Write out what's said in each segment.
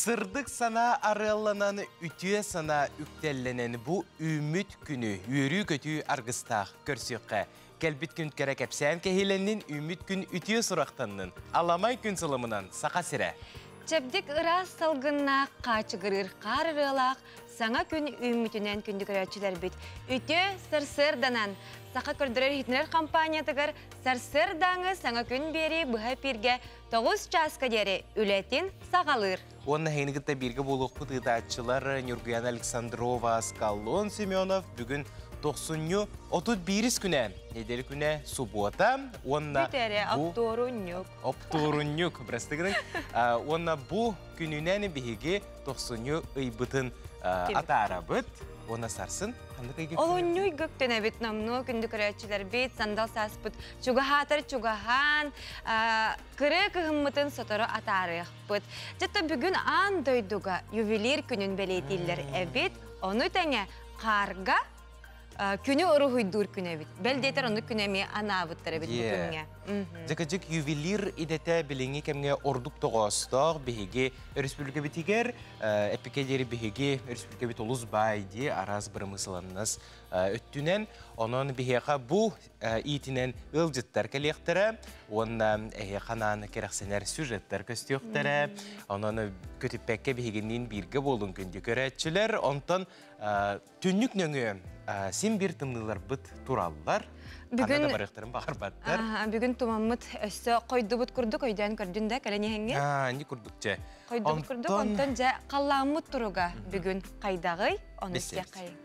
Сырдык санаа арыалланан, үтүө санаа үктэллэнэн бу үүммүт күнү үөрүү-көтүү аргыстаах көрсүөххэ. Кэлбит күн кэрэ кэпсээн кэһиилэннин, үүммүт күн үтүө сурахтаннын. Аламай күн сылымынан Саха сирэ! Чэбдик ыраас салгыннаах, хаачыгырыыр хаар ырыалаах саҥа күн үүммүтүнэн күндү көрөөччүлэрбит үтүө сарсыарданан Саха көрдөрөр-иһитиннэрэр компаниятыгар сарсыардааҥы саҥа күн биэрии быһа эпииргэ 9 чааска диэри үлэтин саҕалыыр. Уонна эһигини кытта бииргэ буолуохпут ыытааччылар Ньургуяна Александрова, Скаллон Семенов бүгүн тохсунньу 31 күнэ, неделя күнэ субуота уонна Бүтэрэ оптуорунньук. Оптуорунньук, прости гыныҥ. Уонна бу күнүнэн биһиги тохсунньу ыйбытын атаарабыт. Уонна сарсын ханнык ыйга Олунньу ыйга үктэнэбит номнуо күндү көрөөччүлэрбит, сандал сааспыт чугаһаатар чугаһаан, кырыы кыһыммытын сотору атаарыахпыт. Дьэ бүгүн аан дойдуга ювелир күнүн бэлиэтииллэр эбит. Ону тэҥэ хаарга күнү уруһуйдуур күн эбит. Бэл диэтэр оннук күнү эмиэ анаабыттар эбит бу күҥҥэ. Дьэкэдьик ювелир идэтэ билиҥҥи кэмҥэ ордук тоҕоостоох биһиги өрөспүүбүлүкэбитигэр эппикэ диэри биһиги өрөспүүбүлүкэбит олус баай дии араас бырамыысыланнас өттүнэн онон биһиэхэ бу иитинэн ыалдьыттар кэлиэхтэрэ уонна эһиэхэ анаан кэрэхсэнэр сюжеттар көстүөхтэрэ онон көтүппэккэ биһигинниин бииргэ буолун күндү көрөөччүлэр онтон түннүк нөҥүө син биир тымныыларбыт тураллар бүгүн да барыахтарын баҕарбаттар бүгүн тумаммыт өссө хойдубут курдук өйдөөн көрдүн да кэлэн иһэҥҥин ини курдук дьэ хойдубут курдук онтон дьэ халлааммыт туруга бүгүн хайдаҕый ону истиэххэй.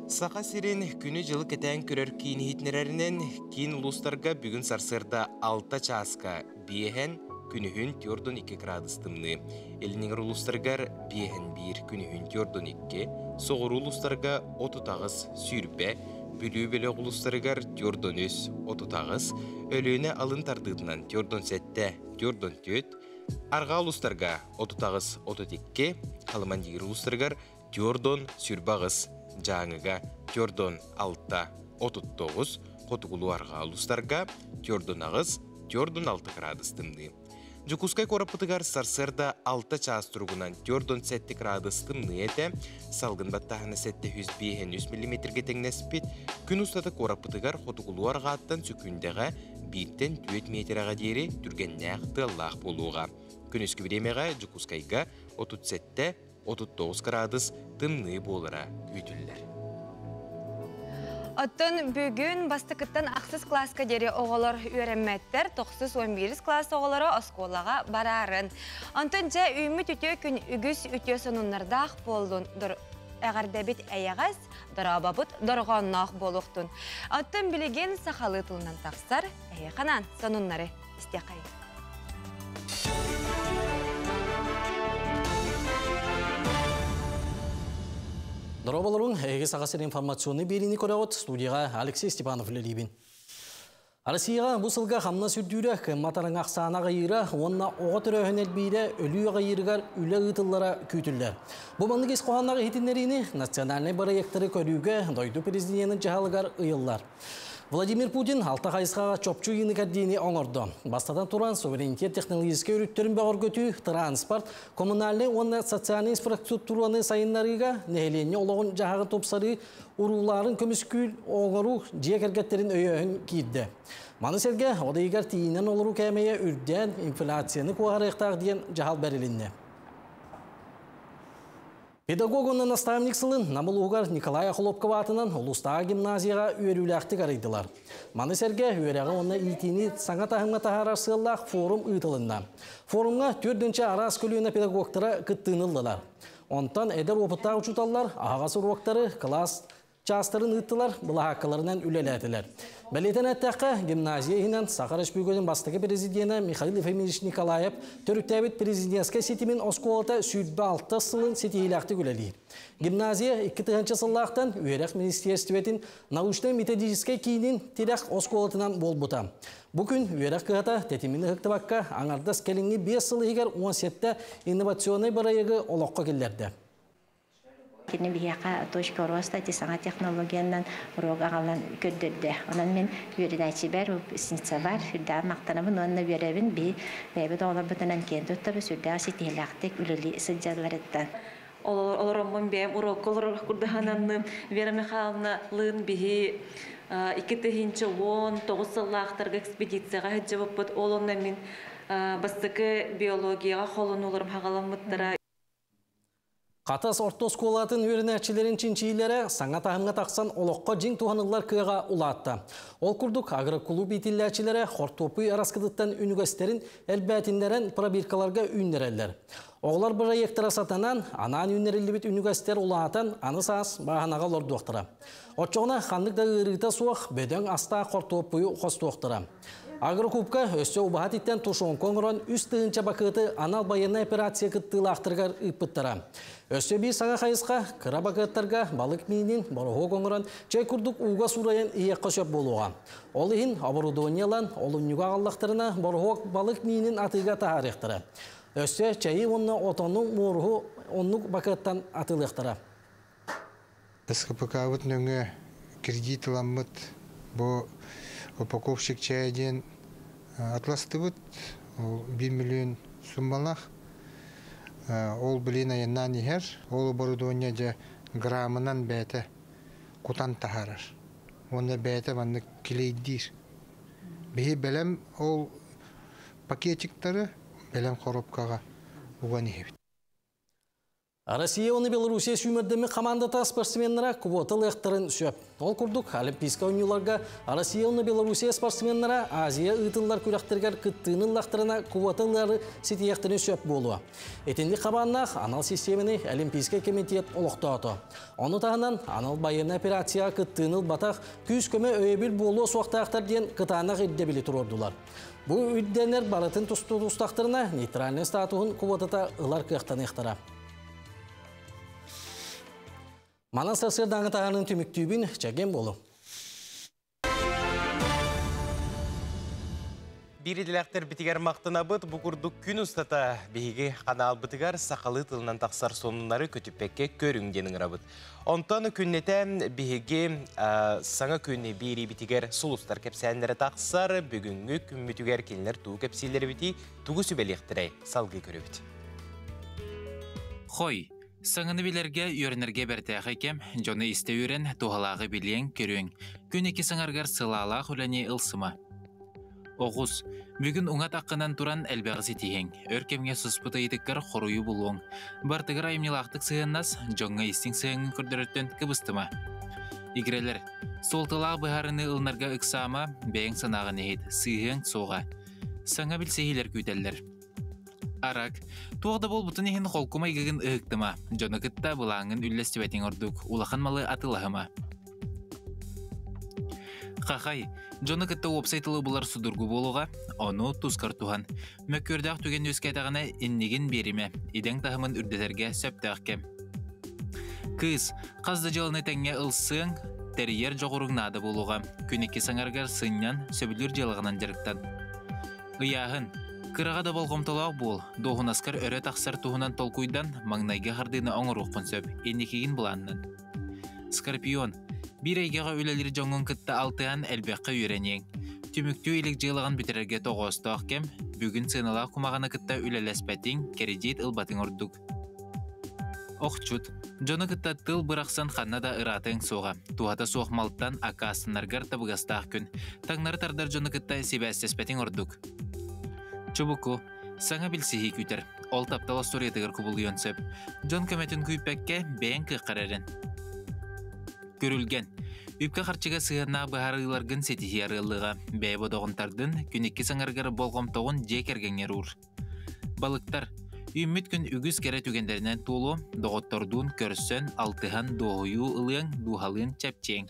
Саха сирин күнү-дьылы кэтээн көрөр киин иһитиннэрэринэн, киин улуустарга бүгүн сарсыарда 6 чааска биэһэн, күнүһүн 42 градус тымныы. Илиниҥэр улуустарыгар биэһэн биир, күнүһүн 42, соҕуруу улуустарга 38, сүүрбэ, Бүлүү бөлөх улуустарыгар 43, 38, Өлүөнэ алын тардыытынан 47, 44, Арҕаа улуустарга 38, 32, Халымандиир улуустарыгар Тюрдон 28, Дьааҥыга Тюрдон 6, 39, Хотугулуу-Арҕаа улуустарга Тюрдон 8, Тюрдон 6 градус тымныы. Дьокуускай куораппытыгар сарсыарда 6 чаас туругунан Тюрдон 7 градус тымныы этэ, салгын баттааһына 705 миллиметргэ тэҥнэспит. Күн устата куораппытыгар хотугулуу-арҕааттан сөкүүндэҕэ бииртэн 4 миэтэрэҕэ диэри түргэннээх тыаллаах буолуоҕа. Күнүскү бириэмэҕэ Дьокуускайга 37 39 кыраадыс тымныы буолара күүтүллэр. Оттон бүгүн бастакыттан ахсыс кылааска диэри оҕолор үөрэммэттэр, тохсус 11 кылаас оҕолоро оскуолаҕа бараарын. Онтон дьэ үүммүт үтүө күн үгүс үтүө сонуннардаах буоллун, эҕэрдэбит эйэҕэс, дорообобут дорҕоонноох буолуохтун. Оттон билигин сахалыы тылынан тахсар эһиэхэ сонуннары истиэххэйиҥ. Дорооболорун, эһиги Саха сирин информационный биэриини көрөҕүт. Студияға Алексей Степанов үлэлиибин. Россияға бу сылга хамнас үрдүүрэ, кыммат араҥа ахсаана аҕыйыыра уонна оҕо төрөөһүн элбиирэ өлүү аҕыйыырыгар үлэ ыытыллара күүтүллэр. Бу маннык ис хоһоонноох иһитиннэриини национальнай бырайыактары көрүүгэ дойду президенин дьаһалыгар ыйыллар. Владимир Путин алта хайысхаҕа чопчу ыйыыны кэрдиини оҥордо. Бастатан туран, суверенитет технологическай өрүттэрин бөҕөргөтүү, транспорт, коммунальнай уонна социальнай инфраструктураны сайыннарыыга, нэһилиэнньэ олоҕун дьаһаҕын тупсарыы, уруулаарын көмүскүүр оҥоруу дьиэ кэргэттэрин өйөөһүн киирдэ. Маны сэргэ, от ыйыгар тиийинэн олоруу кээмэйэ үрдээн, инфляцияны куоһарыахтаах диэн дьаһал бэрилиннэ. Педагог уонна наставник сылын Нам улууһугар Николай Охлопков аатынан улуустааҕы гимназияҕа үөрүүлээхтик арыйдылар. Маны сэргэ үөрэҕи уонна иитиини саҥа таһымҥа таһаарар сыаллаах форум ыытылынна. Форумҥа төрдүнчэ араас көлүөнэ педагогтара кыттыыны ыллылар. Онтон эдэр уопуттаах учууталлар аһаҕас уруоктары, кылаас чаастарын ыыттылар, былаһааккаларынан үлэлээтилэр. Бэлиэтэн эттэххэ, гимназия иһинэн Саха Республикатын бастакы президенэ Михаил Ефимович Николаев төрүттээбит президентскэй ситимин оскуолата 26 сылын ситиһиилээхтик үлэлиир. Гимназия 2000 сыллаахтан үөрэх министиэристибэтин научнай-методическай киинин тирэх оскуолатынан буолбута. Бу күн үөрэх кыһата тэтимин ыһыктыбакка аҥардас кэлиҥҥи 5 сыл иһигэр 17 инновационнай бырайыагы олоххо киллэрдэ. Кини биһиэхэ точка роста ити саҥа технологиянан уруок аҕалан көрдөрдө. Онон мин үөрэнээччибэр, выпускницабар сүрдээх махтанабын уонна үөрэбин. Биһи бэйэбит оҕолорбутунан киэн туттабыт, сүрдээх ситиһиилээхтик үлэлии сылдьалларыттан. Олороммун бэйэм уруокка олорор курдаһананным Вера Михайловна лыын биһи 2019 сыллаахтарга экспедицияҕа сылдьыбыппыт. Ол онно мин бастакы биологияҕа холонууларым хаҕаламмыттара. Хатас орто оскуолатын үөрэнээччилэрин чинчийиилэрэ саҥа таһымҥа тахсан олоххо дьиҥ туһаныллар кыаҕа улаатта. Ол курдук агрокулууп иитиллээччилэрэ хортуоппуй араскытыттан үнүгэстэрин элбээтиннэрэн пробиркаларга үүннэрэллэр. Оҕолор бырайыактара сатанан, анаан үүннэриллибит үнүгэстэр улаатан, аны саас бааһынаҕа олордуохтара. Оччоҕуна ханнык да ыарыыта суох бөдөҥ астаах хортуоппуйу хостуохтара. Агрокубка өссө убаһа этиттэн тушенка оҥорон 3000 бакыаты анал байыаннай операция кыттыылаахтарыгар ыыппыттара. Өссө биир саҥа хайысха кыра бакыаттарга балык миинин бороһуок оҥорон чэй курдук ууга суурайан иһиэххэ сөп буолуоҕа. Ол иһин оборудование ылан олунньуга аҕаллахтарына бороһуок балык миинин атыыга таһаарыахтара. Өссө чэйи уонна отону муоруһу оннук бакыаттан атыылыахтара. СКПК-быт нөҥүө кредит ыламмыт бу упаковщик чая диэн атластыбыт. Ол 1 миллион суммалаах. Ол билин айаннаан иһэр. Ол оборудование дьэ граммынан бэйэтэ кутан таһаарар. Уонна бэйэтэ маннык килейдиир. Биһи бэлэм ол пакетиктары бэлэм коробкаҕа уган иһэбит. Россия уонна Белоруссия сүүмэрдэммит хамаандата спортсменнара квота ылыахтарын сөп. Ол курдук, Олимпийскай оонньууларга Россия уонна Белоруссия спортсменнара Азия ыытыллар күрэхтэригэр кыттыыны ыллахтарына квота ылары ситиһиэхтэрин сөп буолуо. Итинник хабааннаах анал систиэмэни Олимпийскай комитет олохтоото. Ону таһынан, анал байыаннай операцияҕа кыттыыны ылбатах күүс-көмө өйөбүл буолуо суохтаахтар диэн кытаанах ирдэбили туруордулар. Бу үрдэнэр барытын тустахтарына нейтральнай статуһун квотата ылар кыахтаныахтара. Манан сарсыардааҥы таһаанын түмүктүүбүн, чэгиэн буолуҥ. Биир идэлээхтэрбитигэр махтанабыт. Бу курдук күн устата биһиги ханаалбытыгар сахалыы тылынан тахсар сонуннары көтүппэккэ көрүҥ диэн ыҥырабыт. Онтон күннэтэ биһиги саҥа күн биэриибитигэр сулустар кэпсээннэрэ тахсар. Бүгүҥҥү күммүтүгэр кинилэр тугу кэпсииллэрбитий, тугу сүбэлиэхтэрэй салгыы көрөбүт. Хой, саҥаны билэргэ, үөрэнэргэ бэртээхэй кэм, дьону истэ үөрэн, туһалааҕы билиэҥ, көрүөҥ. Күн икки саҥаргар сылаалаах үлэни ылсыма. Оҕус, бүгүн уҥа атаххынан туран элбэҕи ситиһиэҥ. Өр кэмҥэ суспут ыйытыккар хоруйу булуоҥ. Бартыгар айымньылаахтык сыһыаннас, дьоҥҥо истиҥ сыһыаҥҥын көрдөрөртөн кыбыстыма. Игирэлэр, суолталаах быһаарыныы ылынарга ыксаама, бэйэҥ санааҕын иһит, сыыһыаҥ суоҕа. Саҥа билсиһиилэр күүтэллэр. Арак, туох да буолбутун иһин холку майгыгын ыһыктыма, дьону кытта былааҥҥын үллэстибэтиҥ ордук, улахан малы атыылаһыма. Хахай, дьону кытта уопсай тылы булар судургу буолуоҕа, ону тускар туһан. Мөккүөрдээх түгэн үөскээтэҕинэ иннигин биэримэ, идэҥ таһымын үрдэтэргэ сөптөөх кэм. Кыыс, хас да дьыаланы тэҥҥэ ылсыаҥ, тэрийэр дьоҕуруҥ наада буолуоҕа. Күн икки саҥарыгар сынньан, сөбүлүүр дьыалаҕынан дьарыктан. Ыйааһын. Кыраҕа да болҕомтолоох буол, дуоһунаскар өрө тахсар туһунан толкуйдан, маҥнайгы хардыыны оҥоруоххун сөп, инникигин былааннан. Скорпион. Биир эйгэҕэ үлэлиир дьоҥҥун кытта алтыһан элбэххэ үөрэниэҥ. Түмүктүү илик дьыалаҕын бүтэрэргэ тоҕоостоох кэм, бүгүн сыаналаах кумаҕаны кытта үлэлэспэтиҥ, кредит ылбатыҥ ордук. Охчут. Дьону кытта тыл бырахсан ханна да ыраатыаҥ суоҕа. Туһата суох малтан аккаастанаргар табыгастаах күн. Таҥнары тардар дьону кытта сибээстэспэтиҥ ордук. Чубуку. Саҥа билсиһии күүтэр. Ол таптал остуоруйатыгар кубулуйуон сөп. Дьон көмөтүн күүппэккэ, бэйэҥ кыаххар эрэн. Күрүлгэн. Үпкэ-харчыга сыһыаннаах быһаарыыларгын ситиһии арыаллыаҕа. Бэйэ бодоҕун тардын, күн икки саҥарыгар болҕомтоҕун дьиэ кэргэҥҥэр уур. Балыктар. Үүммүт күн үгүс кэрэ түгэннэринэн туолуо, доҕоттордуун көрсөн, алтыһан дуоһуйуу ылыаҥ, дууһалыын чэпчиэҥ.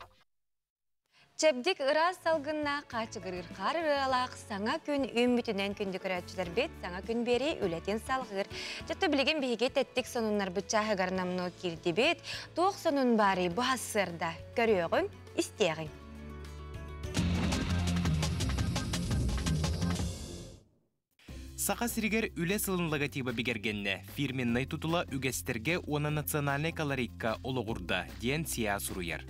Чэбдик ыраас салгыннаах хаачыгырыыр хаар ырыалаах саҥа күн үүммүтүнэн күндү көрөөччүлэрбит саҥа күн биэрии үлэтин салҕыыр. Дьэ билигин биһиги тэттик сонуннарбыт чааһыгар намнуо киирдибит. Туох сонун баарый бу сарсыарда көрүөҕүҥ, истиэҕиҥ. Саха сиригэр Үлэ сылын логотиба бигэргэннэ. Фирменнай тутула үгэстэргэ уонна национальнай колорикка олоҕурда, диэн СИА суруйар.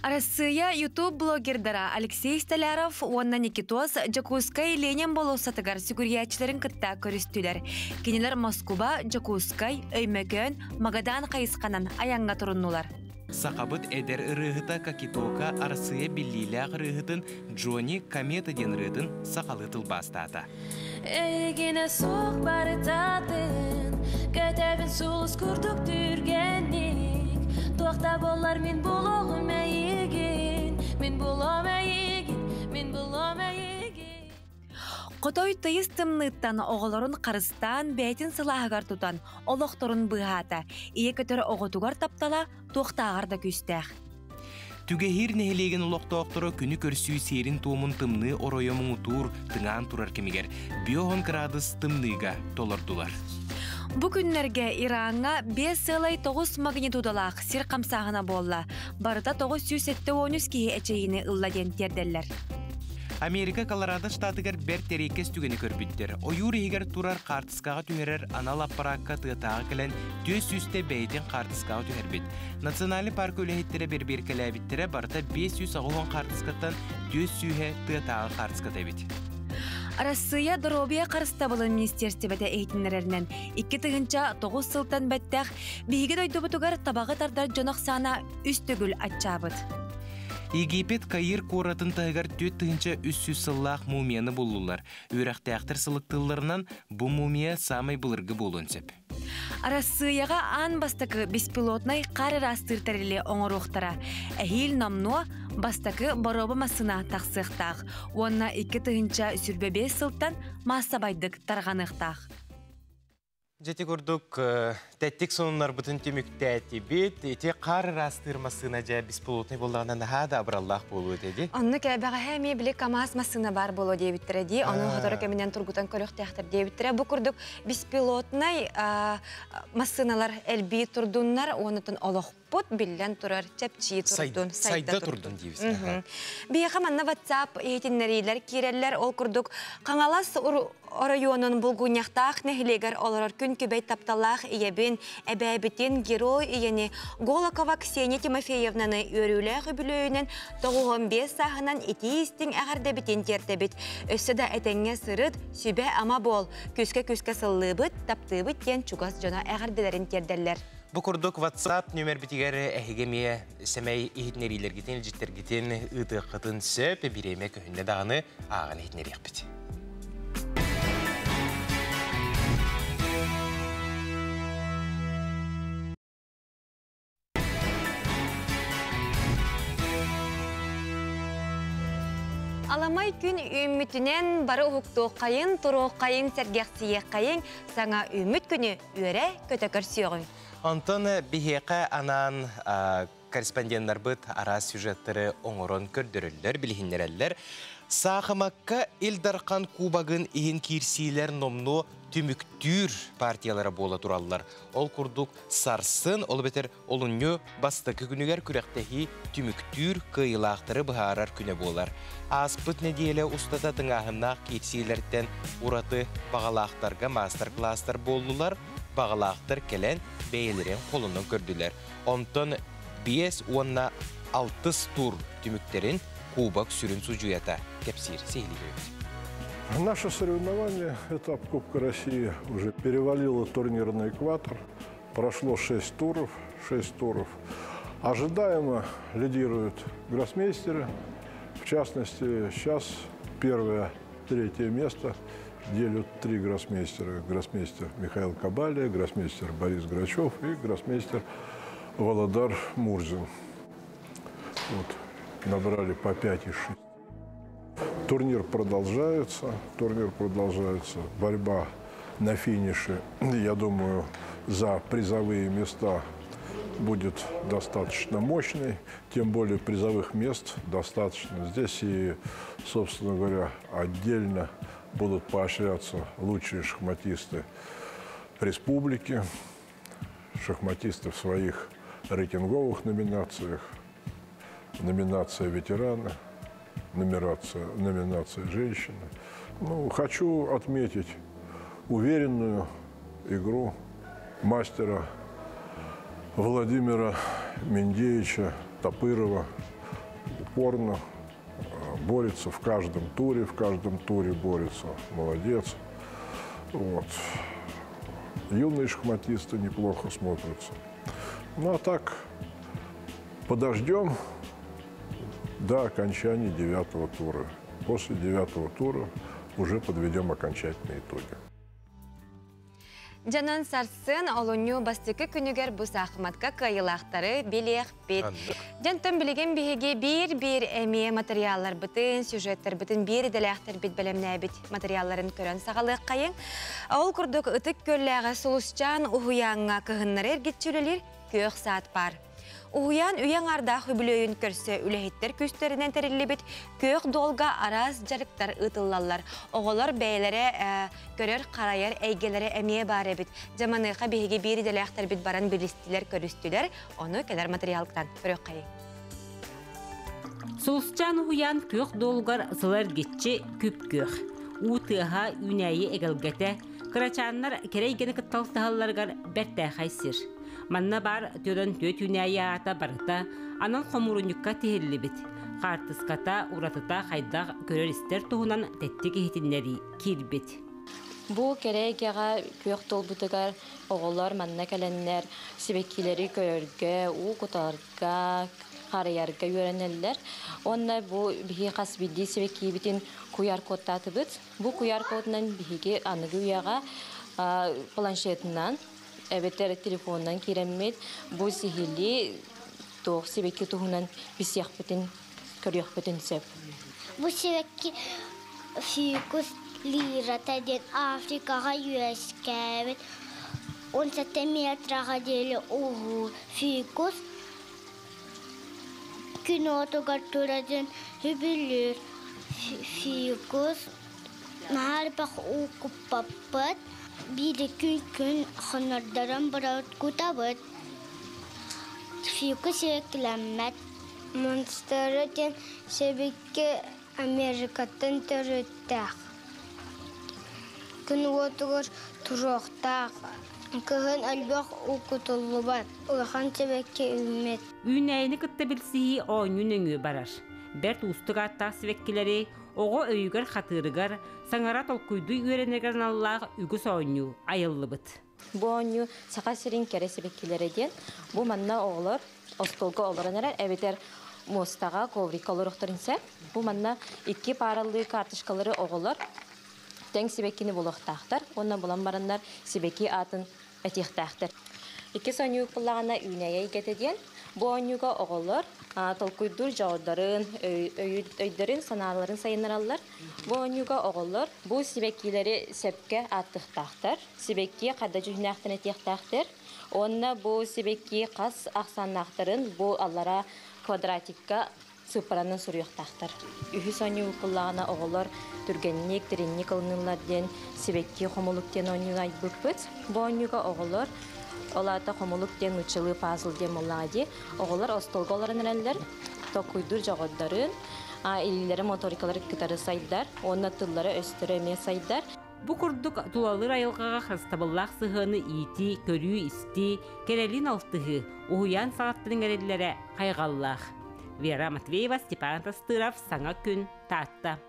Арассыыйа YouTube-блогердара Алексей Столяров уонна Никитос Дьокуускай Ленин болуоссатыгар сүгүрүйээччилэрин кытта көрүстүлэр. Кинилэр Москуба, Дьокуускай, Өймөкөөн, Магадан хайысханан айаҥҥа туруннулар. Сахабыт эдэр ырыаһыта Какитока Арассыыйа биллиилээх ырыаһытын Джонни Комета диэн ырыатын сахалыы тылбаастаата. Эйигинэ суох барытатын Көтөбүн сулус курдук түргэнник Туох да буоллар мин булуоҕум эйигин Мин булуом эйигин, мин булуом эйигин Хотой тыйыс тымныыттан оҕолорун харыстаан бэйэтин сылааһыгар тутан олохторун быыһаата. Ийэ көтөр оҕотугар таптала туохтааҕар да күүстээх. Түгэһиир нэһилиэгин олохтоохторо күнү көрсүү сиэрин-туомун тымныы оройо муҥутуур тыҥаан турар кэмигэр 50 кыраадыс тымныыга толордулар. Бу күннэргэ Ираҥҥа 5,9 магнитудалаах сир хамсааһына буолла. Барыта 973 киһи эчэйиини ылла диэн тиэрдэллэр. Америка Колорадо штатыгар бэрт эриэккэс түгэни көрбүттэр. Ойуур иһигэр турар хаартыскаҕа түһэрэр анал аппараакка тыатааҕы кэлэн 400-тэ бэйэтин хаартыскаҕа түһэрбит. Национальный парка үлэһиттэрэ бэрбиэркэлээбиттэрэ барыта 580 хаартыскаттан 400-һэ тыатааҕы хаартыската эбит. Арассыыйа доруобуйа харыстабылын министиэристибэтэ иһитиннэрэринэн, 2009 сылтан бэттэх биһиги дойдубутугар табаҕы тардар дьон ахсаана үс төгүл аччаабыт. Египет Каир куоратын таһыгар 4300 сыллаах мумияны буллулар. Үөрэхтээхтэр сылыктыылларынан бу мумия саамай былыргы буолуон сөп. Арассыыйаҕа аан бастакы беспилотнай хаар ыраастыыр тэрили оҥоруохтара. Эһиил номнуо бастакы боруоба массыына тахсыахтаах уонна 2025 сылтан маассабайдык тарҕаныахтаах. Дьэ ити курдук тэттик сонуннарбытын түмүктээтибит. Ити хаар ыраастыыр массыына дьэ беспилотный буоллаҕына наһаа да абыраллаах буолуо этэ дии. Оннук бэҕэһээ эмиэ били КАМАЗ массыына баар буолуо диэбиттэрэ дии. Ону сотору кэминэн тургутан көрүөхтээхтэр диэбиттэрэ. Бу курдук беспилотнай массыыналар элбии турдуннар, уонутун олохпут биллэн турар чэпчии турдун, сайда турдун диибис. Биһиэхэ манна WhatsApp иһитиннэриилэр киирэллэр. Ол курдук Хаҥалас оройуонун Булгунньахтаах нэһилиэгэр олорор күн күбэй тапталлаах ийэбин, эбээбитин, герой ийэни Голокова Ксения Тимофеевнаны үөрүүлээх үбүлүөйүнэн 95 сааһынан итии-истиҥ эҕэрдэбитин тиэрдэбит. Өссө да этэҥҥэ сырыт, сүбэ-ама буол, күүскэ-күүскэ сыллыыбыт, таптыыбыт диэн чугас дьоно эҕэрдэлэрин тиэрдэллэр. Бу курдук WhatsApp нүөмэрбитигэр эһиги эмиэ сэмэй иһитиннэриилэргитин, илдьиттэргитин ыытыаххытын сөп, бириэмэ көһүннэ даҕаны ааҕан иһитиннэриэхпит. Аламай күн үүммүтүнэн бары уһуктуоххайын, туруоххайын, сэргэхсийиэххэйин, саҥа үүммүт күнү үөрэ көтө көрсүөҕүҥ. Онтон биһиэхэ анаан корреспонденнарбыт араас сюжеттары оҥорон көрдөрөллөр, билиһиннэрэллэр. Саахымакка Ил Дархан Кубогын иһин киирсиилэр номнуо түмүктүүр партиялара буола тураллар. Ол курдук сарсын, ол эбэтэр олунньу бастакы күнүгэр күрэхтэһии түмүктүүр кыайыылаахтары быһаарар күнэ буолар. Ааспыт нэдиэлэ устата тыҥааһыннаах киирсиилэртэн ураты баҕалаахтарга маастар-кылаастар буоллулар, баҕалаахтар кэлэн бэйэлэрин холонон көрдүлэр. Онтон биэс уонна алтыс тур түмүктэрин Кубок сүрүн судьуйата кэпсиир сиһилии көрөбүт. Наше соревнование, этап Кубка России, уже перевалило турнирный экватор. Прошло 6 туров, 6 туров. Ожидаемо лидируют гроссмейстеры. В частности, сейчас первое, третье место делят три гроссмейстера. Гроссмейстер Михаил Кобалия, гроссмейстер Борис Грачев и гроссмейстер Володар Мурзин. Вот, набрали по 5,6. Турнир продолжается, турнир продолжается. Борьба на финише, я думаю, за призовые места будет достаточно мощной, тем более призовых мест достаточно. Здесь и, собственно говоря, отдельно будут поощряться лучшие шахматисты республики, шахматисты в своих рейтинговых номинациях, номинация ветерана, номинация женщины. Ну, хочу отметить уверенную игру мастера Владимира Миндеевича Топырова. Упорно борется в каждом туре, в каждом туре борется. Молодец. Вот. Юные шахматисты неплохо смотрятся. Ну а так, подождем до окончания 9-го тура. После 9-го тура уже подведем окончательные итоги. Жанан сарсын олунньу бастакы күнүгэр бу саахыматка кыайыылаахтары билиэхпит. Дьонтон билигин биһиги биир-биир эмиэ материалларбытын, сюжеттарбытын биир идэлээхтэрбит бэлэмнээбит материалларын көрөн саҕалыаххайыҥ. Ол курдук Ытык Күөллээҕи Сулусчаан уһуйааҥҥа кыһыннары эргиччи үлэлиир күөх саат баар. Уһуйаан үйэ аҥаардаах үбүлүөйүн көрсө үлэһиттэр күүстэринэн тэриллибит күөх дуолга араас дьарыктар ыытыллаллар. Оҕолор бэйэлэрэ көрөр-харайар эйгэлэрэ эмиэ баар эбит. Дьэ маныаха биһиги биир идэлээхтэрбит баран билистилэр, көрүстүлэр. Ону кэлэр материалтан көрүөххэйиҥ. Сулусчаан уһуйаан күөх дуолугар сыл эргиччи күп-күөх. Уу тыаһа, үүнээйи эгэлгэтэ, кырачааннар кэрэ эйгэни кытта алтыһалларыгар бэртээхэй сир. Манна баар төрөн түөт үүнээйи аата барыта анал хомуурунньукка тиһиллибит. Хаартыската, уратыта хайдах көрөр-истэр туһунан тэттик иһитиннэрии киирбит. Бу кэрэ эйгэҕэ күөх туолбутугар оҕолор манна кэлэннэр сибэккилэри көрөргө, уу кутарга, харайарга үөрэнэллэр. Уонна бу биһиги хас биирдии сибэккибитин куйаар кодтаатыбыт. Бу куйаар кодунан биһиги аныгы үйэҕэ планшетынан эбэтэр телефонунан киирэммит бу сиһилии туох сибэкки туһунан билсиэхпитин, көрүөхпүтүн сөп. Бу сибэкки фикус лирата диэн Африкаҕа үөскээбит 17 метраҕа диэри уһуур фикус күн уотугар турарын сөбүлүүр. Фикус наһаа элбэх уу куппаппыт, биир күн хонордорон барабыт кутабыт. Фикус сибэккилэммэт. Монстера диэн сибэкки Америкаттан төрүттээх. Күн уотугар туруохтаах. Кыһын элбэх уу кутуллубат, улахан сибэкки үүммэт. Үүнээйини кытта билсиһии оонньуу нөҥүө барар. Бэрт уустук ааттаах сибэккилэри оҕо өйүгэр хатыырыгар, саҥара толкуйдуу үөрэнэригэр аналлаах үгүс оонньуу айыллыбыт. Бу оонньуу Саха сирин кэрэ сибэккилэрэ диэн. Бу манна оҕолор остуолга олорон эрэр эбэтэр муостаҕа коврикка олоруохтарын сөп. Бу манна икки пааралыы карточкалары оҕолор тэҥ сибэккини булуохтаахтар уонна булан бараннар сибэкки аатын этиэхтээхтэр. Иккис оонньуу ыкпыллаҕына үүнээйи эйгэтэ диэн. Бу оонньууга оҕолор толкуйдуур дьоҕурдарын, өйдөрүн, санааларын сайыннараллар. Бу оонньууга оҕолор бу сибэккилэри сөпкө ааттыахтаахтар, сибэкки хадда дьүһүннээхтэн этиэхтээхтэр уонна бу сибэкки хас ахсааннаахтарын бу аллара квадратикка сыыппаранан суруйуохтаахтар. Үһүс оонньуу ыкпыллаҕына оҕолор түргэнник, дириҥник ылыныллар диэн сибэкки хомулук диэн оонньууну айбыппыт. Бу оонньууга оҕолор ол аата хомулук диэн нууччалыы пазл диэн буоллаҕа дии. Оҕолор остуолга олорон эрэллэр, толкуйдуур дьоҕурдарын, илиилэрэ моторикалары кытары сайдар уонна тыллара-өстөрө эмиэ сайдар. Бу курдук тулалыыр айылҕаҕа харыстабыллаах сыһыаны иитии, көрүү-истии, кэрэлиин алтыһыы, уһуйаан саҕаттан иҥэриллэрэ хайҕаллаах. Вера Матвеева, Степан Тастыров, Саҥа күн, Таатта.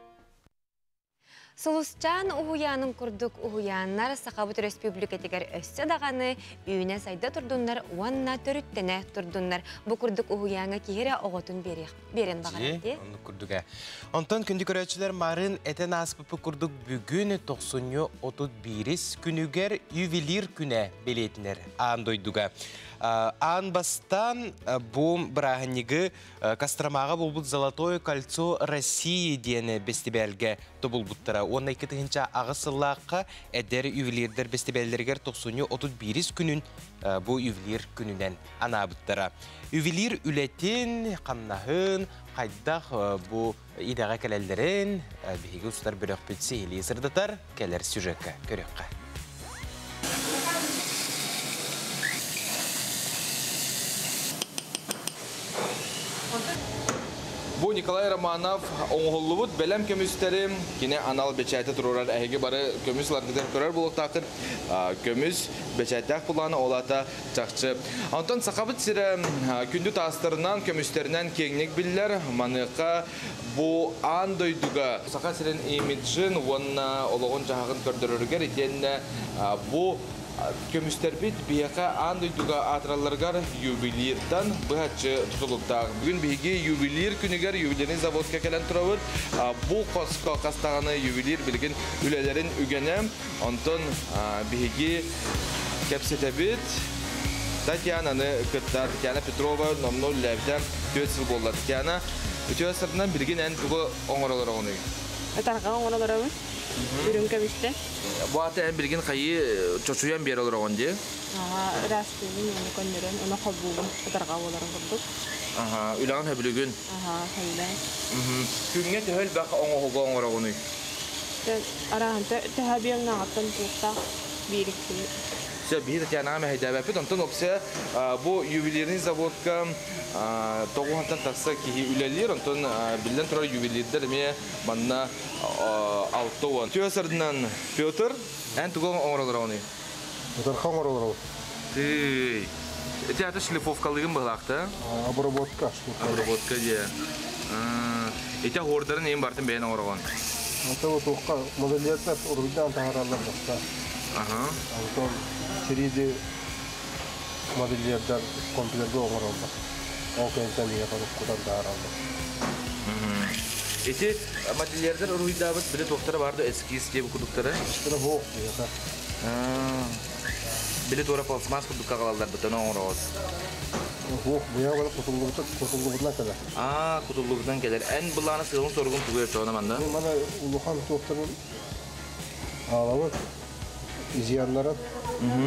Сулусчаан уһуйаанын курдук уһуйааннар Сахабыт Өрөспүүбүлүкэтигэр өссө даҕаны үүнэ-сайда турдуннар уонна төрүттэнэ турдуннар. Бу курдук уһуйааҥҥа киһи эрэ оҕотун биэриэх биэрэн баҕарар дии. Оннук курдук ээ. Онтон күндү көрөөччүлэр марын этэн ааспыппыт курдук бүгүн тохсунньу 31 күнүгэр ювелир күнэ бэлиэтинэр аан дойдуга. Аан бастаан бу бырааһынньыгы Костромаҕа буолбут «Золотое кольцо России» диэн бэстибээлгэ тобулбуттара. Уонна 2008 сыллаахха эдэр ювелирдэр бэстибээллэригэр тохсунньу 31 күнүн бу ювелир күнүнэн анаабыттара. Ювелир үлэтин, хамнаһын, хайдах бу идэҕэ кэлэллэрин биһиги устар бөлөхпүт сиһилии сырдатар кэлэр сюжекка көрүөххэ. Бу Бу Николай Романов оҥоһуллубут бэлэм көмүстэри кини анал бэчээти туруорар эһиги бары көмүс ыларгытыгар көрөр буолуохтааххыт. Көмүс бэчээттээх булааны ол аата чахчы. Онтон Сахабыт сирэ күндү таастарынан, көмүстэринэн киэҥник биллэр. Маныаха бу аан дойдуга Саха сирин имиджин уонна олоҕун-дьаһаҕын көрдөрөрүгэр итиэннэ бу көмүстэрбит биһиэхэ аан дойдуга аатыралларыгар ювелиртан быһаччы тутулуктаах. Бүгүн биһиги ювелир күнүгэр ювелирный заводка кэлэн турабыт. Бу хоско хас даҕаны ювелир билигин үлэлэрин үгэнэ. Онтон биһиги кэпсэтэбит. Татьянаны кытта Татьяна Петрова номнуо үлэлээбитэ 4 сыл буолла. Татьяна, үтүө сырдынан билигин эн тугу оҥоролороҕунуй? Ытарҕа оҥоролоробун. Үрүҥ көмүстэн. Бу аты эн билигин хайыы чочуйан биэрэ олороҕун дии? Аха, ыраастыыбын, уонна көннөрөн, уна холбуубун, ытарҕа буоларын курдук. Аха, үлэҕин сөбүлүүгүн? Аха, сөбүлээн. Күҥҥэ төһө элбэх оҥоһугу оҥороҕунуй? Арааһын төһө объемнааҕыттан туохтаах биир иккини. Все, биһи Татьянаҕа мэһэйдээбэппит. Онтон вообще бу ювелирный заводка тоҕуһантан тахса киһи үлэлиир. Онтон биллэн турар ювелирдэр эмиэ манна 60. Түө сырдынан Петр, эн тугу оҥоролороҕунуй? Ытарха оҥоролоробут. Тыый. Ити аты шлифовкалыгын быһалаахта? Обработка. Обработка дии. Ити оһуордарын иһин бартын бэйэн оҥороҕун? Это вот туохха модельердар уруйдаан таһаараллар баста. Ага. Антон 3D модельердар компьютерга оҥороллор. Ол кэнниттэн ийэ кутан таһаараллар. Ити модельердар уруйдаабыт били туохтара бар да эскиз диэбит курдуктара? Страховка диэхэ. Били туора пластмасс курдукка аҕалаллар бытан оҥороҕут. Суох, быйа кутуллубута кутуллубутунан кэлэр. Аа, кутуллубутунан кэлэр. Эн былаана сыалын соругун тугу өртөҕүнэ манна? Мана улахан туохтарын аалабыт, изъяннарын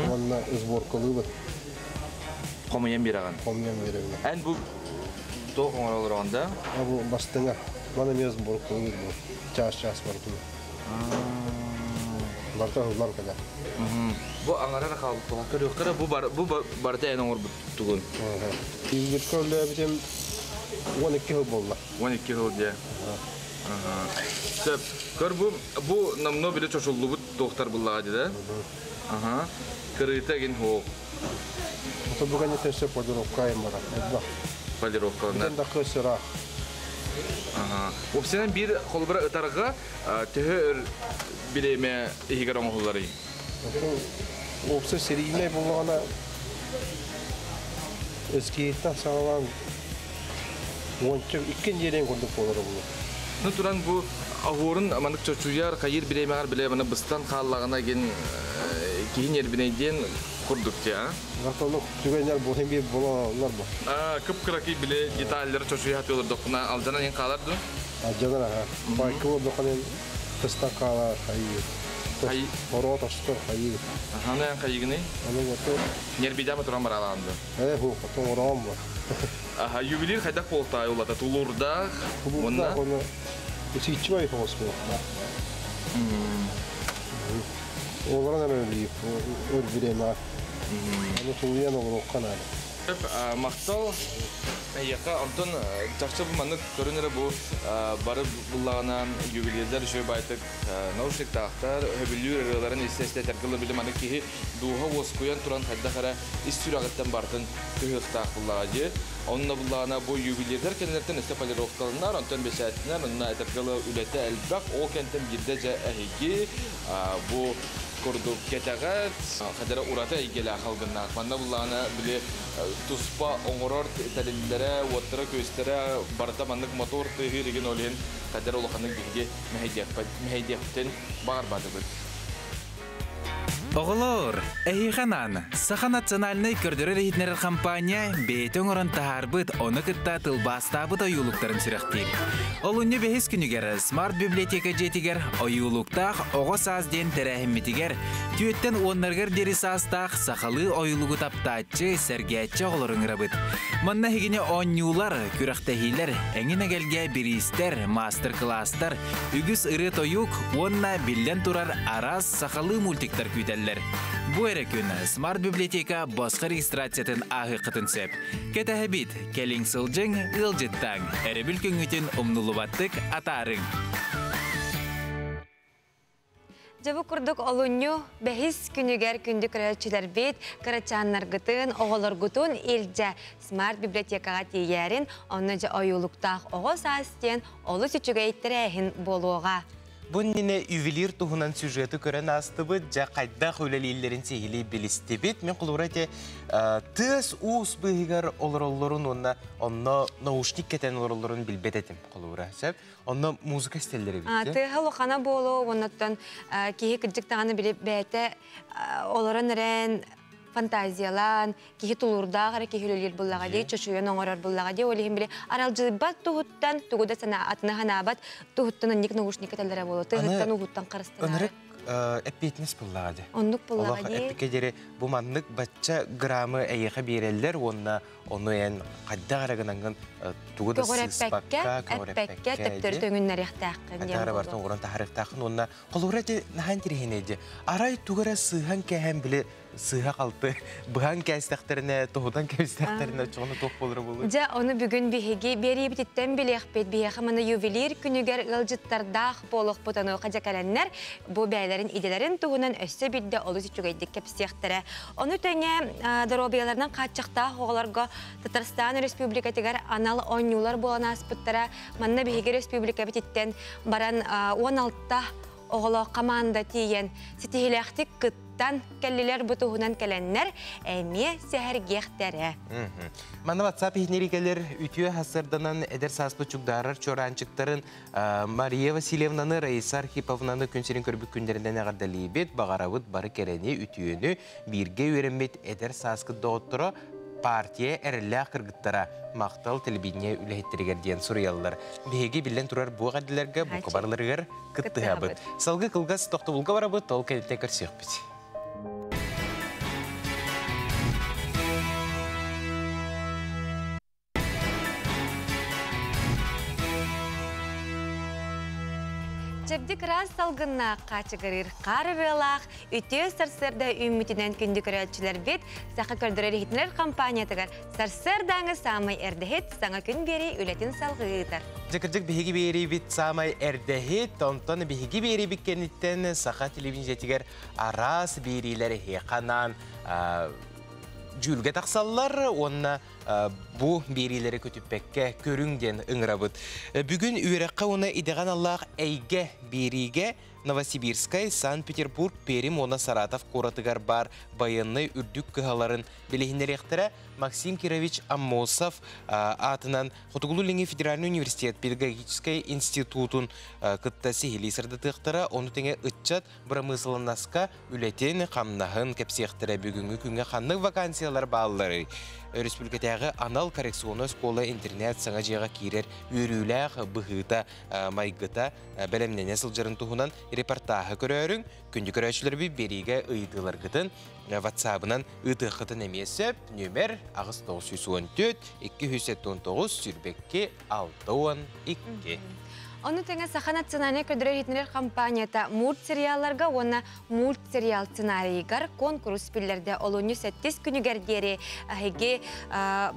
уонна сборкалыыбыт. Хомуйан биэрэҕин? Хомуйан биэрэбин. Эн бу туох оҥороллороҕун да? Бу бастыҥа. Мана эмиэ сборкалыыбыт бу. Чаас-чаас барытын. Барыта ыһыллан кэлэр. Бу аҥарар хаалбыт көрүөххэ бу бар бу барыта эн оҥорбут тугун? Тиийбиккэ үлэлээбитим 12 сыл буолла. 12 сыл дьэ. Сөп. Көр бу бу номнуо биле чочуллубут туохтар буллаҕа дии да? Аха. Кырыыта эгин хуох. Ото бу кэнниттэн өссө полировка айан барар. Элбэх. Полировкаланар. Бүтэн да сыраах. Аха. Уопсайынан биир холобура ытарга төһө өр бириэмэ иһигэр оҥоһулларый? Уопсай серийнэй буоллаҕына эскиһиттэн саҕалаан уонча икки нэдиэлэҥ курдук буолара буолуо. Ну туран бу оһуорун маннык чочуйар, хайыыр бириэмэҕэр билэ маны быстан хааллаҕына гин киһи нервинэйдиэн курдук дии, а? Оннук түгэннэр буолан биир буолаллар бу. Кып-кыракый били деталлары чочуйа сатыылардаххына алдьанан иһин хаалар дуу? Алдьанар аха. Байкы буолдаххына тыстан хаалар хайыы. Хай... Ороо тостор хайыы. Аны эн хайыгыный? Аны вот Нербидама туран баралаан дуу? Э, ху, потом ороом бар. Аха, ювелир хайдах буолтаай улата тулуурдаах. Тулуурдаах уонна исиччибай соҕус буолуохтаах. Олорон эрэ өлүү, өр бириэмэҕэ. Аны тулуйан олоруохха наада. Махтал эйиэхэ. Онтон чахчы бу маннык көрүн эрэ бу бары буллаҕына ювелирдэр үчүгэй байтык наушниктаахтар, өбүлүүр ырыаларын истэ-истэ этэргэ били маннык киһи дууһа уоскуйан туран хайдах эрэ ис сүрэҕиттэн бартын кыһыахтаах буллаҕа дии. Онно буллаҕына бу ювелирдэр кэннилэриттэн өссө полировкаланар, онтон бэчээттэнэр, онно этэргэ үлэтэ элбэх. Ол кэнтэн биирдэ дьэ эһиги бу курдук кэтэҕэ хадара ураты эйгэлээх алгыннаах. Манна буллаҕына били туспа оҥорор тэриллэрэ, уоттара-күөстэрэ барыта маннык мотор тыаһыыр игин ол иһин хадара улаханнык биһиги мэһэйдиэхпитин баҕарбатыбыт. Оҕолор, эһиэхэ анаан Саха национальнай көрдөрөр-иһитиннэрэр хампаанньа бэйэтэ оҥорон таһаарбыт, ону кытта тылбаастаабыт ойуулуктарын сүрэхтиир. Олунньу бэһис күнүгэр Смарт библиотека дьиэтигэр ойуулуктаах оҕо саас диэн тэрээһиммитигэр түөттэн уоннарыгар диэри саастаах сахалыы ойуулугу таптааччы, сэргээччи оҕолору ыҥырабыт. Манна эһигини оонньуулар, күрэхтэһиилэр, эҥин-эгэлгэ бириистэр, маастар-кылаастар, үгүс ырыа-тойук уонна биллэн турар араас сахалыы мультиктар күүтэллэр. Күүтэллэр. Бу эрэ күн Smart библиотека босхо регистрациятын ааһыаххытын сөп. Кэтэһэбит, кэлиҥ сылдьыҥ, ыалдьыттааҥ, өрөбүл күҥҥүтүн умнуллубаттык атаарыҥ. Дьэ бу курдук олунньу бэһис күнүгэр күндү көрөөччүлэрбит, кырачааннаргытын, оҕолоргутун илдьэ смарт библиотекаҕа тиийээрин, онно дьэ ойуулуктаах оҕо саас диэн олус үчүгэй тэрээһин буолуоҕа. Бу иннинэ ювелир туһунан сюжеты көрөн аастыбыт, дьэ хайдах үлэлииллэрин сиһилии билистибит. Мин холобура ити тыас-уус быыһыгар олороллорун уонна онно наушник кэтэн олороллорун билбэт этим холобура. Сөп. Онно музыка истэллэр эбит. Тыаһа улахана буолуо, оннуттан киһи кырдьык даҕаны били бэйэтэ олорон эрэн фантазиялаан, киһи тулуурдаах эрэ киһи үлэлиир буллаҕа дии, чочуйан оҥорор буллаҕа дии, ол иһин били аралдьыйбат туһуттан, тугу да санаа атыны санаабат туһуттан анник наушник этэллэрэ буолуо, тыһыттан уһуттан харыстанаары. Ынырык эппиэтинэс буллаҕа дии. Оннук буллаҕа дии. Эппикэ диэри бу маннык бачча граммы эйиэхэ биэрэллэр уонна ону эн хайдах эрэ гынаҥҥын тугу да сыыспакка, эппэккэ, төптөрү төҥүннэриэхтээххин диэн Хайдах эрэ барытын оҥорон таһаарыахтааххын уонна холобура ити наһаа интэриэһинэй дии. Арай тугу эрэ сыыһан кээһэн били сыыһа-халты быһан кээстэхтэринэ, тоһутан кэбистэхтэринэ оччоҕуна туох буолара буолуой? Дьэ, ону бүгүн биһиги биэриибититтэн билиэхпит. Биһиэхэ маны ювелир күнүгэр ыалдьыттардаах буолуохпут онуоха дьэ кэлэннэр бу бэйэлэрин идэлэрин туһунан өссө биирдэ олус үчүгэйдик кэпсиэхтэрэ. Ону тэҥэ доруобуйаларынан хааччахтаах оҕолорго Татарстан Республикатыгар анал оонньуулар буолан ааспыттара. Манна биһиги республикабытыттан баран 16 оҕолоох команда тиийэн ситиһилээхтик кыттан кэллилэр бу туһунан кэлэннэр эмиэ сэһэргиэхтэрэ. Манна WhatsApp иһинэригелер үтүө хасырданан эдэр сааспыт чугдаарар чуораанчыктарын Мария Васильевнаны, Раиса Архиповнаны күн сирин көрбүт күннэринэн эҕэрдэлиибит, баҕарабыт бары кэрэни, үтүөнү, бииргэ үөрэммит эдэр сааскыт доҕотторо партия эрэллээх кыргыттара махтал телевидение үлэһиттэригэр диэн суруйаллар. Биһиги биллэн турар бу эҕэрдэлэргэ бука барыларыгар кыттыһабыт. Салгыы кылгас тохтобулга барабыт, ол кэнниттэн көрсүөхпүт. Чэбдик ыраас салгыннаах хаачыгырыыр хаар ырыалаах үтүө сарсыарда үүммүтүнэн күндү көрөөччүлэрбит Саха көрдөрөр иһитинэр компаниятыгар сарсыардааҥы саамай эрдэһит саҥа күн биэрии үлэтин салҕыы ыытар. Дьэ кырдьык биһиги биэриибит саамай эрдэһит, онтон биһиги биэриибит кэнниттэн Саха телевидениетигэр араас биэриилэр эһиэхэ анаан дьүүлгэ тахсаллар уонна бу биэриилэри көтүппэккэ көрүҥ диэн ыҥырабыт. Бүгүн үөрэххэ уонна идэҕэ аналлаах эйгэ биэриигэ Новосибирскай, Санкт-Петербург, Пермь уонна Саратов куоратыгар баар байыаннай үрдүк кыһаларын билиһиннэриэхтэрэ Максим Кирович Аммосов аатынан Хотугулуу-Илиҥҥи федеральнай университет педагогическай институтун кытта сиһилии сырдатыахтара, ону тэҥэ ыччат бырамыысыланнаска үлэтин, хамнаһын кэпсиэхтэрэ бүгүҥҥү күҥҥэ ханнык вакансиялар баалларый? Өрөспүүбүлүкэтээҕи анал коррекционнай оскуола-интэринээт саҥа дьиэҕэ киирэр үөрүүлээх быһыыта, майгыта бэлэмнэнэ сылдьарын туһунан репортааһы көрөөрүҥ. Күндү көрөөччүлэрбит биэриигэ ыйытыыларгытын WhatsApp-ынан ыытыаххытын эмиэ сөп. Нүөмэр 8914 279 22 62. Ону тэҥэ Саха национальнай көрдөрөр-иһитиннэрэр компанията мультсериалларга уонна мультсериал сценарийыгар куонкурус биллэрдэ. Олунньу сэттис күнүгэр диэри эһиги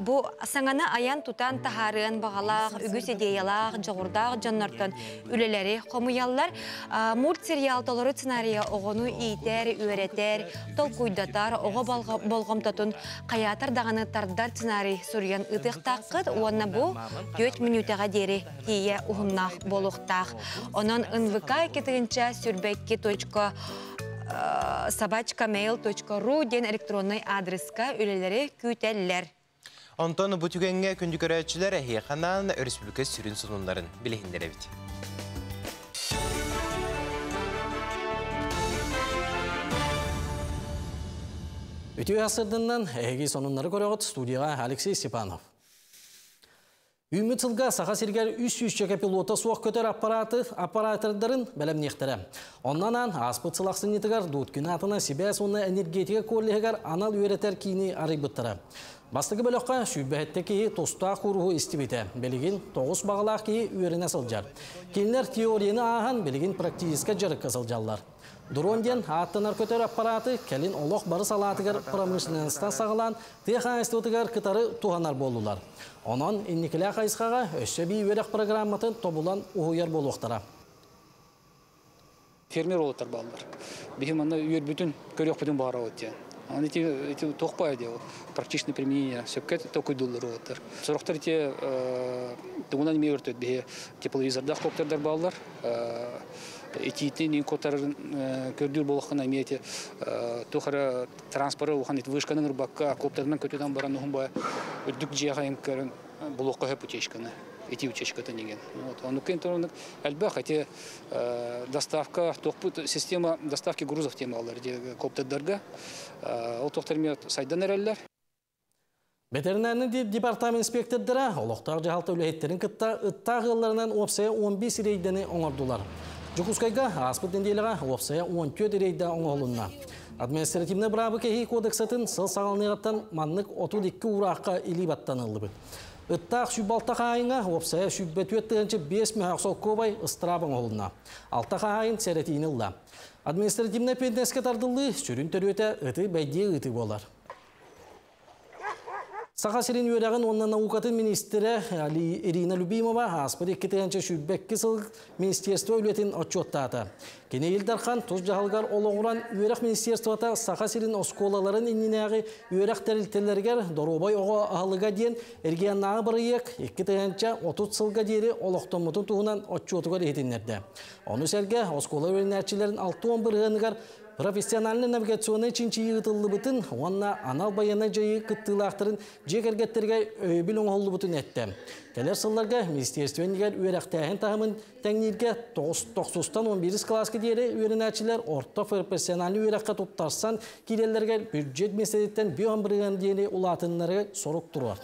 бу саҥаны айан-тутан таһаарыан баҕалаах, үгүс идеялаах, дьоҕурдаах дьоннортон үлэлэри хомуйаллар. Мультсериал толору сценарийа оҕону иитэр, үөрэтэр, толкуйдатар, оҕо болҕомтотун хайаатар даҕаны тардар сценарий суруйан ыытыахтааххыт уонна бу 4 мүнүүтэҕэ диэри тиийэ уһуннаах буолуохтаах. Онон НВК 2 сүрбэкки точка собачкamail.ru диэн электроннай адреска үлэлэри күүтэллэр. Онтон бу түгэҥҥэ күндү көрөөччүлэр эһиэхэ анаан өрөспүүбүлүкэ сүрүн сонуннарын билиһиннэрэбит. Үтүө сырдыннан эһиги сонуннары көрөҕүт студияға Алексей Степанов. Үүммүт сылга Саха сиригэр 300 чөкө пилота суох көтөр аппараты аппаратордарын бэлэмниэхтэрэ. Оннан аан ааспыт сыл ахсынньытыгар Дудкин атына сибээс уонна энергетика коллеһыгар анал үөрэтэр киини арыйбыттара. Бастакы бөлөххө сүүрбэһэттэ киһи тустаах кууруһу истибитэ. Билигин тоҕус баҕалаах киһи үөрэнэ сылдьар. Кинилэр теорияны ааһан билигин практическай дьарыкка сылдьаллар. Дрон диэн ааттанар көтөр аппараты кэлин олох бары салаатыгар промышленностан саҕалаан тыа хаһаайыстыбатыгар кытары туһанар буоллулар. Онон инникилээх хайысхаҕа өссө бии үөрэх программатын тобулан уһуйар буолуохтара. Фермер олоттар баллар. Биһи манна үөрбүтүн, көрүөхпүтүн баҕарабыт диэн. Аны ити ити туох баай диэ практичное применение сөпкө токуйдуллар уоттар. Сорохтор ити тугунан эмиэ өртөт биһи тепловизордаах коптердар бааллар. Итиитин инкотарын көрдүүр буолаххына эмиэ ити туох эрэ транспоры улахан ити вышканы ырбакка коптерынан көтүтэн баран уһун баа үрдүк дьиэҕэ көрөн булуохха сөп утечканы ити утечкатын деген. Вот. Оннук оннук элбэх эти доставка тохпут система доставки грузов темалар коптердарга ол тохтор эмиэ сайдан эрэллэр. Ветеринарный департамент инспектордара олохтоох дьаһалта үлэһиттэрин кытта ыттаах ыалларынан уопсайа 15 рейдэни оҥордулар. Дьокуускайга ааспыт нэдиэлэҕэ уопсайа 14 рейдэ оҥоһулунна. Административнай быраабы кэһии кодексатын сыл саҕаланыаҕыттан маннык 32 уураахха илии баттаныллыбыт. Ыттаах сүүс хаһаайыҥҥа уопсайа 104 5 мөһөөх солкуобай ыстыраап оҥоһулунна. Алта хаһаайын сэрэтиини ылла. Административнай эппиэтинэскэ тардыллыы сүрүн төрүөтэ ыты бэйдиэ ыытыы буолар. Саха сирин үөрэҕин уонна наукатын министрэ Ирина Любимова ааспыт 2022 сыл министерство үлэтин отчуоттаата. Кини Ил Дархан тус дьаһалыгар олоҕуран үөрэх министерствота Саха сирин оскуолаларын иннинээҕи үөрэх тэрилтэлэригэр доруобай оҕо аһылыга диэн регионнааҕы бырайыак 2030 сылга диэри олохтоммутун туһунан отчуотугар иһитиннэрдэ. Ону сэргэ оскуола үөрэнээччилэрин 60 бырыһыаныгар профессиональнай навигационнай чинчийии ыытыллыбытын уонна анал байыаннай дьайыы кыттыылаахтарын дьиэ кэргэттэригэр өйөбүл оҥоһуллубутун эттэ. Кэлэр сылларга министерство иннигэр үөрэхтээһин таһымын тэҥнииргэ 9-тан 11 кылааска диэри үөрэнээччилэр орто профессиональнай үөрэххэ туттарсан киирэллэригэр бюджет миэстэтиттэн 5 бырыһыан диэри улаатыннары сорук туруор.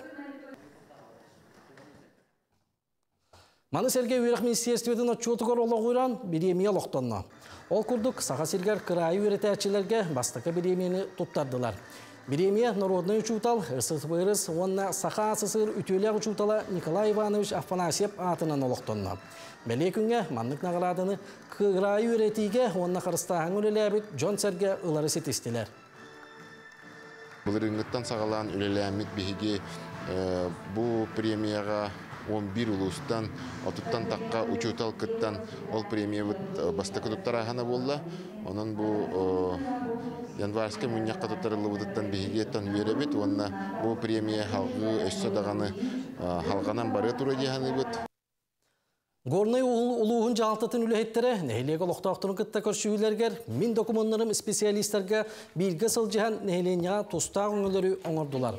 Маны сэргэ үөрэх министерствотын отчуотугар олоҕуран бириэмийэ олохтонно. Ол курдук Саха сиригэр кыраайы үөрэтээччилэргэ бастакы бириэмийэни туттардылар. Бириэмийэ народнай учуутал, СССР уонна Саха АССР үтүөлээх учуутала Николай Иванович Афанасьев аатынан олохтонно. Бэлиэ күҥҥэ маннык наҕарааданы кыраайы үөрэтиигэ уонна харыстааһыҥҥа үлэлээбит дьон-сэргэ ылары ситистилэр. Былырыыҥҥыттан саҕалаан үлэлээммит биһиги бу премияҕа 11 улуустан, отуттан тахха учуутал кыттан ол премиябыт бастакы туттарааһына буолла. Онон бу январскай мунньахха туттарыллыбытыттан биһиги үөрэбит уонна бу премия халгыы өссө даҕаны халҕанан барыа туруо дии саныыбыт. Горнай улууһун дьаһалтатын үлэһиттэрэ нэһилиэк олохтоохторун кытта көрсүһүүлэригэр мин докумуоннарым специалистарга бииргэ сылдьыһан нэһилиэнньэҕэ тустаах өҥөлөрү оҥордулар.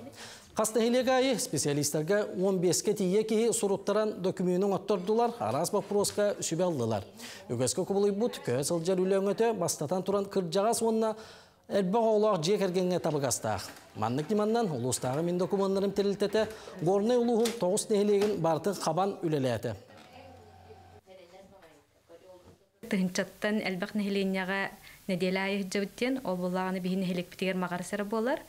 Хас нэһилиэк аайы специалистарга 15-ке тиийэ киһи суруттаран докумуонун оҥоттордулар, араас боппуруоска сүбэ ыллылар. Үгэскэ кубулуйбут көһө сылдьар үлэ өҥөтө бастатан туран кырдьаҕас уонна элбэх оҕолоох дьиэ кэргэҥҥэ табыгастаах. Маннык ньыманнан улуустааҕы мин докумуоннарым тэрилтэтэ Горнай улууһун 9 нэһилиэгин барытын хабан үлэлээтэ. Тыһынчаттан элбэх нэһилиэнньэҕэ нэдиэлэ аайы сылдьабыт диэн, ол буоллаҕына биһи нэһилиэкпитигэр маҕарас эрэ буолар.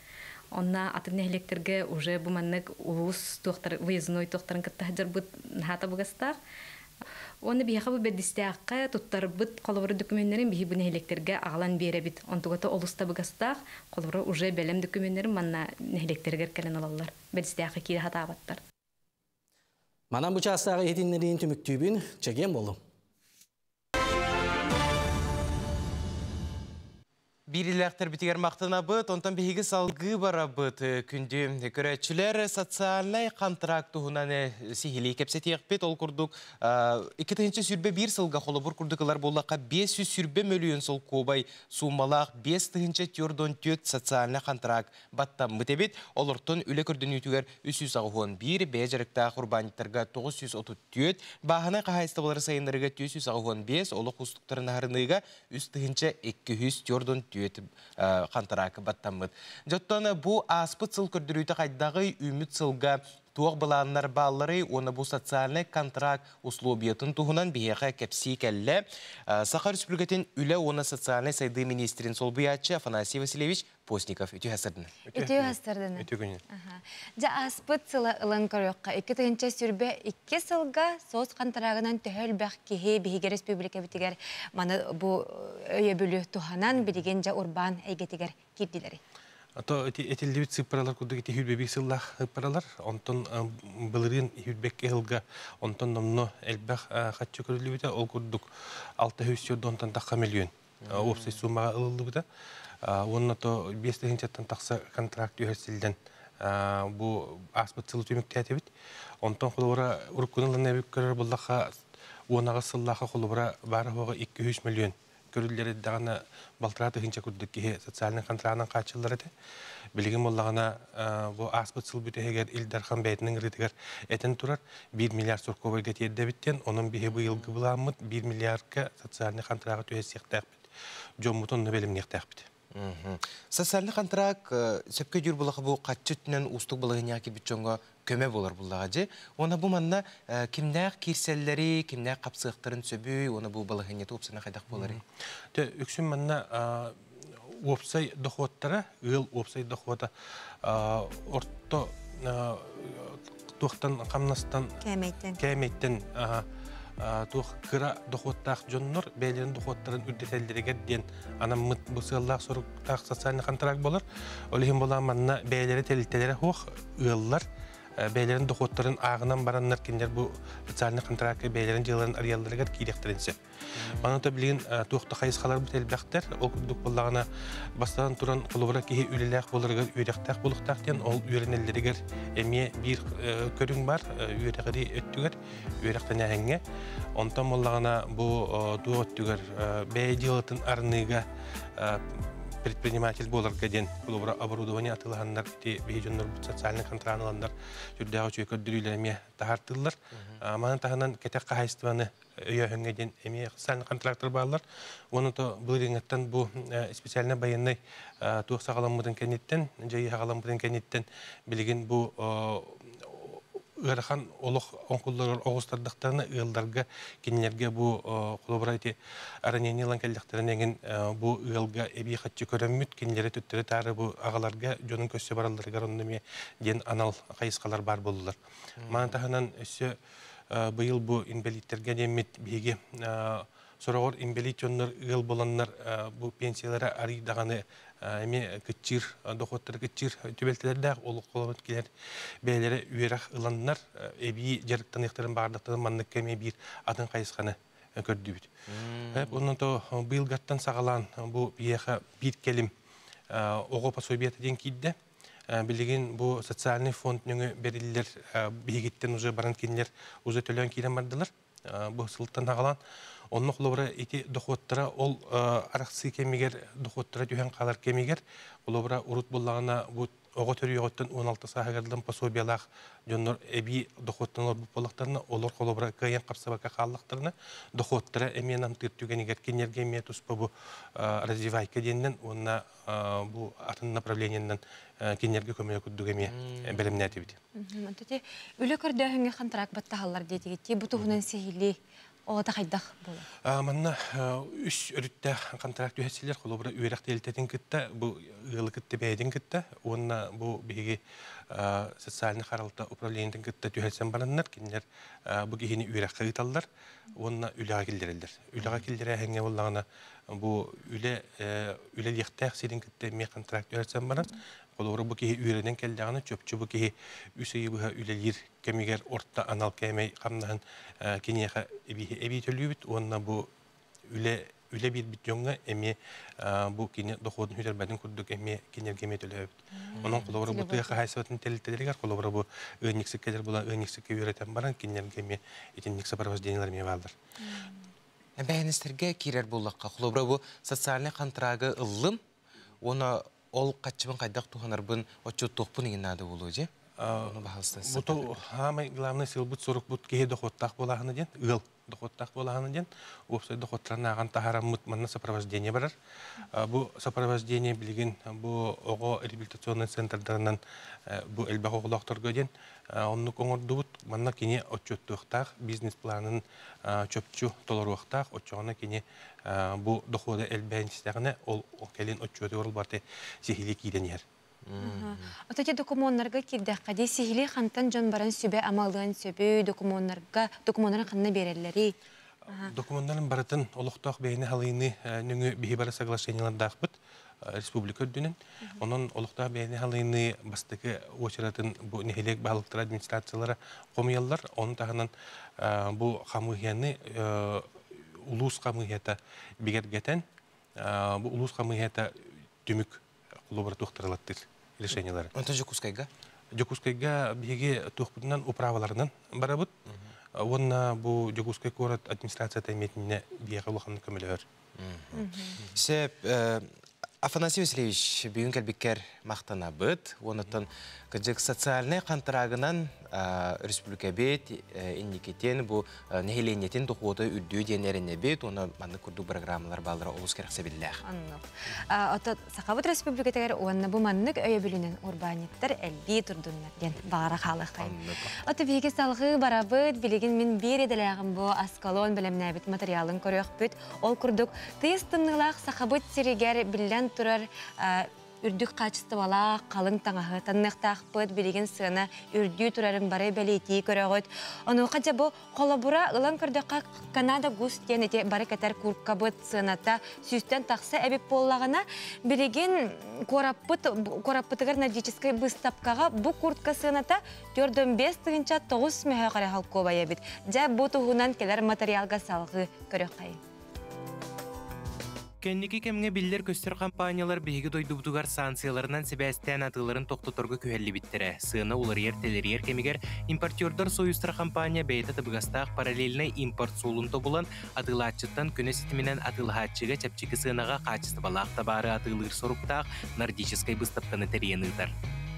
Онно атын нэһилиэктэргэ уже бу маннык улуус туохтар выездной туохтарын кытта сылдьарбыт наһаа табыгастаах. Уонна биһиэхэ бу бэрдистээххэ туттарбыт холобура документтерин биһи бу нэһилиэктэргэ аҕалан биэрэбит. Онтугата олус табыгастаах, холобура уже бэлэм документтерин манна нэһилиэктэригэр кэлэн ылаллар. Бэрдистээххэ киирэ сатаабаттар. Манан бу чаастааҕы иһитиннэриин түмүктүүбүн, чэгиэн буолуҥ. Биирилээхтэрбитигэр махтанабыт, онтон биһиги салгыы барабыт. Күндү көрөөччүлэр социальнай контракт туһунан сиһилии кэпсэтиэхпит. Ол курдук 2021 сылга холобур курдук ылар буоллахха 520 мөлүйүөн солкуобай сууммалаах 5404 социальнай контракт баттаммыт эбит. Олортон үлэ көрдөнүүтүгэр 381, бэйэ дьарыктаах урбаанньыттарга 934, бааһынай хаһаайыстыбалары сайыннарыыга 485, олох уустуктарын аһарыныыга 3204 хантараак баттаммыт. Дьоттон бу ааспыт сыл көрдөрүүтэ хайдаҕый, үүммүт сылга Туох былааннар баалларый уонна бу социальнай контракт условиятын туһунан биһиэхэ кэпсии кэллэ Саха Республикатын үлэ уонна социальнай сайдыы министрин солбуйааччы Афанасий Васильевич Постников. Үтүө хастардына. Үтүө хастардына. Үтүө күнү. Дьэ ааспыт сыла ылан көрүөххэ. 2022 сылга соц контрагынан төһө элбэх киһи биһиги республикабытыгар маны бу өйөбүлү туһанан билигин дьэ урбаан эйгэтигэр киирдилэри. Ато этиллибит сыыппаралар курдук ити хүрбэбик сыллаах сыыппаралар, онтон былырыын хүрбэкке сылга онтон номно элбэх хаччы көрүллүбүтэ, ол курдук 600 тахха миллион уопсай суммаҕа ылыллыбыта. Уонна то 5 тыһыынчаттан тахса контракт түһэрсиллэн бу ааспыт сылы түмүктээтибит. Онтон холобура уруккуну ылан эбит көрөр буллаха уонаҕа сыллааха холобура баар хоҕа 200 миллион көрүллэр даҕаны балтараа тыһыынча курдук киһи социальнай контрагынан хааччыллар этэ. Билигин буоллаҕына бу ааспыт сыл бүтэһигэр Ил Дархан бэйэтинин ырыытыгар этэн турар 1 миллиард сорковойга тиэрдэбиттен, онон биһи быйылгы былааммыт 1 миллиардка социальнай контрагы түһэсиэхтээхпит. Дьоммутун онно бэлэмниэхтээхпит. Социальный контракт сөпкө дьүр булаха бу хаччы түнен устук балыгыня кибитчоңго көмө болар буллаға же. Она бу манна кимнәк кирселлери, кимнәк капсыктарын сөбүй, оны бу балыгыня тупсана хайдак болар. Те үксүн манна уопсай доходтара, ыл уопсай дохода орто туохтан камнастан кәмәйттен кәмәйттен туох кыра доходтаах дьоннор бэйэлэрин доходтарын үрдэтэллэригэр диэн анаммыт бу сыаллаах соруктаах социальный контракт болар. Ол иһин буолан манна бэйэлэри тэрилтэлэрэ хуох ыаллар бэйэлэрин доходтарын ааҕынан бараннар кинилэр бу социальный контрактка бэйэлэрин дьыаларын арыйалларыгар киириэхтэрин. Маны та билигин туохта хайысхалар бу элбэхтэр, ол курдук буллаҕына бастан туран холобура киһи үлэлээх буоларыгар үөрэхтээх буолуохтаах диэн, ол үөрэнэллэригэр эмиэ биир көрүҥ бар үөрэҕири өттүгэр үөрэхтэнээһиҥҥэ. Онтон буоллаҕына бу туох өттүгэр бэйэ дьыалатын арыныыга предприниматель буоларга диэн холобура оборудование атылаһаннар ти биһи дьоннор социальный контракт ыланнар сүрдээх үчүгэй көрдөрүүлэр эмиэ таһаартыыллар. Манан таһынан кэтэх хаһайыстыбаны өйөһөҥҥө диэн эмиэ социальный контракттар бааллар. Уонна то былырыҥҥаттан бу специально военный туох саҕаламмытын кэнниттэн, дьайыы саҕаламмытын кэнниттэн билигин бу ыарахан олох оҥкулларыгар оҕустардахтарына ыалларга кинилэргэ бу холобура ити ранение ылан кэллэхтэрин эҥин бу ыалга эбии хаччы көрөммүт кинилэри төттөрү таары бу аҕаларга дьонун көссө баралларыгар онно эмиэ диэн анал хайысхалар баар буоллулар. Манан таһынан өссө быйыл бу инбэлииттерге диэммит биһиги сороҕор инбэлиит дьоннор ыал боланнар бу пенсиялара арыйдаҕаны эмиэ кытчыыр доходтары кытчыыр түбэлтэлэрдээх ол холобут килер бэйэлэрэ үөрэх ыланнар эбии дьарыктаныахтарын баардахтарын манныкка эмиэ биир атын хайысханы көрдүбүт. Онон то быйылгаттан саҕалаан бу биһиэхэ биир кэлим оҕо пособиета диэн киирдэ. Билигин бу социальный фонд нөҥүө бериллер биһигиттен уже баран кинилер уже төлөөн киирэн бардылар. Бу сылтан хагалаан онно холобура ити доходтара ол арахсыы кэмигэр доходтара түһэн хаалар кэмигэр холобура урут буллаҕына бу оҕо төрүөҕүттэн 16 сааһыгар пособиялаах дьоннор эбии доходтан олорбут буоллахтарына олор холобура кыайан хапсабакка хааллахтарына доходтара эмиэ намтыыр түгэнигэр кинилэргэ эмиэ туспа бу развивайка диэннэн уонна бу атын направлениеннан кинилэргэ көмөлө курдук эмиэ бэлэмнээтибит. Онтоти үлэ көрдөөһүҥҥэ контракт баттаһаллар диэтигит. Бу туһунан сиһили оҕото хайдах буолар? Манна үс өрүттээх контракт түһэсилэр холобура үөрэх тэрилтэтин кытта, бу ыалы кытта бэйэтин кытта уонна бу биһиги социальный харалта управлениетын кытта түһэлсэн бараннар кинилэр бу киһини үөрэххэ ыыталлар уонна үлэҕэ киллэрэллэр. Үлэҕэ киллэрээһиҥҥэ буоллаҕына бу үлэ үлэлиэхтээх сирин кытта эмиэ контракт түһэлсэн баран холобура бу киһи үөрэнэн кэллэҕинэ чопчу бу киһи үс ыйы быһа үлэлиир кэмигэр орто анал кээмэй хамнаһын киниэхэ эбии төлүүбүт уонна бу үлэ үлэ биэрбит дьоҥҥо эмиэ бу кини доходун хүтэрбэтин курдук эмиэ кинилэргэ эмиэ төлөөбүт. Онон холобура бу тыа хаһаайыстыбатын тэрилтэлэригэр холобура бу ыанньыксыккалар була ыанньыксыкка үөрэтэн баран кинилэргэ эмиэ итинник сопровождениелар эмиэ бааллар. Бэйэнистерге киирэр буллахха холобура бу социальный контрагы ыллым, уонна ол хаччыбын хайдах туһанарбын отчуттуохпун иҥин наада буолуо же. Бу самый главный сыалбыт сорукпут киһи дохуоттаах буолааһына диэн, ыал дохуоттаах буолааһына диэн, уопсай дохуоттарын ааҕан таһаараммыт манна сопровождение барар. Бу сопровождение билигин бу оҕо реабилитационнай центрдарынан бу элбэх оҕолоохторго диэн оннук оҥордубут. Манна кини отчуоттуохтаах, бизнес-планын чопчу толоруохтаах, оччоҕуна кини бу дохуода элбээн истэҕинэ, ол кэлин отчуотугар барыта сиһилии киирэн иһэр. Ото докумуоннарга киирдэххэ дии сиһилии хантан дьон баран сүбэ амалыан сөбүй, докумуоннарга докумуоннарын ханна биэрэллэрий? Докумуоннарын барытын олохтоох бэйэни халыйыны нөҥүө биһи бары соглашениелардаахпыт республика үрдүнэн. Онон олохтоох бэйэни халыйыны бастакы уочаратын бу нэһилиэк баһылыктара администрациялара хомуйаллар. Ону таһынан бу хамыыһыйаны улуус хамыыһыйата бигэргэтэн, бу улуус хамыыһыйата түмүк холобура туохтарылаттыр решениелары. Онтон Дьокуускайга? Дьокуускайга биһиги туохпутунан управаларынан барабыт. Уонна бу Дьокуускай куорат администрацията эмиэтинне биһиэхэ улаханнык көмөлөһөр. Сөп, Афанасий Васильевич, бүгүн кэлбиккэр махтанабыт. Онуттан кыдьык социальнай хантараагынан республикабит инникитин бу нэһилиэнньэтин дохуота үрдүө диэн эрэнэбит уонна маннык курдук программалар бааллара олус кэрэхсэбиллээх. Оннук. Ото Сахабыт Республикатыгар уонна бу маннык өйөбүлүнэн урбаанньыттар элбии турдуннар диэн баҕара хаалыаххайын. Ото биһиги салҕыы барабыт, билигин мин биир идэлээҕим бу Аскалон бэлэмнээбит материалын көрүөхпүт. Ол курдук, тыйыс тымныылаах Сахабыт сиригэр биллэн турар үрдүк хаачыстыбалаах халыҥ таҥаһы таныахтаахпыт, билигин сыана үрдүү турарын бары бэлиэтии көрөҕүт. Онуоха дьэ бу холобура ылан көрдөххө Канада Гус диэн ити бары кэтэр курткабыт сыаната сүүстэн тахса эбит буоллаҕына, билигин куораппыт куораппытыгар нордическай быыстапкаҕа бу куртка сыаната 4 9 мөһөөх эрэ холкуобай эбит. Дьэ бу туһунан кэлэр материалга салҕыы көрүөххэйин. Кэнники кэмҥэ биллэр-көстөр компаниялар биһиги дойдубутугар санкцияларынан сибээстээн атыыларын тохтоторго күһэллибиттэрэ. Сыана уларыйар-тэлэрийэр кэмигэр импортердар союзтара компания бэйэтэ табыгастаах параллельнай импорт суолун тобулан, атыылааччыттан көнө ситиминэн атыылаһааччыга чэпчэки сыанаҕа хаачыстыбалаах табаары атыылыыр соруктаах нордическай быыстапканы тэрийэн ыытар.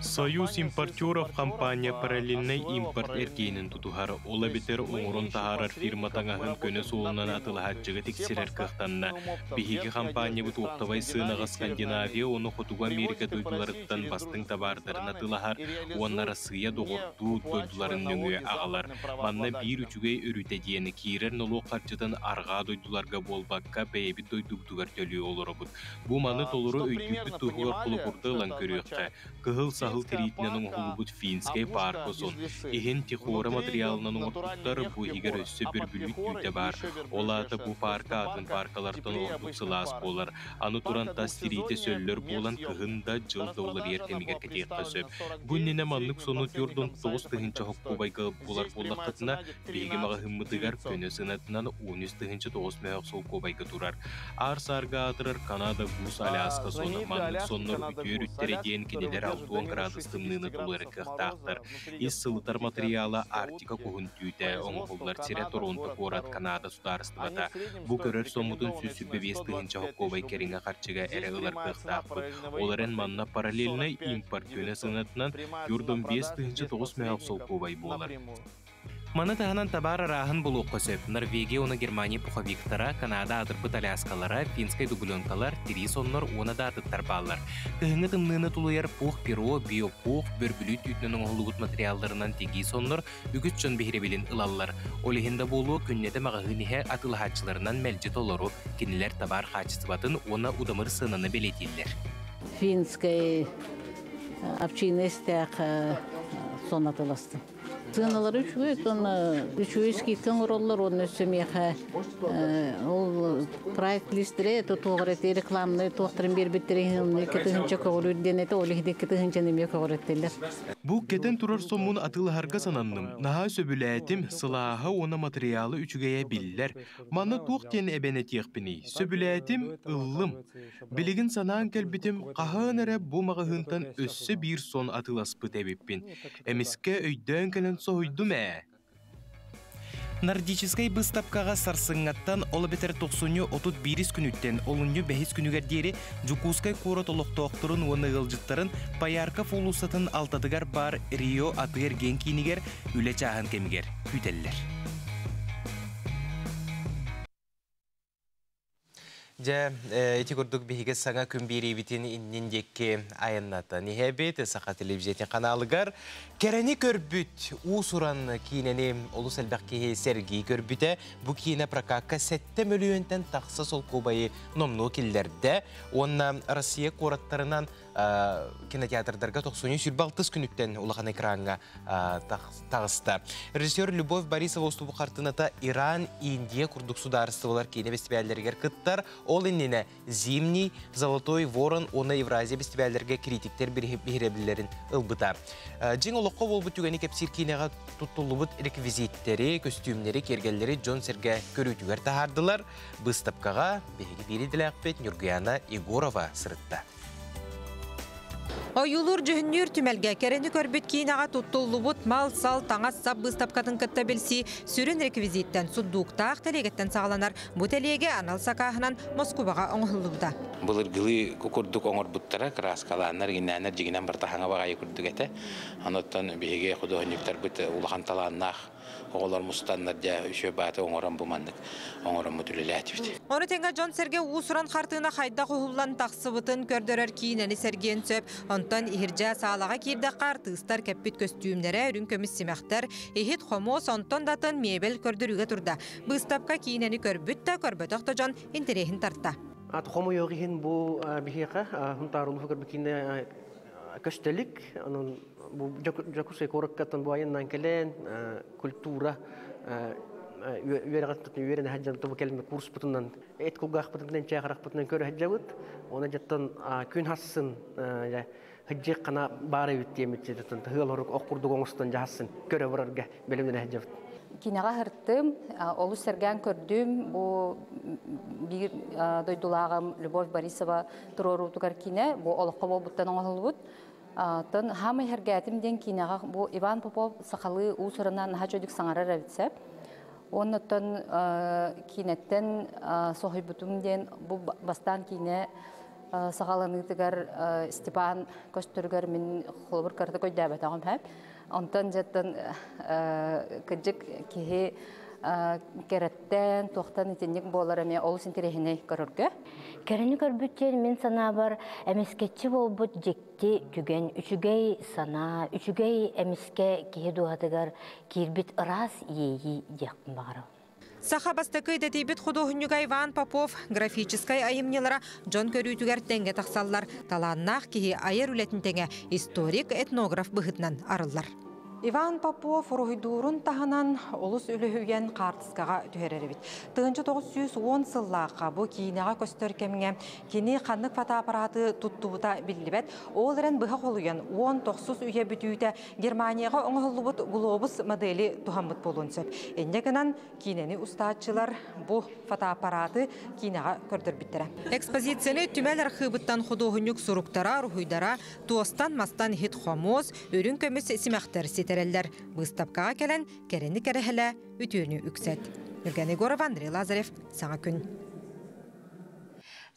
Союз импортеров компания параллельнай импорт эргиэнин тутуһар, ол эбэтэр оҥорон таһаарар фирма таҥаһын көнө суолунан атыылаһааччыга тиксэрэр кыахтанна. Биһиги компаниябыт оптовай сыанаҕа Скандинавия уонна Хотугу Америка дойдуларыттан бастыҥ табаардарын атыылаһар уонна Россия доҕордуу дойдуларын нөҥүө аҕалар. Манна биир үчүгэй өрүтэ диэн киирэр нолуок харчытын арҕаа дойдуларга буолбакка бэйэбит дойдубутугар төлүү олоробут. Бу маны толору өйдүүрбүт туһугар холобурда ылан көрүөххэ. Кыһыл саһыл тириитинэн оҥоһуллубут финскэй паарка сон. Иһин техора материалынан оҥорбуттар, бу иһигэр өссө бөрбүлүүт түүтэ баар. Ол аата бу паарка атын пааркалартан ордук сылаас буолар. Аны туран тас тириитэ сөллөр буолан кыһын да, дьыл да уларыйар кэмигэр кэтиэххэ сөп. Бу иннинэ маннык сону 49 тыһыынча холкуобайга булар буоллаххытына, биһиги маҕаһыыммытыгар көнө сыанатынан 13 900 мөһөөх солкуобайга турар. Аар-саарга аатырар Канада Гус Аляска соно маннык соннор үтүө өрүттэрэ диэн кинилэр 60 градус тымныыны тулуйар кыахтаахтар. Ис сылытар материала Арктика куһун түүтэ, оҥоһуллар сирэ Торонто куорат Канада судаарыстыбата. Бу көрөр соммутун 125 тыһыынча холкуобай кэриҥэ харчыга эрэ ылар кыахтаахпыт. Ол эрэн манна параллельнай импорт көнө сыанатынан 45 900 мөһөөх солкуобай буолар. Маны таһынан табаар арааһын булуохха сөп. Норвегия уонна Германия пуховиктара, Канада аатырбыт аляскалара, финскай дубленкалар, тирии соннор уонна да атыттар бааллар. Кыһыҥҥы тымныыны тулуйар пух перо, биопух, бөрбүлүүт түүтүнэн оҥоһуллубут материалларынан тигии соннор үгүс дьон биһирэбилин ылаллар. Ол иһин да буолуо күннэтэ маҕаһыын иһэ атыылаһааччыларынан мэлдьи толору, кинилэр табаар хаачыстыбатын уонна удамыр сыананы бэлиэтииллэр. Финскай овчина истээх сон атыыластым. Сыаналары үчүгэй, онно үчүгэй скидка оҥороллор, уонна өссө миэхэ ол прайс-листере туоҕар эти рекламный туохтарын биэрбиттэрин иһин 2000 көҕүрүүр диэн этэ, ол иһин 2000-ны эмиэ көҕүрэттилэр. Бу кэтэн турар соммун атыылаһарга сананным. Наһаа сөбүлээтим, сылааһа уонна материалы үчүгэйэ биллэр. Манна туох диэн эбэн этиэхпиний? Сөбүлээтим, ыллым. Билигин санаан кэлбитим, хаһан эрэ бу маҕаһыынтан өссө биир сон атыыласпыт эбиппин. Эмискэ өйдөөн кэлэн соһуйдум ээ. Нордическай быыстапкаҕа сарсыҥҥаттан, ол эбэтэр тохсунньу 31 күнүттэн олунньу бэһис күнүгэр диэри Дьокуускай куорат олохтоохторун уонна ыалдьыттарын Поярков уулуссатын алтатыгар баар Рио атыы-эргиэн киинигэр үлэ чааһын кэмигэр күүтэллэр. Дьэ, ити курдук биһиги саҥа күн биэриибитин иннин диэки айаннатан иһэбит. Саха телевизиятын ханаалыгар кэрэни көрбүт уус-уран киинэни олус элбэх киһи сэргии көрбүтэ. Бу киинэ прокакка 7 мөлүйүөнтэн тахса солкуобайы номнуо киллэрдэ. Уонна Россия куораттарынан кинотеатрдарга тохсунньу 26 күнүттэн улахан экраҥҥа таҕыста. Режиссер Любовь Борисова устубу хартыыната Иран, Индия курдук судаарыстыбалар киинэ бэстибээллэригэр кыттар. Ол иннинэ Зимний, Золотой ворон уонна Евразия бэстибээллэргэ критиктэр биһирэбиллэрин ылбыта. Дьиҥ олоххо буолбут түгэни кэпсиир киинэҕэ туттуллубут реквизиттэри, көстүүмнэри, киэргэллэри дьон-сэргэ көрүүтүгэр таһаардылар. Быыстапкаҕа биһиги биир идэлээхпит Ньургуяна Егорова сырытта. Ойуулуур-дьүһүннүүр түмэлгэ кэрэни көрбүт киинэҕэ туттуллубут мал-сал, таҥас-сап быыстапкатын кытта билсии сүрүн реквизиттэн сундууктаах тэлиэгэттэн саҕаланар. Бу тэлиэгэ анал сакааһынан Москубаҕа оҥоһуллубута. Былыргылыы курдук оҥорбуттара, кырааскалааннар, гиннээннэр дьигинэн барыта хаҥа баҕайы курдук этэ. Онуттан биһиги худуоһунньуктарбыт улахан талааннаах оҕолор мустаннар дьэ үчүгэй бааты оҥорон бу маннык оҥороммут үлэлээтибит. Ону тэҥэ дьон-сэргэ уус-уран хартыына хайдах уһуллан тахсыбытын көрдөрөр киинэни сэргиэн сөп. Онтон иһирдьэ саалаҕа киирдэххэ артыыстар кэппит көстүүмнэрэ, үрүҥ көмүс симэхтэр, иһит-хомуос, онтон да атын миэбэл көрдөрүүгэ турда. Быыстапка киинэни көрбүт да, көрбөтөх да дьон интэриэһин тарта. Ат хомойуох иһин бу биһиэхэ Хунтаар улууһугар бу киинэ көстөлүк. Онон бу Дьокуускай куораккаттан бу айаннаан кэлэн культура үөрэҕин үөрэнэ сылдьан тобу кэлин курспутунан эт кулгаахпытынан чээхарахпытынан көрө сылдьабыт. Оны дьаттан күн хассын хыджык қана баар эбит диэмит жеттон тыал орук ох курдук оҥостон жаһассын көрө барарга бэлэмнэнэ сылдьабыт. Кинэҕэ һыртым, олус сэргээн көрдүм. Бу биир дойдулааҕым Любовь Борисова туруоруутугар кинэ бу олоххо буолбуттан оҥоһуллубут. Тон хаамай һэргээтим диэн киинэҕэ бу Иван Попов сахалыы уус-уранан наһаа чөдүк саҥарар эбит сөп. Оннуттан киинэттэн соһуйбутум диэн бу бастаан киинэ саҕаланыытыгар Степан көстөрүгэр мин холобур кыратык өйдөөбөтөҕүм һэп. Онтон дьэттэн кыдьык киһи кэрэттэн, туохтан итинник буолар эмиэ олус интэриэһинэй көрөргө. Кэрэни көрбүт диэн мин санаабар эмискэччи буолбут дьикти түгэн, үчүгэй санаа, үчүгэй эмискэ киһи дууһатыгар киирбит ыраас иэйии диэхпин баҕарабын. Саха бастакы идэтийбит худуоһунньуга Иван Попов графическай айымньылара дьон көрүүтүгэр тэҥҥэ тахсаллар. Талааннаах киһи айар үлэтин тэҥэ историк, этнограф быһыытынан арыллар. Иван Попов уруһуйдуурун таһынан олус үлүһүйэн хаартыскаҕа түһэрэр эбит. 1910 сыллаахха бу киинэҕэ көстөр кэмҥэ кини ханнык фотоаппараты туттубута биллибэт. Ол эрэн быһа холуйан 19 үйэ бүтүүтэ Германияҕа оҥоһуллубут глобус модели туһаммыт буолуон сөп. Инньэ гынан киинэни устааччылар бу фотоаппараты киинэҕэ көрдөрбүттэрэ. Экспозицияны түмэл архыыбыттан худуоһунньук суруктара, уруһуйдара, туостан-мастан иһит-хомуос, үрүҥ көмүс симэхтэр ситэрэллэр. Быыстапкаҕа кэлэн кэрэни кэрэһэлэ, үтүөнү үксэт. Евгений Егоров, Андрей Лазарев, Саҥа күн.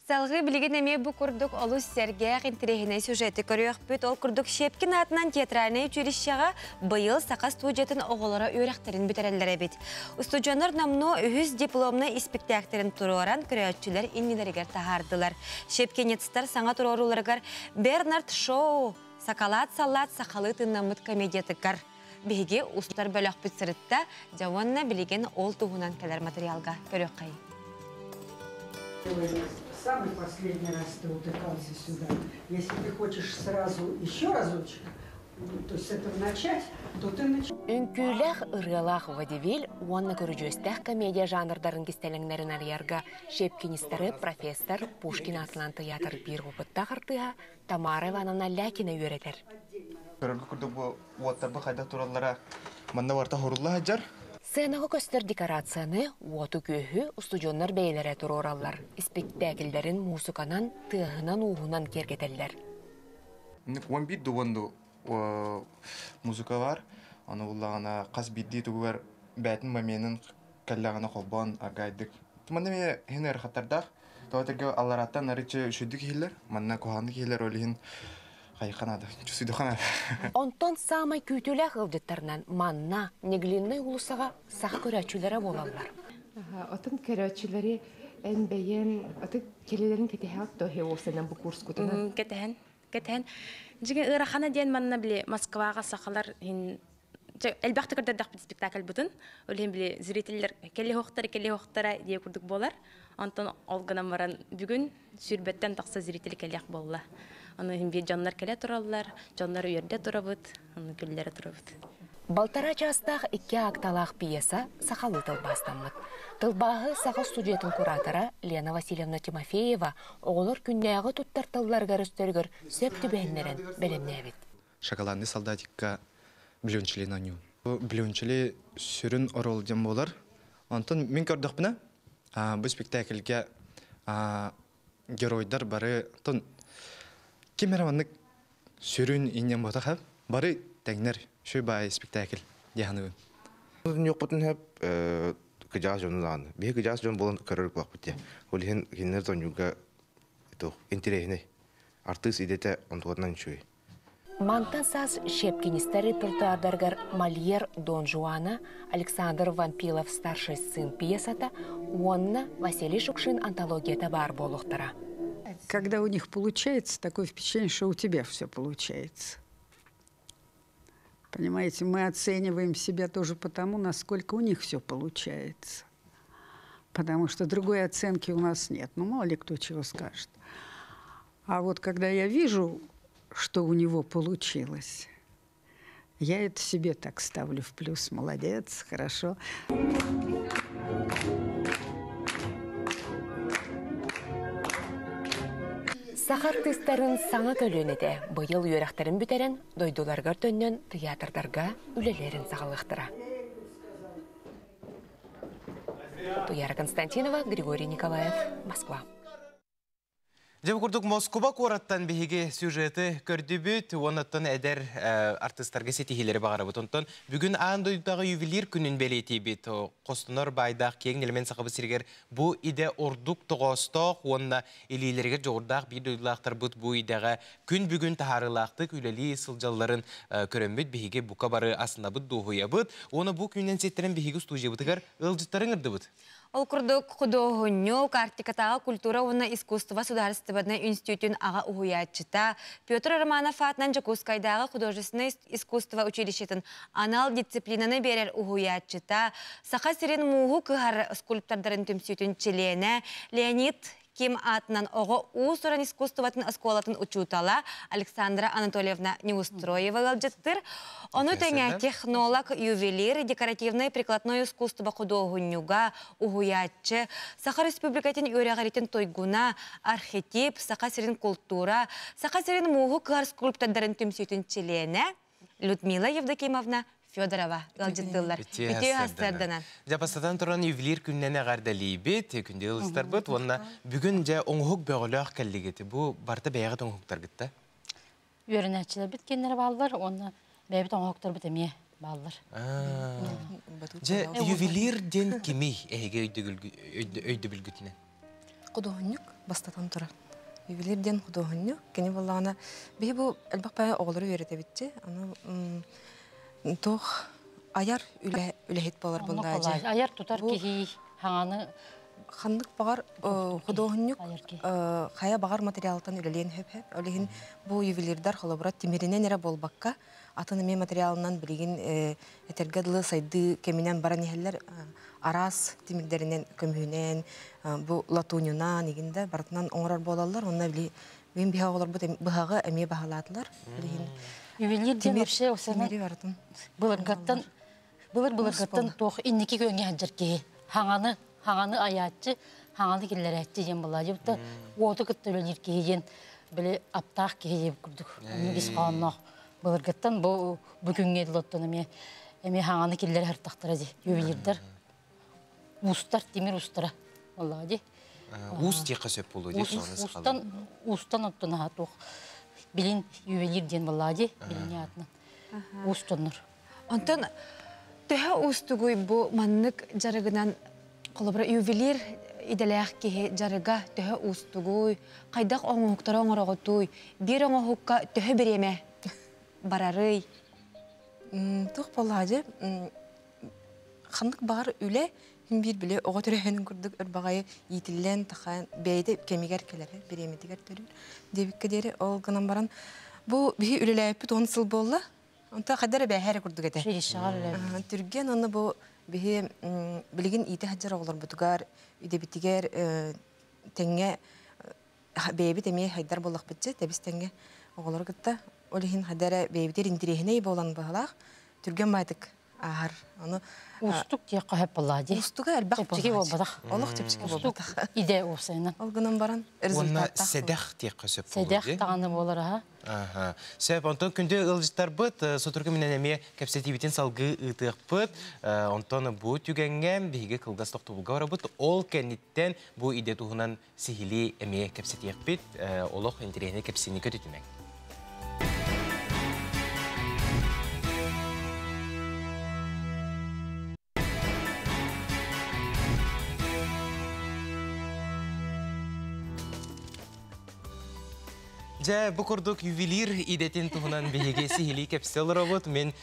Салгыы билигин эмиэ бу курдук олус сэргээх интэриэһинэй сюжеты көрүөхпүт. Ол курдук Щепкин аатынан театральнай училищеҕа быйыл саха студиятын оҕолоро үөрэхтэрин бүтэрэллэр эбит. Устудьуоннар номнуо үһүс дипломнай испиктээктэрин туруоран көрөөччүлэр иннилэригэр таһаардылар. Щепкинецтэр саҥа туруорууларыгар Бернард Шоу Сакалаат саллаат сахалыы тыыннаммыт комедиятыгар биһиги устар бөлөхпүт сырытта, дьэ уонна билигин ол туһунан кэлэр материалга көрүөххэйиҥ. Самый последний раз ты утыкался сюда. Если ты хочешь сразу еще разочек, то есть с этого начать, то ты начинаешь. Үҥкүүлээх, ырыалаах водевиль уонна көрүдьүөстээх комедия жанрдарын кистэлэҥнэрин арыйарга Щепкинистары профессор Пушкин аатынан тыйаатыр биир опыттаах артыыһа Тамара Ивановна Лякина үөрэтэр. Көрөргө курдук бу уоттарбы хайдах тураллара манна барыта хорулла сылдьар. Сценаҕа көстөр декорацияны, уоту-күөһү устудьуоннар бэйэлэрэ туруораллар. Испиктээкиллэрин муусуканан, тыаһынан-ууһунан киэргэтэллэр. 11 да уон музыка бар. Аны буллаҕына хас биирдии тугугар бәтин моменын кәлләгәне холбон аргайдык. Манна ме хенер хаттардах. Тоотеге алараттан арычы шүдүк хиллер, манна коханды хиллер олихин хайханады. Чусуйду ханады. Онтон самай күүтүүлээх ыалдьыттарынан манна Неглинный уулуссаҕа саха көрөөччүлэрэ буолаллар. Отон көрөөччүлэри эн бэйэн аты келелерин кетеһэт то хеосенен бу курс кутунан. Кетеһен, кетеһен. Жиге ырахана диэн манна били Москваҕа сахалар хин элбэхтик көрдөрдөхпүт спектакль бутун. Олен били зрительлер келли хохтара, келли хохтара дие курдук болар. Онтон ол гынан баран бүгүн сүрбеттен тахса зритель келлях болла. Аны хин бир дьоннор келе тураллар, дьоннор үйөрдө турабыт, аны күллere турабыт. Балтара частах икки акталаах пьеса сахалы тылбаастаммыт. Тылбааһы саха студиятын куратора Лена Васильевна Тимофеева оҕолор күннээҕи туттар тылларыгар өстөрүгэр сөп түбэһиннэрэн бэлэмнээбит. Шоколадный солдатикка блюнчили наню. Блюнчили сүрүн орол дем болар. Онтон мин көрдөхпүнэ, бу спектакльге геройдар бары тон ким эрэ маннык сүрүн иннен ботаха бары теңнер шүй бай спектакль дияханыбын. Ньокпутун хөп кыжаас жону дааны. Биһи кыжаас жон болон көрөр булакпыт те. Ол хен хиннер тонюга то интересный. Артист идете онтуатнан чуй. Мантан саас Щепкинистер репертуардаргар Мольер Дон Жуана, Александр Вампилов старший сын пьесата, уонна Василий Шукшин антологията бар буолуохтара. Когда у них получается, такое впечатление, что у тебя все получается. Понимаете, мы оцениваем себя тоже потому, насколько у них все получается. Потому что другой оценки у нас нет. Ну, мало ли кто чего скажет. А вот когда я вижу, что у него получилось, я это себе так ставлю в плюс. Молодец, хорошо. Саха артыыстарын саҥа көлүөнэтэ быйыл үөрэхтэрин бүтэрэн дойдуларыгар төннөн тыйаатырдарга үлэлэрин саҕалыахтара. Туяра Константинова, Григорий Николаев, Москва. Дьэ бу курдук Москуба куораттан биһиги сюжеты көрдүбүт, уоннаттан эдэр артыстарга ситиһиилэри баҕарабыт. Онтон бүгүн аан дойдутааҕы ювелир күнүн бэлиэтиибит. Хостонор баайдаах киэҥ нэлэмэн Сахабыт сиригэр бу идэ ордук тоҕоостоох уонна илиилэригэр дьоҕурдаах биир дойдулаахтарбыт бу идэҕэ күн бүгүн таһаарыылаахтык үлэлии сылдьалларын көрөммүт биһиги бука бары астынабыт, дуоһуйабыт. Уонна бу күнүнэн сиэттэрэн биһиги студиябытыгар ыалдьыттарын ыҥырдыбыт. Ол курдук худуоһунньук, Арктикатааҕы культура уонна искусство судаарыстыбаннай үнстүүтүн аҕа уһуйааччыта Петр Романов аатынан Дьокуускайдааҕы художественнай искусство училищетын анал дисциплинаны биэрэр уһуйааччыта, Саха сирин мууһу кыһар скульптордарын түмсүүтүн чилиэнэ Леонид Ким аатынан оҕо уус-уран искусствотын оскуолатын учуутала Александра Анатольевна Неустроева ыалдьыттыыр. Ону тэҥэ технолог, ювелир, декоративнай прикладной искусство худуоһунньуга, уһуйааччы, Саха Республикатын үөрэҕиритин туйгуна, архетип, Саха сирин култуура, Саха сирин мууһу кыһар скульптордарын түмсүүтүн чилиэнэ Людмила Евдокимовна Федорова ыалдьыттыыллар. Үтүө сарсыарданан. Дьэ, бастатан туран ювелир күннэн эҕэрдэлиибит, күндү ылыстарбыт уонна бүгүн дьэ оҥоһук бөҕөлөөх кэллигит. Бу барыта бэйэҕит оҥоһуктаргытта? Үөрэнээччилэрбит кинилэр бааллар уонна бэйэбит оҥоһуктарбыт эмиэ бааллар. Дьэ, ювелир диэн кимий эһиги өйдөбүлгүтүнэн? Худуоһунньук бастатан турар. Ювелир диэн худуоһунньук. Кини буоллаҕына, биһи бу элбэх баайы оҕолору үөрэтэбитчи. Аны туох айар үлэ үлэһит буолар буоллаадьы. Айар тутар киһи хаҥаны ханнык баҕар худуоһунньук хайа баҕар материалтан үлэлиэн сөп. Ол иһин бу ювелирдар холобура тимиринэн эрэ буолбакка атын эмиэ материалынан билигин этэргэ дылы сайдыы кэминэн баран иһэллэр араас тимирдэринэн көмүһүнэн бу латуньунан игин да барытынан оҥорор буолаллар онно били бин биһа оҕолорбут быһаҕы эмиэ баһылаатылар билигин ювелир диэн вообще барытын былыргаттан былыр былыргаттан туох инники күөҥҥэ сылдьар киһи хаҥаны хаҥаны айааччы хаҥаны киллэрээччи диэн буолла дьыбыта уоту кытта үлэлиир киһи диэн били аптаах киһи диэбит курдук ис хоһоонноох былыргыттан бу бу күҥҥэ дылы эмиэ эмиэ хаҥаны киллэрэ сыртахтара ди ювелирдар уустар тимир устара оллаа ди уус диэххэ сөп буолуо ди устан устан оттон туох билин ювелир диэн буоллаа ди билини аатынан уус дьоннор онтон Төһө уустугуй бу маннык дьарыгынан холобура ювелир идэлээх киһи дьарыга төһө уустугуй, хайдах оҥоһуктары оҥороҕутуй, биир оҥоһукка төһө бириэмэ барарый? Туох буоллаҕа дьэ, ханнык баҕар үлэ мин биир били оҕо төрөөһүнүн курдук ырбаҕайы иитиллэн тахаан бэйэтэ кэмигэр кэлэрэ, бириэмэтигэр төрүүр диэбиккэ диэри ол гынан баран бу биһи үлэлээбиппит 10 сыл буолла. Онто хайда эрэ бээһэ эрэ курдук этэ. Түргэн онно бу биһи билигин иитэ сылдьар оҕолорбутугар, идэбитигэр тэҥҥэ бэйэбит эмиэ хайдар буоллахпытчы тэбис тэҥҥэ оҕолору кытта ол иһин хайда эрэ бэйэбитигэр интириэһинэй буолан быһалаах түргэн баайтык ааһар. Ону Уустук диэххэ сөп буоллаа дии. Уустуга элбэх Чэпчэки буолбатах. Олох чэпчэки буолбатах. Идэ уопсайынан. Ол гынан баран Уонна результаттаах. сэдэх диэххэ сөп буолуо Сэдэх дии. даҕаны буолар аха. Аха. Сөп, онтон күндү ыалдьыттарбыт, сотору кэминэн эмиэ кэпсэтиибитин салгыы ыытыахпыт. Онтон бу түгэҥҥэ биһиги кылгас тохтобулга барабыт. Ол кэнниттэн бу идэ туһунан сиһилии эмиэ кэпсэтиэхпит. Олох интэриэһинэй кэпсиини көтүтүмэҥ. Дьэ, бу курдук ювелир идэтин туһунан биһиги сиһилии кэпсэ олоробут. Мин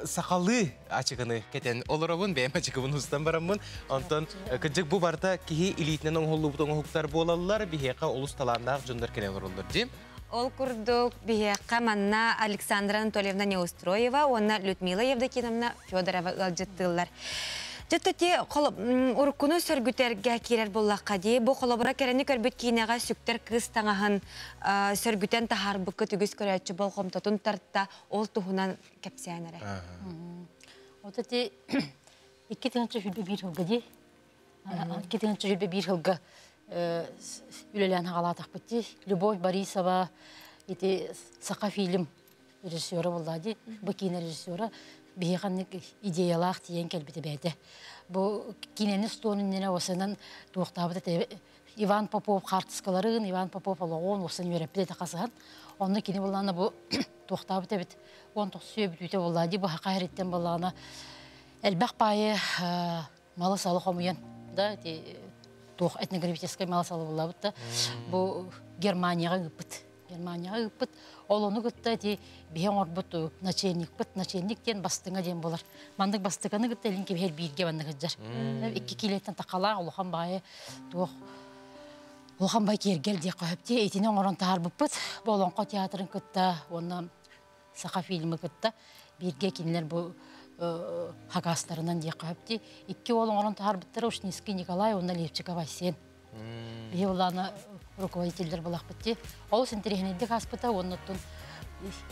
сахалыы ачыкыны кэтэн олоробун, бэйэм ачыкыбын устан бараммын. Онтон кырдьык бу барыта киһи илиитинэн оҥоһуллубут оҥоһуктар буолаллар, биһиэхэ олус талааннаах дьоннор кэлэн олороллор дии. Ол курдук биһиэхэ манна Александра Анатольевна Неустроева уонна Людмила Евдокиновна Федорова ыалдьыттыыллар. Дьэ уруккуну сөргүтэргэ киирэр буоллахха дии, бу холобура кэрэни көрбүт киинэҕэ сүктэр кыыс таҥаһын сөргүтэн таһаарбыккыт үгүс көрөөччү болҕомтотун тарта, ол туһунан кэпсээн эрэ. Вот эти 2021 сылга дии, 2021 сылга үлэлээн хаҕалаатахпыт дии. Любовь Борисова ити Саха фильм режиссера буолла дии, бу киинэ режиссера биһиэхэ идеялаах тиийэн кэлбитэ бэйэтэ. Бу киинэни устуон иннинэ осынан туохтаабыт этэ Иван Попов хаартыскаларын, Иван Попов олоҕун осан үөрэппит этэ хасыһан. Онно кини буллаана бу туохтаабыт эбит. 19 бүтүүтэ буолла дии, бу хака эриттен буоллаана элбэх паайы малы-салы хомуйан да ити туох этнографическай малы-салы буллабыт да бу Германияҕа ыыппыт. Германияҕа ыыппыт. Ол ону кытта ити биһи оҥорбут начальникпыт, начальник диэн бастыҥа диэн буолар. Маннык бастыканы кытта илин кэбиһэр бииргэ маннык сылдьар. 2 килеттен тақалаах улахан баайы туох улахан бай киэргэл диэххэ сөп дии. Итини оҥорон таһаарбыппыт. Бу Олоҥхо театрын кытта уонна Саха фильмы кытта бииргэ кинилэр бу хакастарынан диэххэ сөп дии. Икки уол оҥорон таһаарбыттара Ушницкий Николай уонна Левчиков Айсен. Биһи улаана руководителлэр булахпыт дии. Олус интэриэһинэйдик ааспыта уонна оттон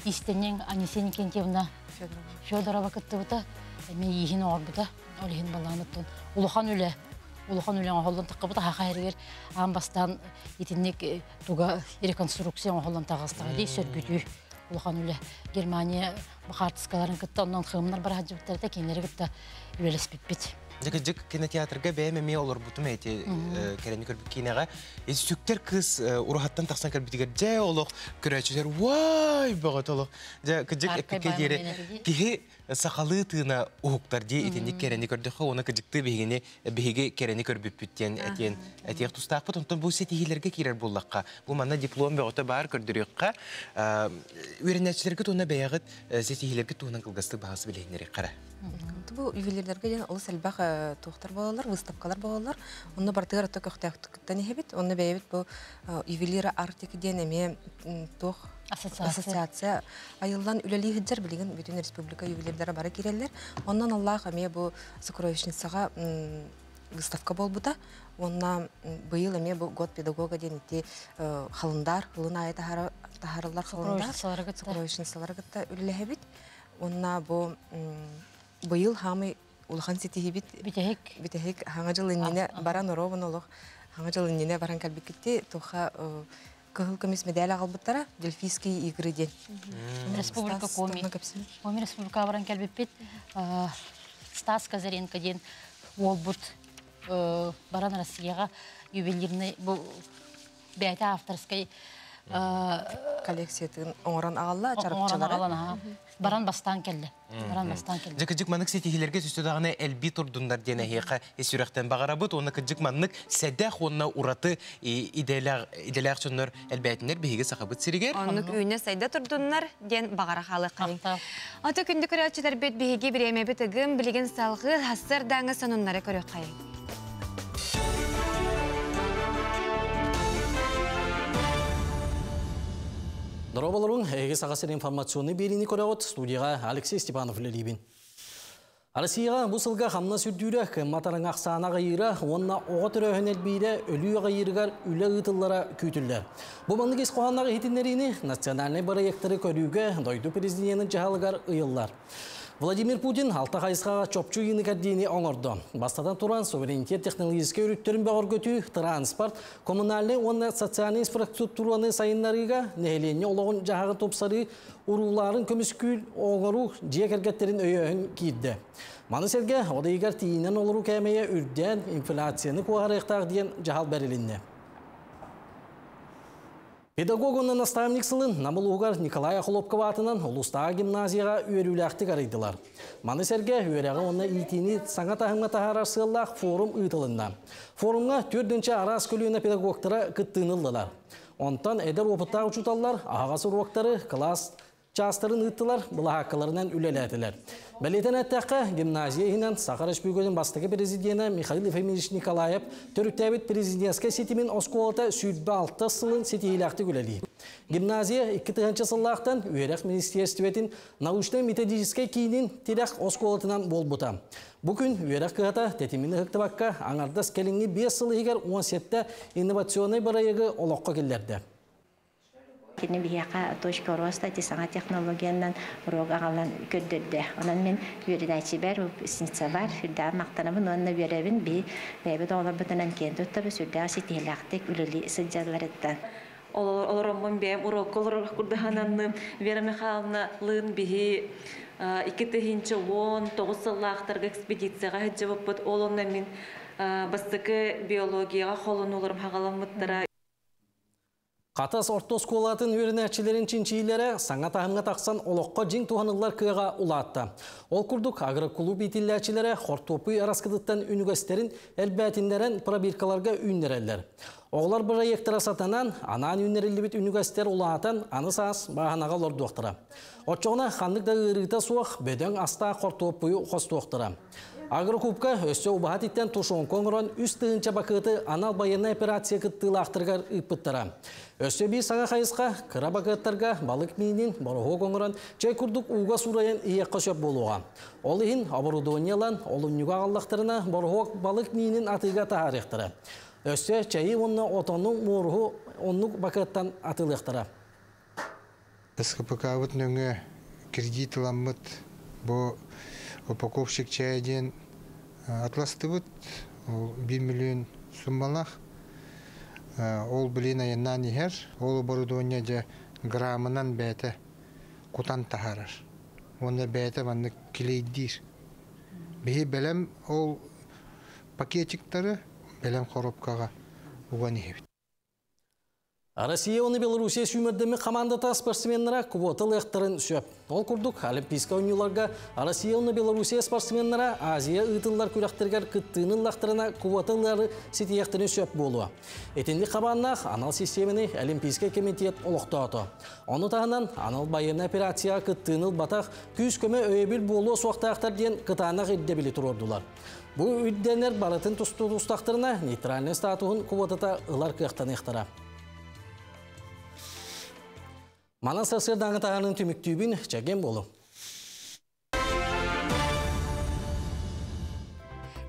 истэнньэҥ Анисия Никентьевна Федорова кыттыбыта, эмиэ ииһин оҥорбута. Ол иһин балаан оттон улахан үлэ, улахан үлэ оҥоһуллан таххыбыт аһаха эригэр аан бастаан итинник туга реконструкция оҥоһуллан таҕыстаҕа дии сөргүтүү улахан үлэ. Германия хаартыскаларын кытта онон хыымнар бараһадьыбыттар да кинилэри кытта үлэлэспиппит. Дьык кинотеатрга бэйэм эмиэ олорбутум эти кэрэни көрбүт киинэҕэ. Сүктэр кыыс уруһаттан тахсан кэлбитигэр дьэ олох көрөөччүлэр уай бөҕөтө олох. Дьэ кыдьык эппиккэ диэри киһи сахалыы тыына уһуктар дии итинник кэрэни көрдөххө уонна кыдьыктыы биһигини биһиги кэрэни көрбүппүт диэн этиэн этиэх тустаахпыт. Онтон бу ситиһиилэргэ киирэр буоллахха, бу манна диплом бөҕөтө баар көрдөрүөххэ. Үөрэнээччилэргит уонна бэйэҕит ситиһиилэргит туһунан кылгастык баҕас билиһиннэриэххэ. Бу ювелирдэргэ диэн олус элбэх туохтар буолаллар, выставкалар буолаллар. Онно барытыгар ото көхтөөхтүктэн иһэбит. Онно бэйэбит бу ювелира Арктика диэн эмиэ туох ассоциация айыллан үлэлии сылдьар билигин бүтүн республика ювелирдара бары киирэллэр. Онон Аллаах эмиэ бу сокровищницаҕа выставка буолбута. Уонна быйыл эмиэ бу год педагога диэн ити халындар, ылын аайы таһаарыллар халындар. Сокровищницалары кытта үлэлэһэбит. Уонна бу быйыл хаамый улахан ситиһибит бүтэһик бүтэһик хаҥа жыл иннинэ баран оробун олох хаҥа жыл иннинэ баран кэлбиккитти туха кыһыл көмүс медаль аҕалбыттара Дельфийские игры диэн. Республика Коми. Коми республика баран кэлбиппит. Стас Казаренко диэн уолбут баран Россияҕа ювелирный бу бэйэтэ авторскай Коллекциятын оҥорон аҕалла чарапчылары. Баран бастаан кэллэ. Баран бастаан кэллэ. Дьэ кыдьык маннык ситиһиилэргэ сөстө даҕаны элбии турдуннар диэн эһиэхэ ис сүрэхтэн баҕарабыт уонна кыдьык маннык сэдэх уонна ураты идэлээх идэлээх дьоннор элбээтиннэр биһиги сахабыт сиригэр. Оннук үүнэ сайда турдуннар диэн баҕара хаалыаххайыҥ. Ото күндү көрөөччүлэрбит биһиги бириэмэбит ыгым билигин салҕыы сарсыардааҥы сонуннары көрүөххэйиҥ. Дорооболорун, эһиги Саха сирин информационный биэриини көрөҕүт. Студияға Алексей Степанов үлэлиибин. Россияға бу сылга хамнас үрдүүрэ, кыммат араҥа ахсаана аҕыйыыра уонна оҕо төрөөһүн элбиирэ өлүү аҕыйыырыгар үлэ ыытыллара күүтүллэр. Бу маннык ис хоһоонноох иһитиннэриини национальнай бырайыактары көрүүгэ дойду президенин дьаһалыгар ыйыллар. Владимир Путин алта хайысхаҕа чопчу ыйыыны кэрдиини оҥордо. Бастатан туран, суверенитет технологическай өрүттэрин бөҕөргөтүү, транспорт, коммунальнай уонна социальнай инфраструктураны сайыннарыыга, нэһилиэнньэ олоҕун-дьаһаҕын тупсарыы, уруулаарын көмүскүүр оҥоруу дьиэ кэргэттэрин өйөөһүн киирдэ. Маны сэргэ, от ыйыгар тиийинэн олоруу кээмэйэ үрдээн, инфляцияны куоһарыахтаах диэн дьаһал бэрилиннэ. Педагог уонна наставник сылын Нам улууһугар Николай Охлопков аатынан улуустааҕы гимназияҕа үөрүүлээхтик арыйдылар. Маны сэргэ үөрэҕи уонна иитиини саҥа таһымҥа таһаарар сыаллаах форум ыытылынна. Форумҥа төрдүнчэ араас көлүөнэ педагогтара кыттыыны ыллылар. Онтон эдэр уопуттаах учууталлар аһаҕас уруоктары, кылаас чаастарын ыыттылар, былаһааккаларынан үлэлээтилэр. Бэлиэтэн эттэххэ, гимназия иһинэн Саха Республикатын бастакы президенэ Михаил Ефимович Николаев төрүттээбит президентскэй ситимин оскуолата 26 сылын ситиһиилээхтик үлэлиир. Гимназия 2000 сыллаахтан үөрэх министиэристибэтин научнай-методическай киинин тирэх оскуолатынан буолбута. Бу күн үөрэх кыһата тэтимин ыһыктыбакка, аҥардас кэлиҥҥи 5 сыл иһигэр 17 инновационнай бырайыагы олоххо киллэрдэ. Кини биһиэхэ точка роста ити саҥа технологиянан уруок аҕалан көрдөрдө. Онон мин үөрэнээччибэр, выпускницабар сүрдээх махтанабын уонна үөрэбин. Би бэйэбит оҕолорбутунан киэн туттабыт, сүрдээх ситиһиилээхтик үлэлии сылдьалларыттан. Олороммун бэйэм уруокка олорор курдаһананным Вера Михайловна лыын биһи 2019 сыллаахтарга экспедицияҕа сылдьыбыппыт. Ол онно мин бастакы биологияҕа холонууларым хаҕаламмыттара. Хатас орто оскуолатын үөрэнээччилэрин чинчиилэрэ саҥа таһымҥа тахсан олоххо дьиҥ туһаныллар кыаҕа улаатта. Ол курдук агрокулууп иитиллээччилэрэ хортуоппуй араскытыттан үнүгэстэрин элбээтиннэрэн пробиркаларга үүннэрэллэр. Оҕолор бырайыактара сатанан, анаан үүннэриллибит үнүгэстэр улаатан, аны саас бааһынаҕа олордуохтара. Оччоҕуна ханнык да ыарыыта суох бөдөҥ астаах хортуоппуйу хостуохтара. Агрокубка өссө убаһа титтэн тушенка оҥорон 3000 бакыаты анал байыаннай операция кыттыылаахтарыгар ыыппыттара. Өссө биир саҥа хайысха кыра бакыаттарга балык миинин бороһуок оҥорон чэй курдук ууга суурайан иһиэххэ сөп буолуоҕа. Ол иһин оборудование ылан олунньуга аҕаллахтарына бороһуок балык миинин атыыга таһаарыахтара. Өссө чэйи уонна отону муоруһу оннук бакыаттан атыылыахтара. СХПК-быт нөҥүө кредит ыламмыт бу упаковщик чая диэн атластыбыт. Ол 1 миллион суммалаах. Ол билин айаннаан иһэр. Ол оборудование дьэ граммынан бэйэтэ кутан таһаарар. Уонна бэйэтэ маннык килейдиир. Биһи бэлэм ол пакетиктары бэлэм коробкаҕа уган иһэбит. Россия уонна Белоруссия сүүмэрдэммит хамаандата спортсменнара квота ылыахтарын сөп. Ол курдук, Олимпийскай оонньууларга Россия уонна Белоруссия спортсменнара Азия ыытыллар күрэхтэригэр кыттыыны ыллахтарына квота ылары ситиһиэхтэрин сөп буолуо. Итинник хабааннаах анал систиэмэни Олимпийскай комитет олохтоото. Ону таһынан, анал байыаннай операцияҕа кыттыыны ылбатах күүс-көмө өйөбүл буолуо суохтаахтар диэн кытаанах ирдэбили туруордулар. Бу үрдэнэр барытын тустуустахтарына нейтральнай статуһун квотата ылар кыахтаныахтара. Манан сарсыардааҥы таһаанын түмүктүүбүн, чэгиэн буолуҥ.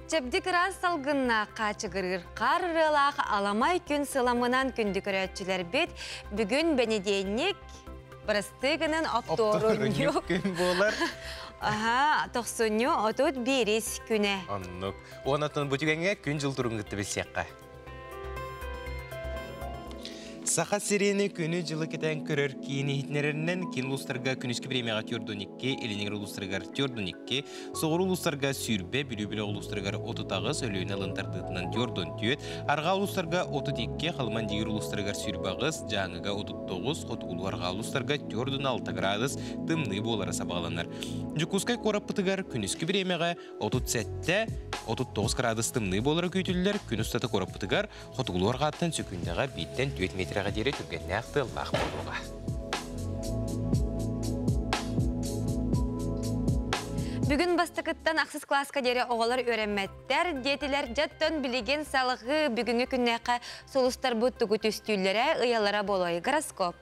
Чэбдик ыраас салгыннаах хаачыгырыыр хаар ырыалаах аламай күн сыламынан күндү көрөөччүлэрбит бүгүн бэнидиэнньик бырастыы гынан оптуорунньук күн буолар. Аха, тохсунньу 31 күнэ. Оннук. Уонна бу түгэҥҥэ күн-дьыл туругун кытта билсиэххэ. Саха сирин күнү-дьылы кэтээн көрөр киин иһитиннэрэринэн киин улуустарга күнүскү бириэмэҕэ 42, илиниҥэр улуустарыгар 42, соҕуруу улуустарга 20, Бүлүү бөлөх улуустарыгар 38, Өлүөнэ алын тардыытынан 44, арҕаа улуустарга 32, Халыман-Дьигир улуустарыгар 28, Дьааҥыга 39, хотугулуу-арҕаа улуустарга 46 градус тымныы буолара сабаҕаланар. Дьокуускай куораппытыгар күнүскү бириэмэҕэ 37, 39 градус тымныы буолара күүтүллэр. Күн устата куораппытыгар Хотугулуу арҕааттан сөкүүндэҕэ бииртэн түөрт миэтэрэҕэ диэри түргэннээх тыаллаах буолуоҕа. Бүгүн бастакыттан ахсыс кылааска диэри оҕолор үөрэммэттэр диэтилэр. Дьэттэн билигин салҕыы бүгүҥҥү күннээххэ сулустарбыт тугу түстүүллэрэ, ыйалара буолуой. Гороскоп.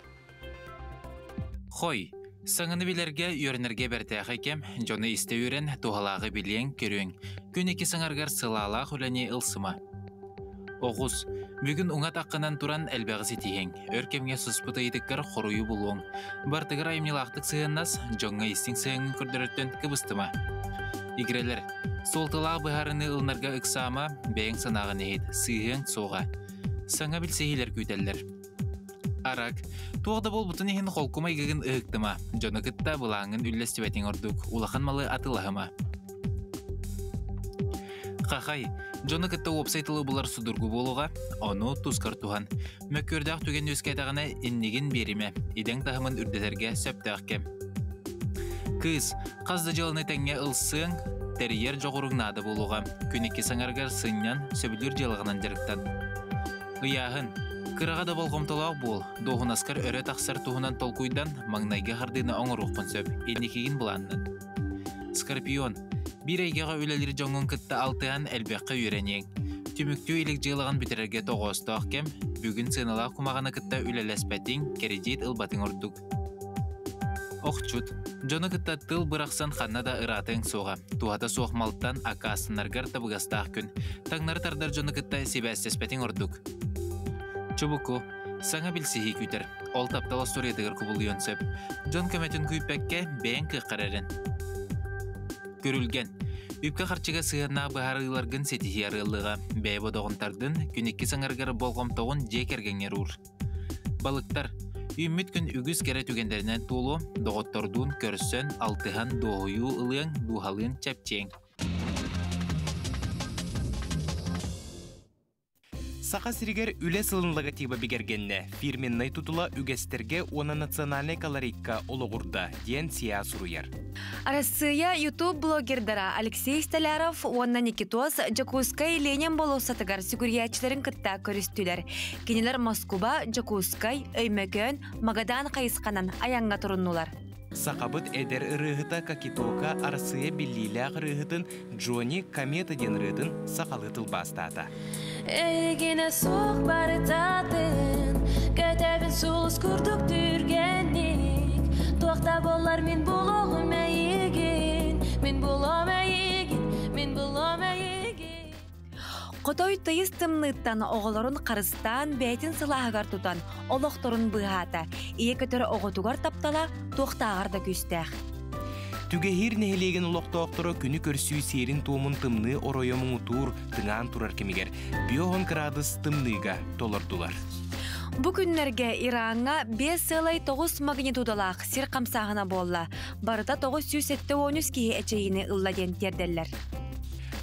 Хой, саҥаны билэргэ, үөрэнэргэ бэртээхэй кэм, дьону истэ үөрэн, туһалааҕы билиэҥ, көрүөҥ. Күн икки саҥаргар сылаалаах үлэни ылсыма. Оҕус, бүгүн уҥа атаххынан туран элбэҕи ситиһиэҥ. Өр кэмҥэ суспут ыйытыккар хоруйу булуоҥ. Бартыгар айымньылаахтык сыһыаннас, дьоҥҥо истиҥ сыһыаҥҥын көрдөрөртөн кыбыстыма. Игирэлэр, суолталаах быһаарыныы ылынарга ыксаама, бэйэҥ санааҕын иһит, сыыһыаҥ суоҕа. Саҥа билсиһиилэр күүтэллэр. Арак, туох да буолбутун иһин холку майгыгын ыһыктыма, дьону кытта былааҥҥын үллэстибэтиҥ ордук, улахан малы атыылаһыма. Хахай, дьону кытта уопсай тылы булар судургу буолуоҕа, ону тускар туһан. Мөккүөрдээх түгэн үөскээтэҕинэ иннигин биэримэ, идэҥ таһымын үрдэтэргэ сөптөөх кэм. Кыыс, хас да дьыаланы тэҥҥэ ылсыаҥ, тэрийэр дьоҕуруҥ наада буолуоҕа. Күн икки саҥарыгар сынньан, сөбүлүүр дьыалаҕынан дьарыктан. Ыйааһын. Кыраҕа да болҕомтолоох буол, дуоһунаскар өрө тахсар туһунан толкуйдан, маҥнайгы хардыыны оҥоруоххун сөп, инникигин былааннан. Скорпион. Биир эйгэҕэ үлэлиир дьоҥҥун кытта алтыһан элбэххэ үөрэниэҥ. Түмүктүү илик дьыалаҕын бүтэрэргэ тоҕоостоох кэм, бүгүн сыаналаах кумаҕаны кытта үлэлэспэтиҥ, кирэдьиит ылбатыҥ ордук. Охчут. Дьону кытта тыл бырахсан ханна да ыраатыаҥ суоҕа. Туһата суох малтан аккаастанаргар табыгастаах күн. Таҥнары тардар дьону кытта сибээстэспэтиҥ ордук. Чубуку. Саҥа билсиһии күүтэр. Ол таптал остуоруйатыгар кубулуйуон сөп. Дьон көмөтүн күүппэккэ, бэйэҥ кыаххар эрэн. Күрүлгэн. Үпкэ-харчыга сыһыаннаах быһаарыыларгын ситиһии арыаллыаҕа. Бэйэ бодоҕун тардын, күн икки саҥаргар болҕомтоҕун дьиэ кэргэҥҥэр уур. Балыктар. Үүммүт күн үгүс кэрэ түгэннэринэн туолуо, доҕоттордуун көрсөн, алтыһан, дуоһуйуу ылыаҥ, дууһалыын чэпчиэҥ. Саха сиригэр үлэ сылын логотиба бигэргэннэ. Фирменнай тутула үгэстэргэ уонна национальнай колоритка олоҕурда, диэн СИА суруйар. Арассыыйа YouTube-блогердара Алексей Столяров уонна Никитос Дьокуускай Ленин болуоссатыгар сүгүрүйээччилэрин кытта көрүстүлэр. Кинилэр Москуба, Дьокуускай, Өймөкөөн, Магадан хайысханан айаҥҥа туруннулар. Сахабыт эдэр ырыаһыта Какитока Арассыыйа биллиилээх ырыаһытын Джонни Комета диэн ырыатын сахалыы тылбаастаата. Эйигинэ суох барытатын Көтөбүн сулус курдук түргэнник Туох да буоллар мин булуоҕум эйигин Мин булуом эйигин, мин булуом эйигин Хотой тыйыс тымныыттан оҕолорун харыстаан бэйэтин сылааһыгар тутан олохторун быыһаата. Ийэ көтөр оҕотугар таптала туохтааҕар да күүстээх. Түгэһиир нэһилиэгин олохтоохторо күнү көрсүү сиэрин-туомун тымныы оройо муҥутуур тыҥаан турар кэмигэр биоһон кыраадыс тымныыга толордулар. Бу күннэргэ Ираҥҥа 5,9 магнитудалаах сир хамсааһына буолла. Барыта 973 киһи эчэйиини ылла диэн тиэрдэллэр.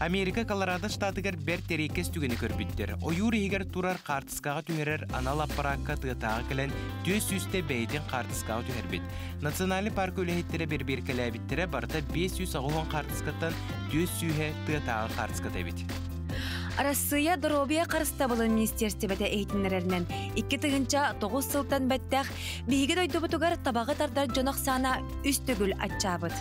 Америка Колорадо штатыгар бэрт эриэккэс түгэни көрбүттэр. Ойуур иһигэр турар хаартыскаҕа түһэрэр анал аппараакка тыатааҕы кэлэн түөрт сүүстэ бэйэтин хаартыскаҕа түһэрбит. Национальный парка үлэһиттэрэ бэрэбиэркэлээбиттэрэ барыта 580 хаартыскаттан 400-һэ тыатааҕы хаартыската эбит. Арассыыйа доруобуйа харыстабылын министиэристибэтэ иһитиннэрэринэн, 2009 сылтан бэттэх биһиги дойдубутугар табаҕы тардар дьон ахсаана үс төгүл аччаабыт.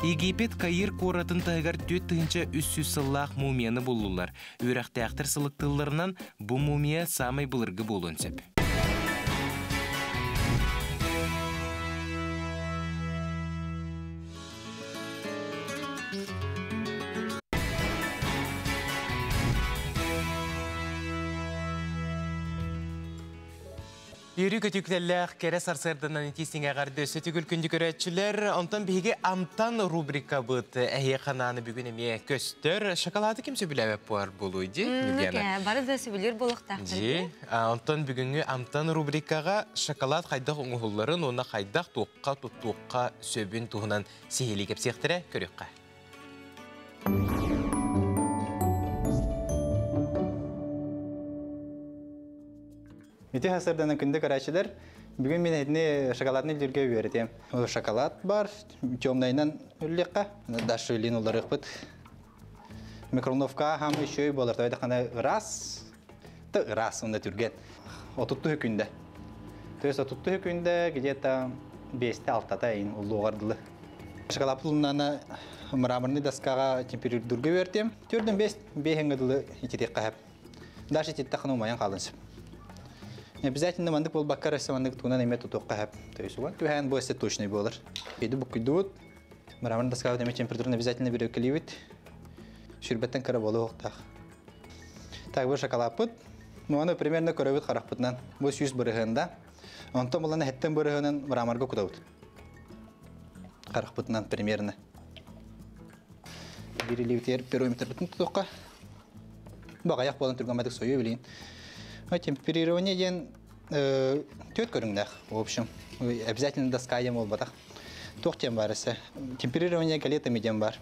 Египет Каир куоратын таһыгар 4300 сыллаах мумияны буллулар. Үөрэхтээхтэр сылыктыылларынан бу мумия саамай былыргы буолуон сөп. Үөрүү көтүктэллээх кэрэ сарсыарданан итии эҕэрдэ өссө түгүл күндү көрөөччүлэр. Онтон биһиги Амтан рубрикабыт эһиэ ханааны бүгүн эмиэ көстөр. Шоколады ким сөбүлээбэт буолар буолуй ди? Любьяна. Бары да сөбүлүүр буолуохтаахтар. Дьи. Онтон бүгүҥҥү Амтан рубрикаҕа шоколад хайдах оҥоһулларын уонна хайдах туохха туттуохха сөбүн туһунан сиһилии кэпсиэхтэрэ көрүөххэ. Ити хасырданан күндү көрөөччүлэр, бүгүн мин эһитини шоколадный үллүргэ үөрэтиэм. Шоколад бар, темнайынан үллүөххэ, дальше үллүн уларыахпыт. Микроволновка хам еще болар, тойда қана ырас, та ырас, онда түрген. Отутту күндө. То есть отутту күндө где-то 5-те 6-та эйин уллуғардылы. Шоколад пулунана мраморный доскаға температурга үөртем. Түрден 5 бейхенгедылы ититек қахап. Дальше ититек умаян қалынсып. Обязательно мандык бол баккар эсе мандык тугунан эме тутуққа хэп. То есть уган түһән бу эсе точный болар. Еди буккуйдуут. Мраморный доскаға деме температураны обязательно бирөккелибит. Шүрбеттен кыра болу оқтақ. Так, бу шоколадпыт. Ну, аны примерно көрөбүт харахпытынан. Бу 100 бырыһында. Онтон буланы хеттен бырыһынан мраморга кутабыт. Харахпытынан примерно. Бирилибитер перометр бүтүн тутуққа. Багаяк болан түргәмәдик сою билин. Темперирование ден төт көрүңнәх, в общем. Обязательно доска дем ол батах. Тух тем бар эсе. Темперирование галетами дем бар.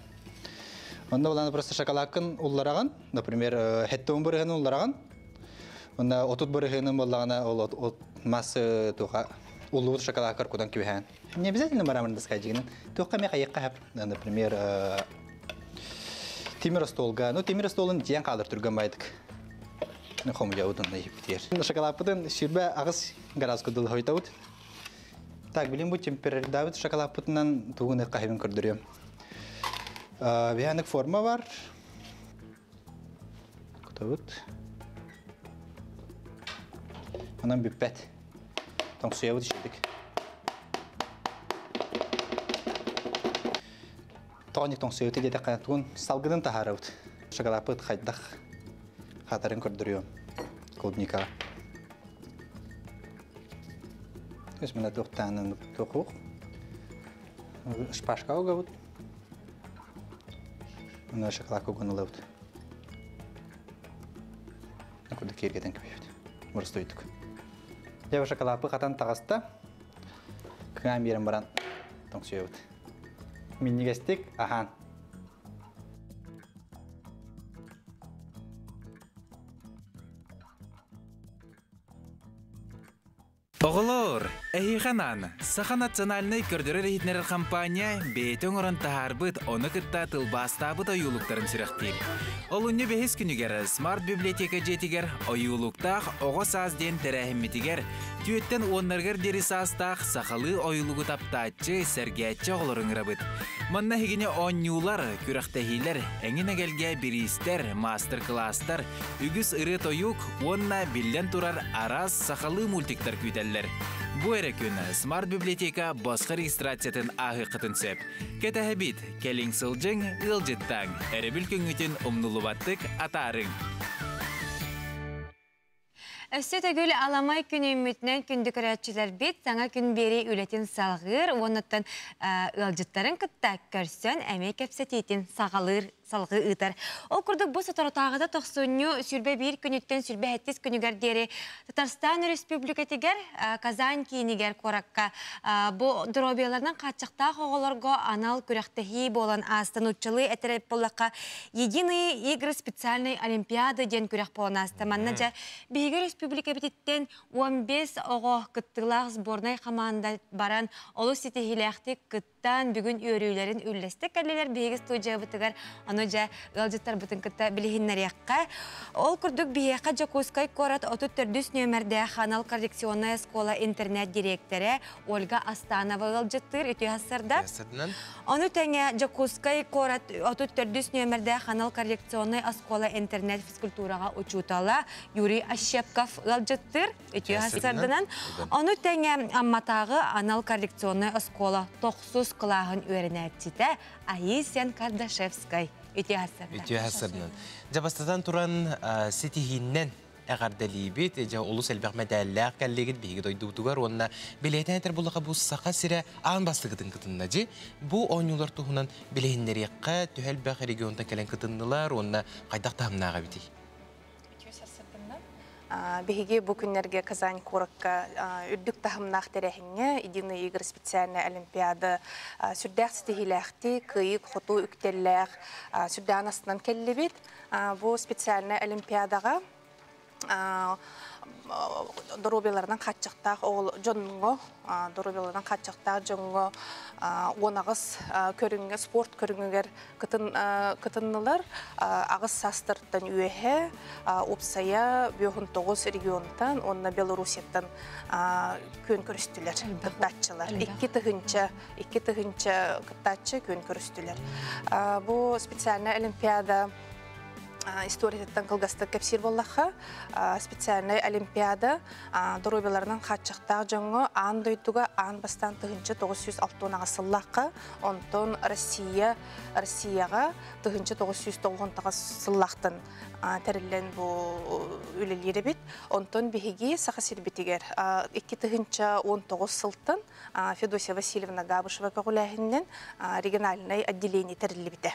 Онда буланы просто шоколадкын уллараган, например, хеттон бырыгын уллараган. Онда отут бырыгын боллагана ол от масса туха уллубут шоколадкар кудан күйһән. Не обязательно мраморный доска дигенен. Туха ме кайыкка, например, темир столга. Ну, темир столын диян калдыр түргөн байдык. Хом жаудын битер. Шоколадпытын сүрбә агыз градус кудул хойтаут. Так, билим бу температурда шоколадпытынан тугын кахыбын көрдүрөм. Биянык форма бар. Кутабыт. Анан бүппәт. Тоңсуябыт ишедик. Тоник тоңсуябыт дете кана тугун салгынын тахарабыт. Шоколадпыт хайдах хатарын көрдүрөм. Клубника. То есть мы тоқтанын тоқуқ. Шпажка угабыт. Мына шоколад уган Куда кергеден көбейбит. Мұрыстойдық. Жабы шоколадпы қатан тағаста. Кыңан берін баран тоңсүйебіт. Миннигестик, ахан. Оҕолор, эһиэхэ Саха национальнай көрдөрөр иһитиннэрэр компания бэйэтэ оҥорон таһаарбыт, ону кытта тылбаастаабыт ойуулуктарын сүрэхтиир. Олунньу бэһис күнүгэр Смарт библиотека дьиэтигэр ойуулуктаах оҕо саас диэн тэрээһиммитигэр түөттэн уоннарыгар диэри саастаах сахалыы ойуулугу таптааччы, сэргээччи оҕолору ыҥырабыт. Манна эһигини оонньуулар, күрэхтэһиилэр, эҥин эгэлгэ бириистэр, маастар-кылаастар, үгүс ырыа-тойук уонна биллэн турар араас сахалыы мультиктар күүтэллэр. Бу эрэ күн Смарт библиотека босхо регистрациятын ааһыаххытын сөп. Кэтэһэбит, кэлиҥ сылдьыҥ, ыалдьыттааҥ, өрөбүл күҥҥүтүн умнулубаттык атаарыҥ. Өссө төгүл аламай күнүммүтүнэн күндү көрөөччүлэр бит саҥа күн биэрии үлэтин салҕыыр уонуттан ыалдьыттарын кытта көрсөн эмиэ кэпсэтиитин саҕалыыр салгыы ыытар. Ол курдук бу соторутааҕыта тохсунньу 21 күнүттэн 27 күнүгэр диэри Татарстан Республикатыгар Казань киинигэр куоракка бу доруобуйаларынан хааччахтаах оҕолорго анал күрэхтэһии буолан ааста нууччалыы этэр буоллахха Единые игры специальной олимпиады диэн күрэх буолан ааста. Манна дьэ биһиги республикабытыттан 15 оҕо кыттыылаах сборнай хамаанда баран олус ситиһиилээхтик кыттан бүгүн үөрүүлэрин үллэстэ кэллилэр биһиги студиябытыгар ону дьэ ыалдьыттарбытын кытта билиһиннэриэххэ. Ол курдук биһиэхэ Дьокуускай куорат 34 нүөмэрдээх анал коррекционная школа интернат дириэктэрэ Ольга Астанова ыалдьыттыыр үтүө сарсыарда. Ону тэҥэ Дьокуускай куорат 34 нүөмэрдээх анал коррекционнай оскуола интернат физкультураҕа учуутала Юрий Ощепков ыалдьыттыыр үтүө сарсыарданан. Ону тэҥэ Амматааҕы анал коррекционнай оскуола тохсус кылааһын үөрэнээччитэ Аисен Кардашевскай үтүө сарсыарда. Үтүө сарсыарданан. Дьэ бастатан туран ситиһииннэн эҕэрдэлиибит. Дьэ олус элбэх мэдээллээх кэллигит биһиги дойдубутугар уонна билиэтэн этэр буллаха бу Саха сирэ аан бастакытын кытынна дьи. Бу оонньуулар туһунан билиһиннэриэххэ төһө элбэх регионтан кэлэн кытыннылар уонна хайдах таһымнаах эбитий? Үтүө сарсыарданнан. Биһиги бу күннэргэ Казань куоракка үрдүк таһымнаах тэрээһиҥҥэ Единые игры специальная олимпиада сүрдээх ситиһиилээхтик, кыайыы-хотуу үктэллээх сүрдээҕин астынан кэллибит. Бу специальная олимпиадаҕа доруобуйаларынан хааччахтаах дьоҥҥо доруобуйаларынан хааччахтаах дьоҥҥо 18 көрүҥҥэ спорт көрүҥүгэр кытыннылар. Аҕыс саастартан үөһэ уопсайа 59 регионтан уонна Белоруссияттан күөн көрүстүлэр кыттааччылар. 2000 кыттааччы күөн көрүстүлэр. Бу специальная олимпиада историятыттан кылгастык кэпсиир буоллахха, специальнай олимпиада доруобуйаларынан хааччахтаах дьоҥҥо аан дойдуга аан бастаан 1968 сыллаахха, онтон Россия Россияҕа 1999 сыллаахтан тэриллэн бу үлэлиир эбит. Онтон биһиги Саха сирбитигэр 2019 сылтан Федосия Васильевна Габышева көҕүлээһининэн региональнай отделение тэриллибитэ.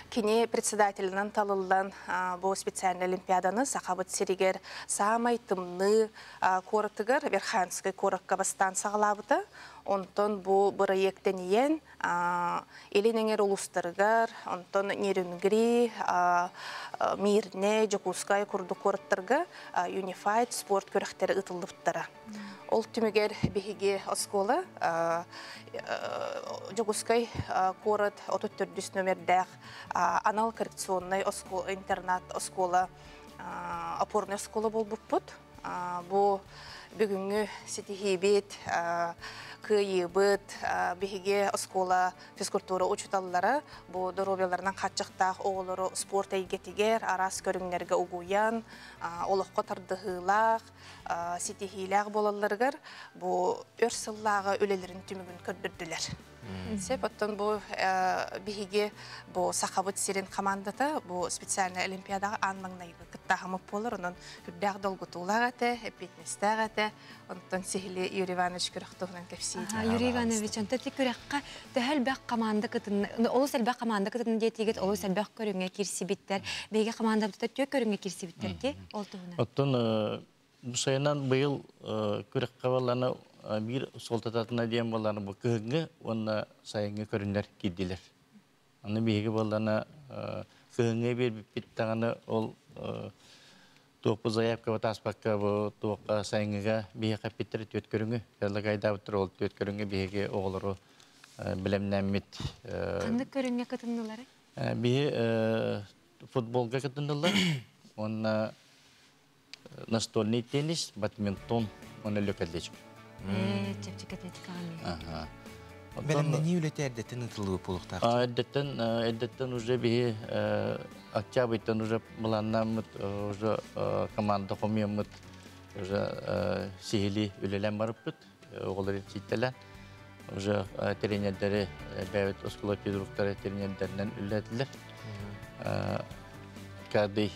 Кини председателинэн талыллан бу специальный олимпиаданы Сахабыт сиригэр саамай тымныы куоратыгар Верхоянскай куоракка бастаан саҕалаабыта. Онтон бу бырайыак тэнийэн Илин эҥэр улуустарыгар, онтон Нерюнгри, Мирнэ, Дьокуускай курдук куораттарга Unified спорт күрэхтэрэ ыытыллыбыттара. Ол түмүгэр биһиги оскуола Дьокуускай куорат 34 номердээх анал коррекционнай интернат оскуола опорный оскуола буолбуппут. Бу бүгүҥҥү ситиһиибит, кыайыыбыт, биһиги оскуола физкультура учууталлара бу доруобуйаларынан хааччахтаах оҕолору спорт эйгэтигэр араас көрүҥнэргэ угуйан, олоххо тардыһыылаах, ситиһиилээх буолалларыгар бу өр сыллааҕы үлэлэрин түмүгүн көрдөрдүлэр. Сөп, оттон бу биһиги бу Сахабыт сирин командата бу специальный олимпиадаҕа аан маҥнайгы кыттааһымыт буолар, онон үрдээх долгутуулаах этэ, эппиэтинэстээх этэ. Онтон сиһили Юрий Иванович күрэх туһунан кэпсиир. Юрий Иванович, онто ти күрэххэ төһө элбэх команда кытынна, олус элбэх команда кытынна диэтигит, олус элбэх көрүҥҥэ киирсибиттэр. Биһиги командабыт түө көрүҥҥэ киирсибиттэр ди, ол туһунан. Оттон сайынан быйыл күрэххэ балланы биир суолтататына диэн балланы бу кыһыҥҥы уонна сайыҥҥы көрүннэр киирдилэр. Аны биһиги баллана кыһыҥҥы биэрбиппит даҕаны ол туохпу заявка таспакка бу туохха сайыҥҥыга биһиэхэ эппиттэр түөрт көрүҥү предлагайдаабыттар ол түөрт көрүҥҥэ биһиги оҕолору билэмнэммит. Ханнык көрүҥҥэ кытыннылары? Биһи футболга кытыннылар уонна настольный теннис, бадминтон уонна лөк атлетика. Чэпчэки атлетикаҕа. Бэлэмнэнии үлэтэ эрдэттэн ытыллыбыт буолуохтаах. Эрдэттэн эрдэттэн уже биһи октябрьтан уже былааннааммыт уже команда хомуйаммыт уже сиһили үлэлээн барыппыт оҕолор ситтэлэн уже тренердэри бэйэбит оскуола педагогтары тренердэринэн үлэлэтилэр. Каждый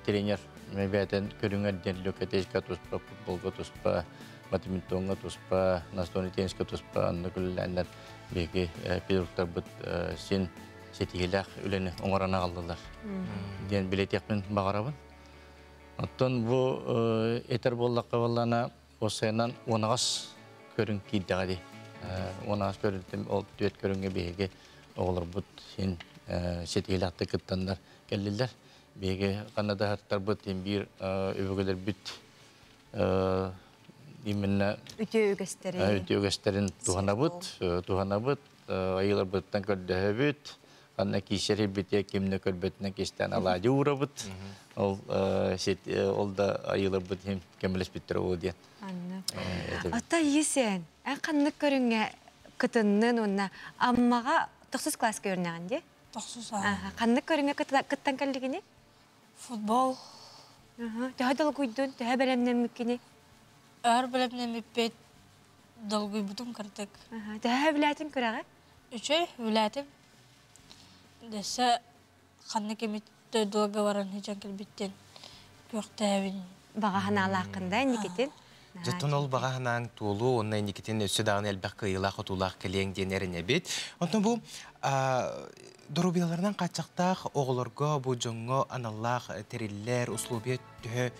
тренер бэйэтин көрүҥэр диэн лөкэтечка туспа, футболга туспа, бадминтоҥҥа туспа, настольный тенниска туспа онно үлэлээннэр биһиги педагогтарбыт син ситиһиилээх үлэни оҥорон аҕаллылар диэн билэтиэхпин баҕарабын. Оттон бу этэр буоллахха буоллаана осенан уонаҕас көрүҥ киирдэҕэ дии. Уонаҕас көрүҥтэн ол түөрт көрүҥҥэ биһиги оҕолорбут син ситиһиилээхтик кыттаннар кэллилэр. Биһиги ханна да аһаттарбыт биир өбүгэлэрбит именно үтүө үгэстэрин үтүө үгэстэрин туһанабыт, туһанабыт, айыыларбыттан көрдөһөбүт, ханна киисэр ирбитиэ кимне көрбөтүнэн кистээн алаадьы уурабыт. Ол ол да айыыларбыт иһин көмөлөспүттэр ол диэн. Ата Есен, эн ханнык көрүҥҥэ кытыннын уонна Аммаҕа тохсус класска үөрэнэҕин дии? Тохсус аа. Ханнык көрүҥҥэ кыттан кэллигини? Футбол. Төһө долгуйдун, төһө бэлэмнэммиккини? Өр бэлэмнэммиппит долгуйбутум кырдык. Төһө билээтин күрэҕи? Үчүй, билээтим. Дэсэ ханнык эмит дойдуга баран хичэн кэлбиттен. Күөхтээбин. Баҕа ханаалааххын да инникитин? Дьоттон ол баҕа ханаан туолу, онна инникитин өссө даҕаны элбэх кыайыылаах-хотуулаах кэлиэҥ диэн эрэнэбит. Онтон бу доруобуйаларынан хааччахтаах оҕолорго бу дьоҥҥо аналлаах тэриллэр, условия төһө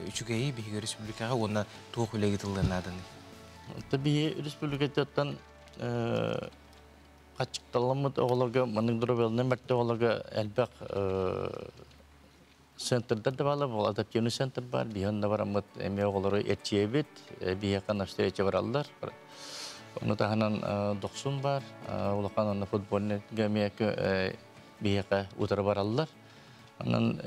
үчүгэйи биһиги республикаҕа уонна туох үлэ ыытыллыан нааданый? Биһи республикаттан хаччыкталаммыт оҕолорго, маннык доруобуйаларынан мөлтөх оҕолорго элбэх центрдар да баалар, ол адаптивный центр бар, биһи онно бараммыт эмиэ оҕолору эрчийэбит, биһиэхэ на встреча бараллар. Ону таһынан Дохсун бар, улахан онно футбольный эмиэ биһиэхэ утары бараллар. Онон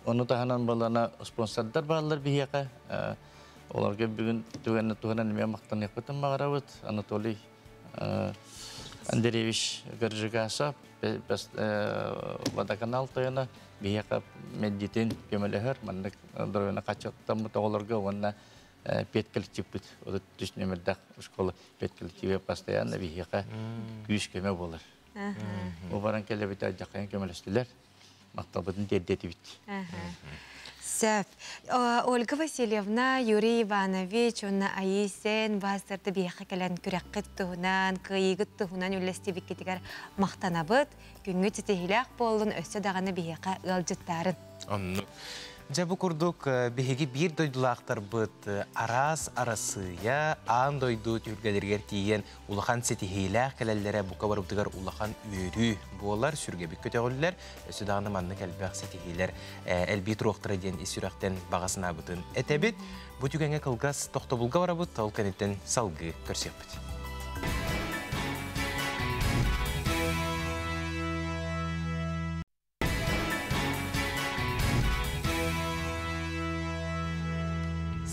ону таһынан балана спонсордар бааллар биһиэхэ. Олорго бүгүн түгэнне туһунан эмиэ махтаныахпытын баҕарабыт. Анатолий Андреевич Горжигасов, водоканал тойоно биһиэхэ мэддитин көмөлөһөр, маннык доруобуйаны хаччаттаммыт оҕолорго уонна педколлективпыт, 33 нөмердээх школа педколлективе постоянно биһиэхэ күүс-көмө буолар. Бу баран кэлэбит алдьархайын көмөлөстүлэр. Махталбытын тиэрдиэтибит. Сөп. Ольга Васильевна, Юрий Иванович уонна Айысен баастарда биһиэхэ кэлэн күрэххит туһунан, кыайыыгыт туһунан үллэстибиккитигэр махтанабыт. Күҥҥүт ситиһиилээх буоллун, өссө даҕаны биһиэхэ ыалдьыттаарын. Оннук. Дьэ бу курдук биһиги биир дойдулаахтарбыт араас Арассыыйа, аан дойду түһүлгэлэригэр тиийэн улахан ситиһиилээх кэлэллэрэ бука барыбытыгар улахан үөрүү буолар, сүргэбит көтөҕүллэр. Өссө даҕаны маннык элбэх ситиһиилэр элбии туруохтара диэн ис сүрэхтэн баҕа санаабытын этэбит. Бу түгэҥҥэ кылгас тохтобулга барабыт, ол кэнниттэн салгыы көрсүөхпүт.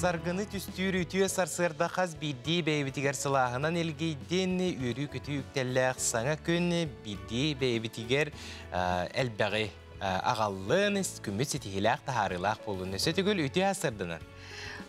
Саргыны түстүүр үтүө сарсыарда хас биирдии бэйэбитигэр сылааһынан илгийдин, үөрүү-көтүү үктэллээх саҥа күн биирдии бэйэбитигэр элбэҕи аҕаллын, күммүт ситиһиилээх таһаарыылаах буоллун. Өссө төгүл үтүө сарсыарданан.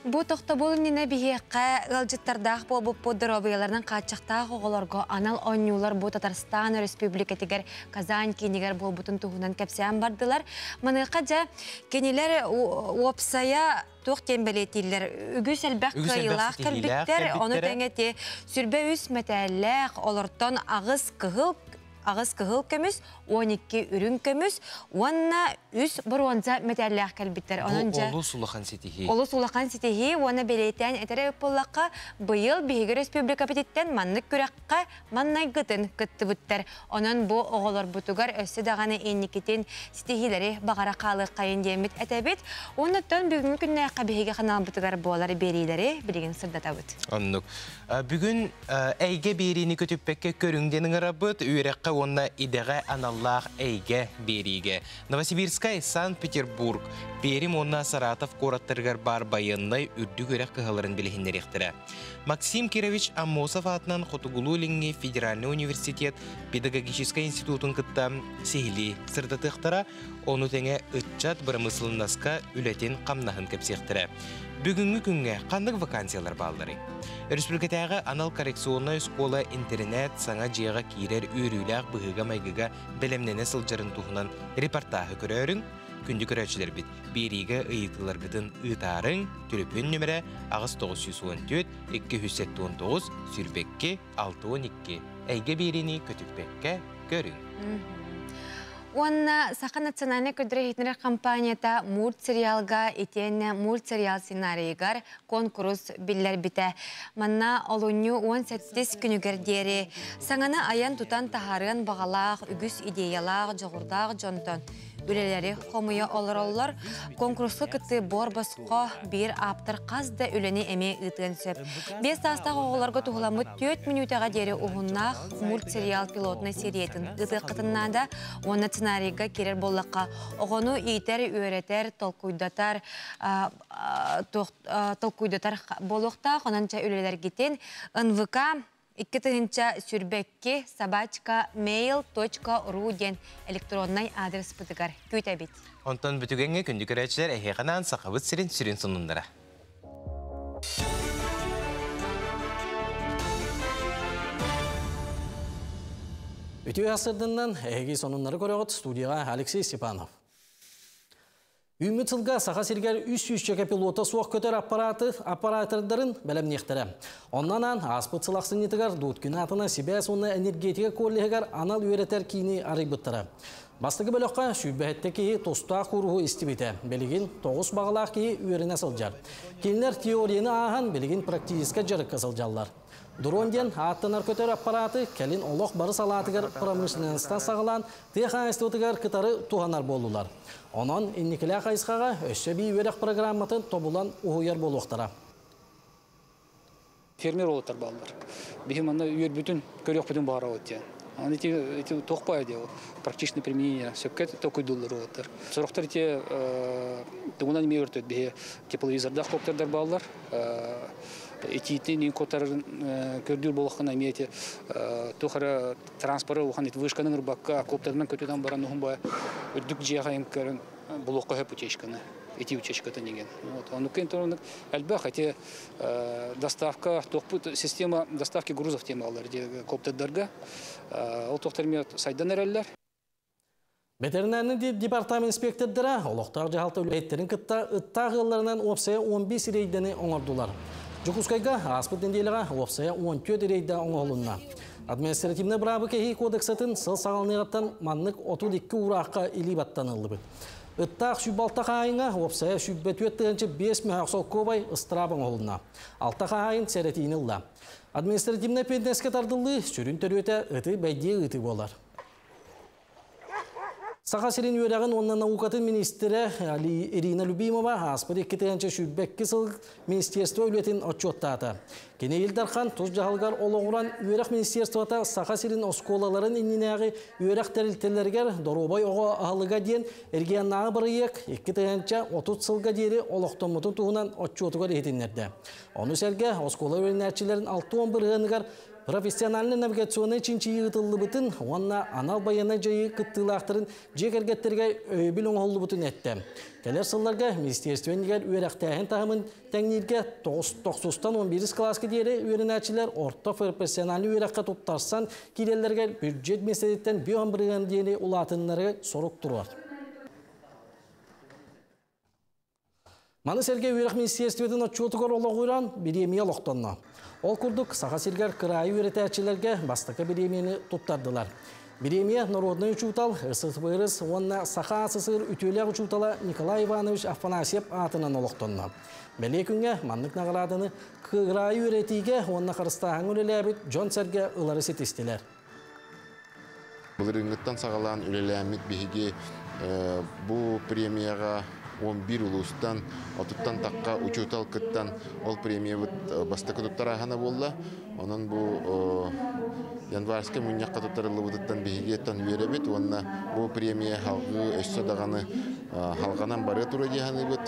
Бу тохтобул иннинэ биһиэхэ ыалдьыттардаах буолбуппут доруобуйаларынан хааччахтаах оҕолорго анал оонньуулар бу Татарстан Өрөспүүбүлүкэтигэр Казань киинигэр буолбутун туһунан кэпсээн бардылар. Маныаха дьэ кинилэр уопсайа туох диэн бэлиэтииллэр үгүс элбэх кыайыылаах кэлбиттэр, ону тэҥэ ти 23 мэтээллээх, олортон аҕыс кыһыл аҕыс кыһыл көмүс, 12 үрүҥ көмүс уонна үс боруонса мэтээллээх кэлбиттэр. Онон дьэ олус улахан ситиһии. Олус улахан ситиһии уонна бэлиэтээн этэрэ буоллахха, быйыл биһиги республикабытыттан маннык күрэххэ маннайгытын кыттыбыттар. Онон бу оҕолорбутугар өссө даҕаны инникитин ситиһиилэри баҕара хаалыаххайын диэммит этэбит. Оннуттан бүгүҥҥү күннээххэ биһиги ханаалбытыгар буолар биэриилэри билигин сырдатабыт. Оннук. Бүгүн эйгэ биэриини көтүппэккэ көрүҥ диэн ыҥырабыт, үөрэххэ уонна идэҕэ аналлаах эйгэ биэриигэ. Новосибирскай, Санкт-Петербург, Пермь уонна Саратов куораттарыгар баар байыаннай үрдүк үөрэх кыһаларын билиһиннэриэхтэрэ. Максим Кирович Аммосов аатынан Хотугулуу-Илиҥҥи федеральнай университет педагогическай институтун кытта сиһилии сырдатыахтара, ону тэҥэ ыччат бырамыысылыннаска үлэтин-хамнаһын кэпсиэхтэрэ. Бүгүҥҥү күҥҥэ ханнык вакансиялар баалларый? Өрөспүүбүлүкэтээҕи анал коррекционнай оскуола-интэринээт саҥа дьиэҕэ киирэр үөрүүлээх быһыыга-майгыга бэлэмнэнэ сылдьарын туһунан репортааһы көрөөрүҥ, күндү көрөөччүлэрбит, биэриигэ ыйытыыларгытын ыытаарыҥ, төлөпүөн нүмерэ 8914 279 22 62 эйгэ биэриини көтүппэккэ көрүҥ. Уонна Саха национальнай көрдөрөр-иһитиннэрэр компанията мультсериалга итиэннэ мультсериал сценарийыгар конкурс биллэрбитэ. Манна олунньу 18 күнүгэр диэри саҥаны айан-тутан таһаарыан баҕалаах үгүс идеялаах, дьоҕурдаах дьонтон үлэлэри хомуйа олороллор. Конкурска кыттыы буор босхо биир ааптар хас да үлэни эмиэ ыытыан сөп. Биэс саастаах оҕолорго туһуламмыт 4 мүнүүтэҕэ диэри уһуннаах мультсериал пилотнай сериятын ыытыаххытын наада. Уонна сценарийга киирэр буоллахха, оҕону иитэр, үөрэтэр, толкуйдатар, толкуйдатар буолуохтаах. Онон чэ үлэлэргитин НВК 2022 собачка mail.ru диэн электроннай адреспытыгар күүтэбит. Онтон бүтүгэҥҥэ күндү көрөөччүлэр эһиэхэ Сахабыт сирин сүрүн сонуннара. Үтүө сырдыннан эһиги сонуннары көрөҕүт студияға Алексей Степанов. Үүммүт сылга Саха сиригэр 300 чөкө пилота суох көтөр аппараты оператордарын бэлэмниэхтэрэ. Оннан ааспыт сыл ахсынньытыгар Дудкин атына сибээс уонна энергетика коллеһыгар анал үөрэтэр киини арыйбыттара. Бастакы бөлөххө сүүрбэһэттэ киһи тустаах кууруһу истибитэ. Билигин 9 баҕалаах киһи үөрэнэ сылдьар. Кинилэр теорияны ааһан билигин практическай дьарыкка сылдьаллар. Дрон диэн ааттанар көтөр аппараты кэлин олох бары салаатыгар промышленностан саҕалаан тыа хаһаайыстыбатыгар кытары туһанар буоллулар. Онон инникилээх хайысхаҕа өссө эбии үөрэх программатын тобулан уһуйар буолуохтара. Фермер уолаттар бааллар. Биһи манна үөрбүтүн, көрүөхпүтүн баҕарабыт диэн. Аны ити, ити туох баайа диэ практичное применение сөпкө толкуйдууллар уолаттар. Сорохтор ити тугунан эмиэ өртөт биһи тепловизордаах коптердар бааллар. Итиитин инкотарын көрдүүр буолаххына эмиэ ити туох эрэ транспоры улахан ити вышканы ырбакка коптерынан көтүтэн баран уһун баай үрдүк дьиэҕэ көрөн булуохха сөп утечканы ити утечкатын деген. Вот. Оннук оннук элбэх ити доставка туохпут система доставки грузов темалар коптердарга ол туохтар эмиэ сайдан эрэллэр. Ветеринарный департамент инспектордара олохтоох дьаһалта үлэһиттэрин кытта ыттаах ыалларынан уопсайа 15 рейдэни оҥордулар. Дьокуускайга ааспыт нэдиэлэҕэ уопсайа 14 рейдэ оҥоһулунна. Административнай быраабы кэһии кодексатын сыл саҕаланыаҕыттан маннык 32 уураахха илии баттаныллыбыт. Ыттаах сүүрбэ хаһаайыҥҥа уопсайа 104 5 мөһөөх солкуобай ыстыраап оҥоһулунна. 6 хаһаайын сэрэтиини ылла. Административнай пенсияскэ тардыллыы сүрүн төрүөтэ ыты бэйдиэ ыытыы буолар. Саха сирин үөрэҕин уонна наукатын министрэ Ирина Любимова ааспыт 2022 сыл министерство үлэтин отчуоттаата. Кини Ил Дархан тус дьаһалыгар олоҕуран үөрэх министерствота Саха сирин оскуолаларын иннинээҕи үөрэх тэрилтэлэригэр доруобай оҕо аһылыга диэн регионнааҕы бырайыак 2030 сылга диэри олохтоммутун туһунан отчуотугар иһитиннэрдэ. Ону сэргэ оскуола үөрэнээччилэрин 60 бырыһыаныгар профессиональнай навигационнай чинчийии ыытыллыбытын уонна анал байыаннай дьайыы кыттыылаахтарын дьиэ кэргэттэригэр өйөбүл оҥоһуллубутун эттэ. Кэлэр сылларга министерство иннигэр үөрэхтээһин таһымын тэҥнииргэ 9-тан 11 кылааска диэри үөрэнээччилэр орто профессиональнай үөрэххэ туттарсан киирэллэригэр бюджет миэстэтиттэн 5 бырыһыан диэри улаатыннары сорук туруор. Маны сэргэ үөрэх министерствотын отчуотугар олоҕуран бириэмийэ олохтонно. Ол курдук Саха сиригэр кыраайы үөрэтээччилэргэ бастакы бириэмийэни туттардылар. Бириэмийэ народнай учуутал, СССР уонна Саха АССР үтүөлээх учуутала Николай Иванович Афанасьев аатынан олохтонно. Бэлиэ күҥҥэ маннык наҕарааданы кыраайы үөрэтиигэ уонна харыстааһыҥҥа үлэлээбит дьон-сэргэ ылары ситистилэр. Былырыыҥҥыттан саҕалаан үлэлээммит биһиги бу премияҕа 11 улуустан, 30-тан тахха учуутал кыттан ол премиябыт бастакы туттарааһына буолла. Онон бу январскай мунньахха туттарыллыбытыттан биһиги үөрэбит уонна бу премия халгыы өссө даҕаны халҕанан барыа туруо дии саныыбыт.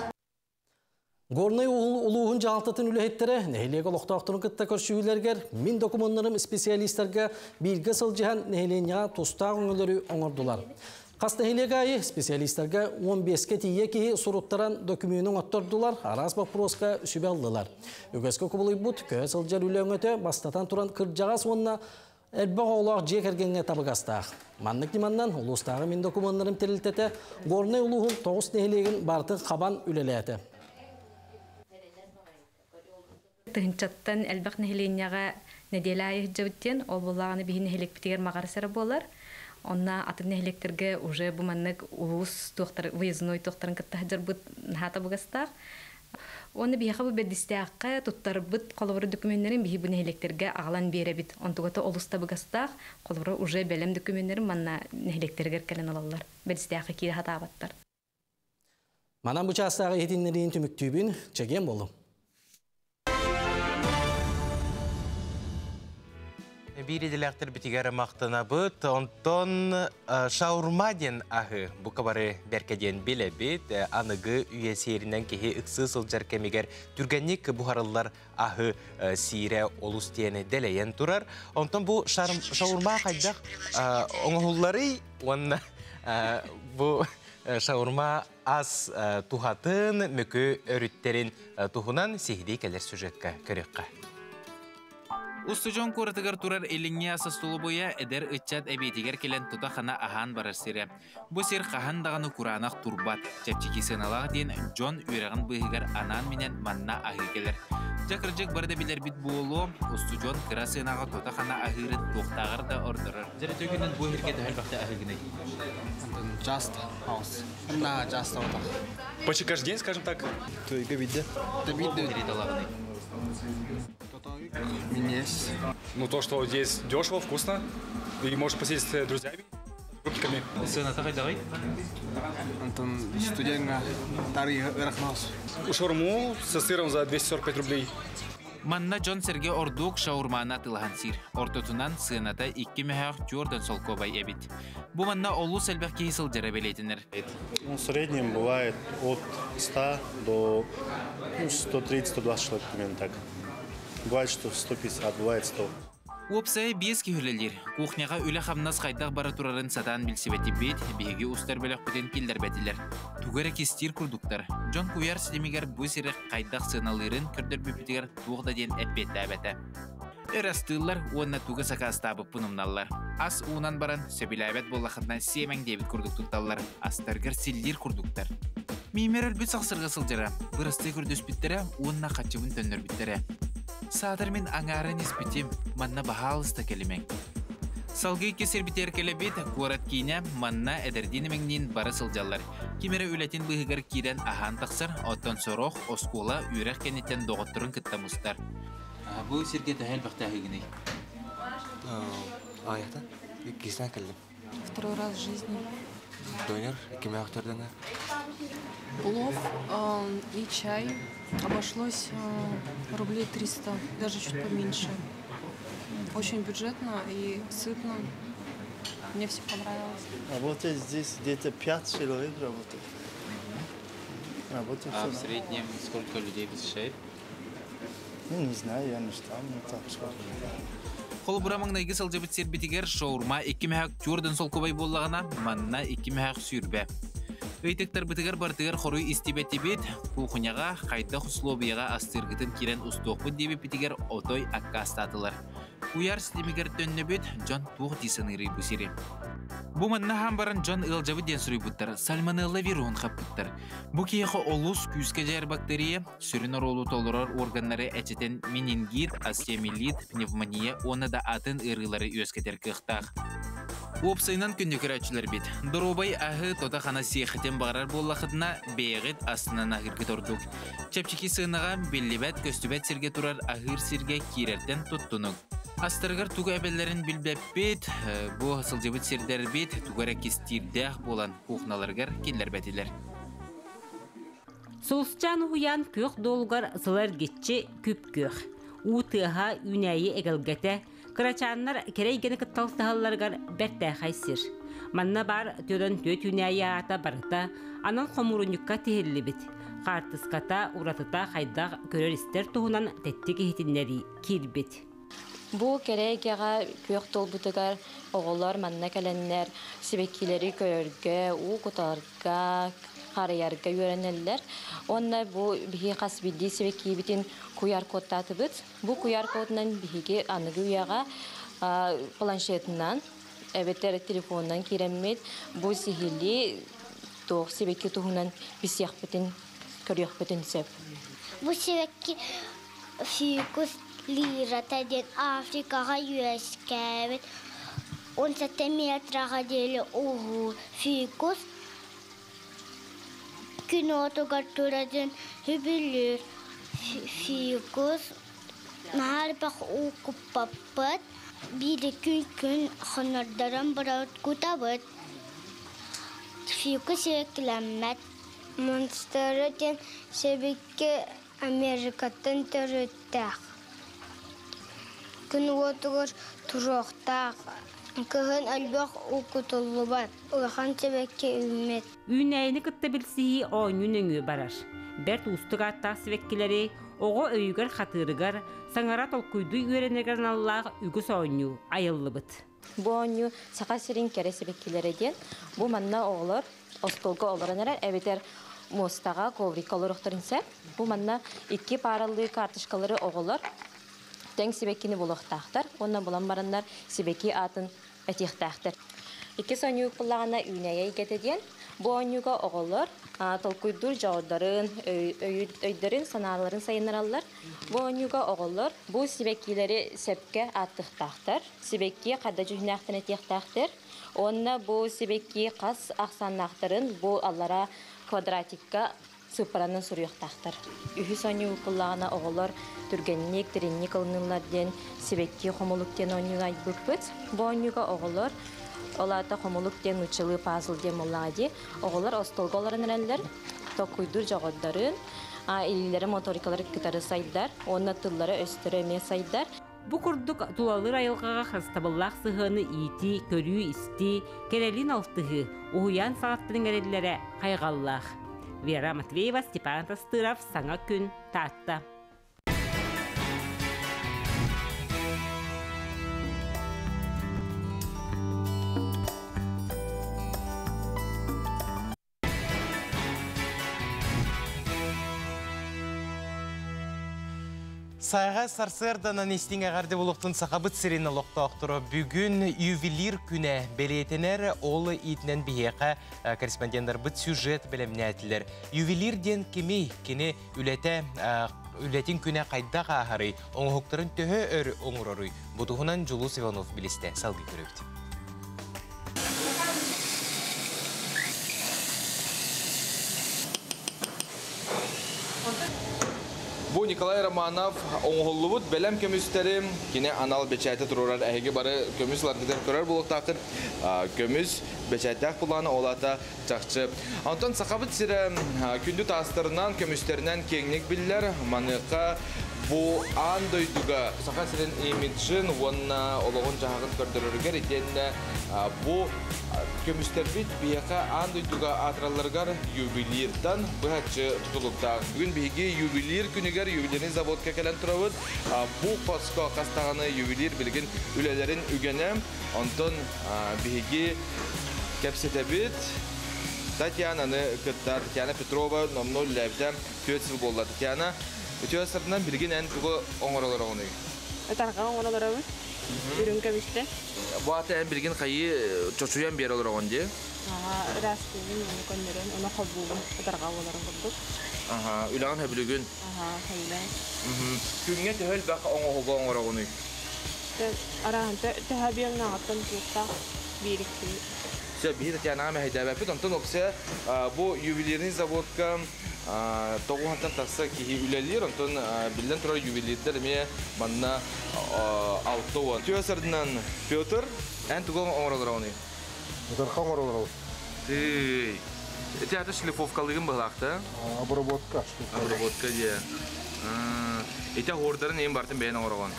Горнай улууһун дьаһалтатын үлэһиттэрэ нэһилиэк олохтоохторун кытта көрсүһүүлэригэр мин докумуоннарым специалистарга бииргэ сылдьыһан нэһилиэнньэҕэ тустаах өҥөлөрү оҥордулар. Хас нэһилиэк аайы специалистарга 15-ке тиийэ киһи суруттаран докумуонун оҥоттордулар, араас боппуруоска сүбэ ыллылар. Үгэскэ кубулуйбут көһө сылдьар үлэ өҥөтө бастатан туран кырдьаҕас уонна элбэх оҕолоох дьиэ кэргэҥҥэ табыгастаах. Маннык ньыманнан улуустааҕы мин докумуоннарым тэрилтэтэ Горнай улууһун 9 нэһилиэгин барытын хабан үлэлээтэ. Тыһыынчаттан элбэх нэһилиэнньэҕэ нэдиэлэ аайы сылдьабыт диэн, ол буоллаҕына биһи нэһилиэкпитигэр маҕарас эрэ буолар. Онно атын нэһилиэктэргэ уже бу маннык улуус туохтар выездной туохтарын кытта сылдьарбыт наһаа табыгастаах. Уонна биһиэхэ бу бэрдистээххэ туттарбыт холобура документтерин биһи бу нэһилиэктэргэ аҕалан биэрэбит. Онтугата олус табыгастаах, холобура уже бэлэм документтерин манна нэһилиэктэригэр кэлэн ылаллар. Бэрдистээххэ киирэ сатаабаттар. Манан бу чаастааҕы иһитиннэриин түмүктүүбүн, чэгиэн буолуҥ. Биир идэлээхтэрбитигэр махтанабыт. Онтон шаурма диэн аһы бука бары бэркэ диэн билэбит. Аныгы үйэ сиэринэн киһи ыксыы сылдьар кэмигэр түргэнник буһарыллар аһы сиирэ олус диэни дэлэйэн турар. Онтон бу шаурма хайдах оҥоһулларый уонна бу шаурма ас туһатын, мөкү өрүттерин туһунан сиһилии кэлэр сюжетка көрүөххэ. Устудьуон куоратыгар турар Илиҥҥи ас остолобуойа эдэр ыччат эбиэтигэр кэлэн тута-хана аһаан барар сирэ. Бу сир хаһан даҕаны кураанах турбат, чэпчэки сыаналаах диэн дьон үөрэҕин быыһыгар анаан-минээн манна аһыы кэлэр. Дьэ кырдьык бары да билэрбит буолуо, устудьуон кыра сыанаҕа тута-хана аһыырын туохтааҕар да ордорор. Дьэ түгүнэн бу иһиргэ төһө элбэхтэ аһыыгыный? Часто, хаус. На часто вот так. Почти каждый день, скажем так. Тойга виде. Минес. Ну, то, что здесь дешево, вкусно. И можешь посидеть с друзьями, с группками. Сыаната хайдаҕый? Антон студентга тары ырахмас. Шаурму со сыром за 245 рублей. Манна дьон-сэргэ ордук шаурманы атыылаһан сиир. Ортотунан сыаната икки мөһөөх түөртэн солкуобай эбит. Бу манна олус элбэх киһи сылдьара бэлиэтэнэр. Ну, в среднем бывает от 100 до ну, 130-120 человек примерно так. Бывает, что 150, бывает 100. Уопсайа биэс киһи үлэлиир. Кухняҕа үлэ-хамнас хайдах бара турарын сатаан билсибэтибит, биһиги устар бөлөхпүтүн киллэрбэтилэр. Тугу эрэ кистиир курдуктар. Дьон куйаар ситимигэр бу сири хайдах сыаналыырын көрдөрбүппүтүгэр туох да диэн эппиэттээбэтэ. Өр астыыллар уонна тугу сакаастаабыппын умналлар. Ас уунан баран сөбүлээбэт буоллаххытына сиэмэҥ диэбит курдук тутталлар, астаргар силлиир курдуктар. Миимэр өлбүт сахсырга сылдьара, бырастыы көрдөспүттэрэ уонна хаччыбын төннөрбүттэрэ. Саатар мин аҥаарын испитим, манна баһаалыста кэлимэҥ. Салгыы икки сирбитигэр кэлэбит, куорат киинэ манна эдэрдиин эмэҥниин бары сылдьаллар. Ким эрэ үлэтин быыһыгар киирэн аһаан тахсар, оттон сорох оскуола үөрэх кэнниттэн доҕотторун кытта мустар. Бу сиргэ төһө элбэхтээһигиний? Аята, иккисинэн кэллим. Второй раз в жизни. Донер, кимээхтерден. Плов и чай обошлось рублей 300, даже чуть поменьше. Очень бюджетно и сытно. Мне все понравилось. Работает здесь где-то 5 человек работает. Работает А в всё. среднем сколько людей посещает? Ну, не знаю, я не считал, но так сколько. Холобура маҥнайгы сылдьыбыт сирбитигэр шаурма икки мөһөөк түөртэн солкуобай буоллаҕына, манна икки мөһөөк сүүрбэ. Ыйытыктарбытыгар барытыгар хоруй истибэтибит, куухуняҕа хайдах услуобуйаҕа астыыргытын киирэн устуохпут диэбиппитигэр отой аккаастаатылар. Куйаар ситимигэр төннөбүт, дьон туох дии саныырый бу сири? Бу манна хаан баран дьон ыалдьабыт диэн суруйбуттар, сальмонелла вируһун хаппыттар. Бу киһиэхэ олус күүскэ дьайар бактерия, сүрүн оруолу толорор органнары эчэтэн менингит, остеомиелит, пневмония уонна да атын ыарыылары үөскэтэр кыахтаах. Уопсайынан күндү көрөөччүлэрбит, доруобай аһы тото-хана сиэххитин баҕарар буоллахытына, бэйэҕит астынан аһыыргыт ордук. Чэпчэки сыанаҕа биллибэт-көстүбэт сиргэ турар аһыыр сиргэ киирэртэн туттунуҥ. Астарыгар тугу эбэллэрин билбэппит, бу сылдьыбыт сирдэрбит тугу эрэ кистиирдээх буолан кухналарыгар киллэрбэтилэр. Сулусчаан уһуйаан күөх дуолугар сыла эргиччи күп-күөх. Уу тыаһа, үүнээйи эгэлгэтэ, кырачааннар кэрэ эйгэни кытта алтыһалларыгар бэртээхэй сир. Манна баар төрөн түөт үүнээйи аата барыта анал хомуурунньукка тиһиллибит. Хаартыската, уратыта хайдах көрөр-истэр туһунан тэттик иһитиннэрии киирбит. Бу кэрэ эйгэҕэ күөх туолбутугар оҕолор манна кэлэннэр сибэккилэри көрөргө, уу кутарга, харайарга үөрэнэллэр. Уонна бу биһиги хас биирдии сибэккиибитин куйаар кодтаатыбыт. Бу куйаар кодунан биһиги аныгы үйэҕэ планшетынан эбэтэр телефонунан киирэммит бу сиһилии туох сибэкки туһунан билсиэхпитин, көрүөхпүтүн сөп. Бу сибэкки фикус лирата диэн Африкаҕа үөскээбит 17 метраҕа диэри уһуур фикус күн уотугар турарын сөбүлүүр. Фикус наһаа элбэх уу куппаппыт, биир күн-күн хонордорон барабыт кутабыт. Фикус сибэккилэммэт. Монстера диэн сибэкки Америкаттан төрүттээх. Күн уотугар туруохтаах. Кыһын элбэх уу кутуллубат, улахан сибэкки үүммэт. Үүнээйини кытта билсиһии оонньуу нөҥүө барар. Бэрт уустук ааттаах сибэккилэри оҕо өйүгэр хатыырыгар, саҥара толкуйдуу үөрэнэригэр аналлаах үгүс оонньуу айыллыбыт. Бу оонньуу Саха сирин кэрэ сибэккилэрэ диэн. Бу манна оҕолор остуолга олорон эрэр, эбэтэр муостаҕа, коврикка олоруохтарын сөп. Бу манна икки пааралыы карточкалары оҕолор Тэҥ сибэккини булуохтаахтар уонна булан бараннар сибэкки аатын этиэхтээхтэр. Иккис оонньуу буоллаҕына үүнээйи эйгэтэ диэн. Бу оонньууга оҕолор толкуйдуур дьоҕурдарын, өйдөрүн, санааларын сайыннараллар. Бу оонньууга оҕолор бу сибэккилэри сөпкө ааттыахтаахтар, сибэкки хадда дьүһүннээхтэн этиэхтээхтэр уонна бу сибэкки хас ахсааннаахтарын бу аллара квадратикка сыыппаранан суруйуохтаахтар. Үһүс оонньуу буоллаҕына оҕолор түргэнник, дириҥник ылыныллар диэн сибэкки хомулук диэн оонньууну айбыппыт. Бу оонньууга оҕолор ол аата хомулук диэн нууччалыы пазл диэн буоллаҕа дии. Оҕолор остуолга олорон эрэллэр, толкуйдуур дьоҕурдарын, илиилэрэ моторикалары кытары сайдар уонна тыллара-өстөрө эмиэ сайдар. Бу курдук тулалыыр айылҕаҕа харыстабыллаах сыһыаны иитии, көрүү-истии, кэрэлиин алтыһыы, уһуйаан саҕаттан иҥэриллэрэ хайҕаллаах. Вера Матвеева, Степан Тастыров, Саҥа күн, Таатта. Сайга сарсыарданан истиҥ эҕэрдэ булуохтун Сахабыт сирин олохтоохторо бүгүн ювелир күнэ бэлиэтэнэр, ол иитинэн биһиэхэ корреспонденнарбыт сюжет бэлэмнээтилэр. Ювелир диэн кимий? Кини үлэтэ үлэтин күнэ хайдах ааһарый? Оҥоһуктарын төһө өр оҥороруй? Бу туһунан Дьулус Иванов билистэ. Салгыы көрөбүт. Бу Николай Романов оҥоһуллубут бэлэм көмүстэри кини анал бэчээти туруорар эһиги бары көмүс ларгытын көрөр буолуохтаахтар. Көмүс бэчээттээх булааны ол аата чахчы. Онтон Сахабыт сирэ күндү таастарынан, көмүстэринэн киэҥник биллэр. Маныаха бу аан дойдуга Саха сирин имиджин уонна олоҕун-дьаһаҕын көрдөрөрүгэр итиэннэ бу көмүстэрбит биһиэхэ аан дойдуга аатыралларыгар ювелиртан быһаччы тутулуктаах. Бүгүн биһиги ювелир күнүгэр ювелирный заводка кэлэн турабыт. Бу хоско хас даҕаны ювелир билигин үлэлэрин үгэнэ. Онтон биһиги кэпсэтэбит. Татьянаны кытта Татьяна Петрова номнуо үлэлээбитэ 4 сыл буолла. Татьяна, үтүө сырдынан билигин эн тугу оҥоролор оҕонуй? Ытарҕа оҥоролоробут. Үрүҥ көмүстэ. Бу аты эн билигин хайыы чочуйан биэр олороҕун дии? Аха, ыраастыыбын, ону көннөрөн, ону холбуубун, ытарҕа буоларын курдук. Аха, үлэҕин хөбүлүгүн? Аха, сөбүлээн. Күҥҥэ төһө элбэх оҥоһугу оҥороҕунуй? Арааһын төһө объемнааҕыттан тутулуктаах биир икки. Все, биһи Татьянаҕа мэһэйдээбэппит. Онтон опция бу ювелирный заводка тоҕуһантан тахса киһи үлэлиир. Онтон биллэн турар ювелирдэр эмиэ манна 60. Түө сырдынан Петр, эн тугу оҥоролороҕунуй? Ытарха оҥоролоробут. Тыый. Ити аты шлифовкалыгын быһылаахта? Обработка. Обработка дии. Ити оһуордарын эйин бартын бэйэн оҥороҕун?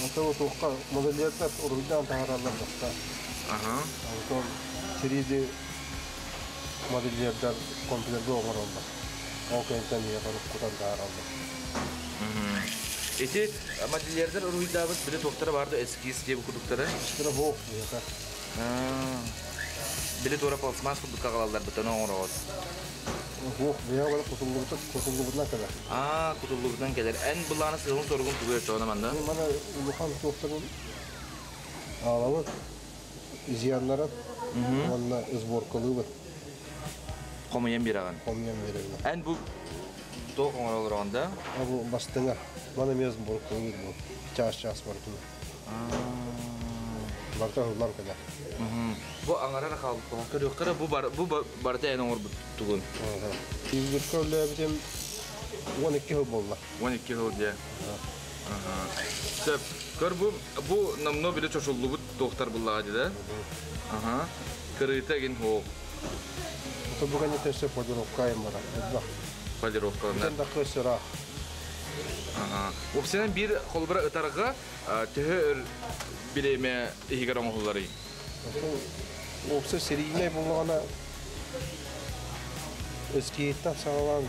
Ата туохха модельердар уруйдаан таһаараллар баста. Аха. Онтон 3D модельердар компьютерга оҥороллор. Ол кэнниттэн миэхэ кутан таһаараллар. Ити модельердар уруйдаабыт били туохтара баар да эскиз диэбит курдуктара? Эскизтара суох миэхэ. Били туора пластмасс курдук аҕалаллар бытан оҥороҕут. Суох, бэйэ бары кутуллубута кутуллубутунан кэлэр. Аа, кутуллубутунан кэлэр. Эн былаана сыалын соругун тугу өттөҕүнэ манна? Мана улахан туохтарын аалабыт, изъяннарын уонна сборкалыыбыт. Хомуйан биэрэҕин? Хомуйан биэрэбин. Эн бу туох оҥороллороҕун да? Бу бастыҥа. Мана эмиэ сборкалыыбыт бу. Чаас-чаас барытын. Барыта ыһыллан кэлэр. Бу аҥара хаалбыт көрүөххэ бу бар бу барыта эн оҥорбут тугун? Ювелирка үлэлээбитим 12 сыл буолла. 12 сыл дьэ. Сөп. Көр бу бу номно биле чочуллубут туохтар буллаҕа дии да? Аха. Кырыыта эгин хоох. Бу кэнниттэн өссө полировка айан барар. Элбэх. Полировкаланар. Бүтэн да кыыс ыраах. Аха. Уопсайынан биир холобура ытарга төһө өр бириэмэ иһигэр оҥоһулларый? Уопсай серийнэй буоллаҕына эскиһиттэн саҕалаан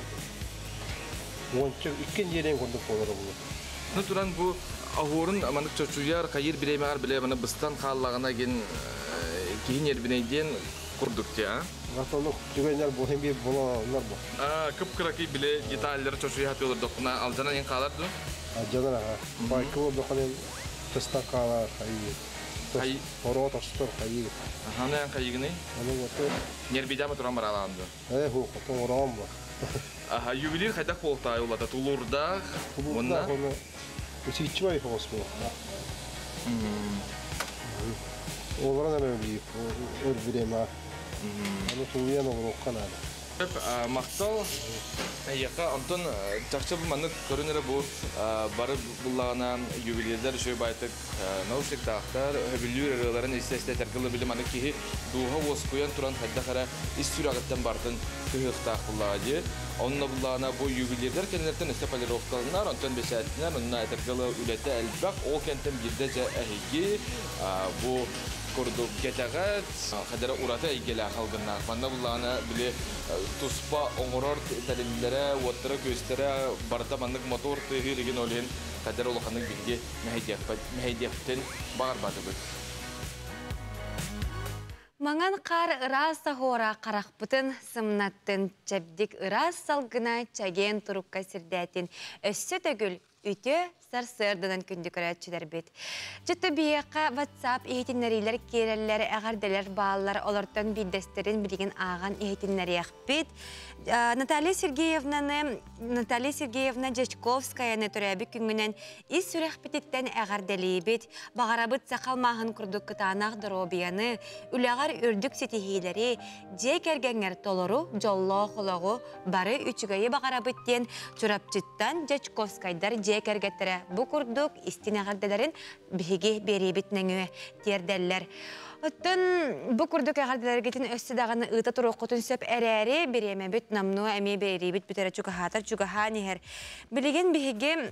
уонча икки нэдиэлэҥ курдук буолара буолуо. Ну туран бу оһуорун маннык чочуйар, хайыыр бириэмэҕэр билэ маны быстан хааллаҕына гин киһи нервинэйдиэн курдук дии, а? Оннук түгэннэр буолан биир буолаллар бу. Кып-кыракый биле деталлары чочуйа сатыылар доххуна алдьанан иһин хаалар дуу? Алдьанар аха. Байка буоллаххына тыстан хаалар хайыы. Ороо тостор хайыы. Аны эн хайыгыный? Аны вот. Нербидяма туран баралаан дуо? Э, ху, хотон ороон бу. Аха, ювелир хайдах буолтаай улата тулуурдаах. Тулуурдаах уонна усидчивай соҕус буолуохтаах. Олорон эрэ өлүү өр бириэмэҕэ. Аны тулуйан олоруохха наада. Махтал эйиэхэ. Онтон чахчы бу маннык көрүн эрэ бу бары буллаҕына ювелирдар үчүгэй баайтык наушниктаахтар, өбүлүүр ырыаларын истэ-истэ этэргэ били маны киһи дууһа уоскуйан туран хайдах эрэ ис сүрэҕиттэн бартын кыһыахтаах буллаҕа дии. Онно буллаҕына бу ювелирдар кэннилэриттэн өссө полировкаланар, онтон бэчээттэнэр, онно этэргэ үлэтэ элбэх. Ол кэнтэн биирдэ дьэ эһиги бу курдук кэтэҕэ хадара ураты эйгэлээх алгыннаах. Манна буллаҕына били туспа оҥорор тэриллэрэ, уоттара-күөстэрэ барыта маннык мотор тыаһыыр игин ол иһин хадара улаханнык биһиги мэһэйдиэхпитин баҕарбатыбыт. Маҥан хаар ыраас саһуора харахпытын сымнаттын, чэбдик ыраас салгына чэгиэн турукка сирдээтин, өссө төгүл үтүө сарсыарданан күндү көрөөччүлэрбит. Чөттө биһиэхэ WhatsApp иһитиннэриилэр киирэллэр, эҕэрдэлэр бааллар, олортон биирдэстэрин билигин ааҕан иһитиннэриэхпит. Наталья Сергеевнаны, Наталья Сергеевна Дьячковскаяны төрөөбүт күҥҥүнэн ис сүрэхпититтэн эҕэрдэлиибит. Баҕарабыт саха алмааһын курдук кытаанах доруобуйаны, үлэҕэр үрдүк ситиһиилэри, дьиэ кэргэҥҥэр толору дьоллоох олоҕу, бары үчүгэйи баҕарабыт диэн Чурапчыттан Дьячковскайдар дьиэ кэргэттэрэ бу курдук истин эҕэрдэлэрин биһиги биэриибит нөҥүө тиэрдэллэр. Оттон бу курдук эҕэрдэлэргитин өссө даҕаны ыыта туруоххутун сөп эрээри, бириэмэбит номнуо эмиэ биэриибит бүтэрэ чугаһаатар чугаһаан иһэр. Билигин биһиги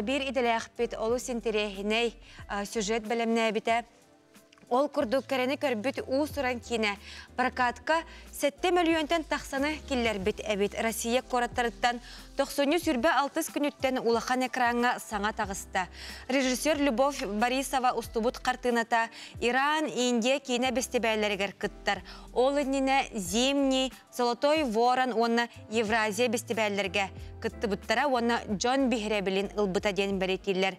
биир идэлээхпит олус интэриэһинэй сюжет бэлэмнээбитэ. Ол курдук кэрэни көрбүт уус-уран киинэ прокатка 7 мөлүйүөнтэн тахсаны киллэрбит эбит. Россия куораттарыттан тохсунньу сүрбэ алтыс күнүттэн улахан экраҥҥа саҥа таҕыста. Режиссер Любовь Борисова устубут хартыыната Иран, Индия киинэ бэстибээллэригэр кыттар. Ол иннинэ Зимний, Золотой ворон уонна Евразия бэстибээллэргэ кыттыбыттара уонна дьон биһирэбилин ылбыта диэн бэлиэтииллэр.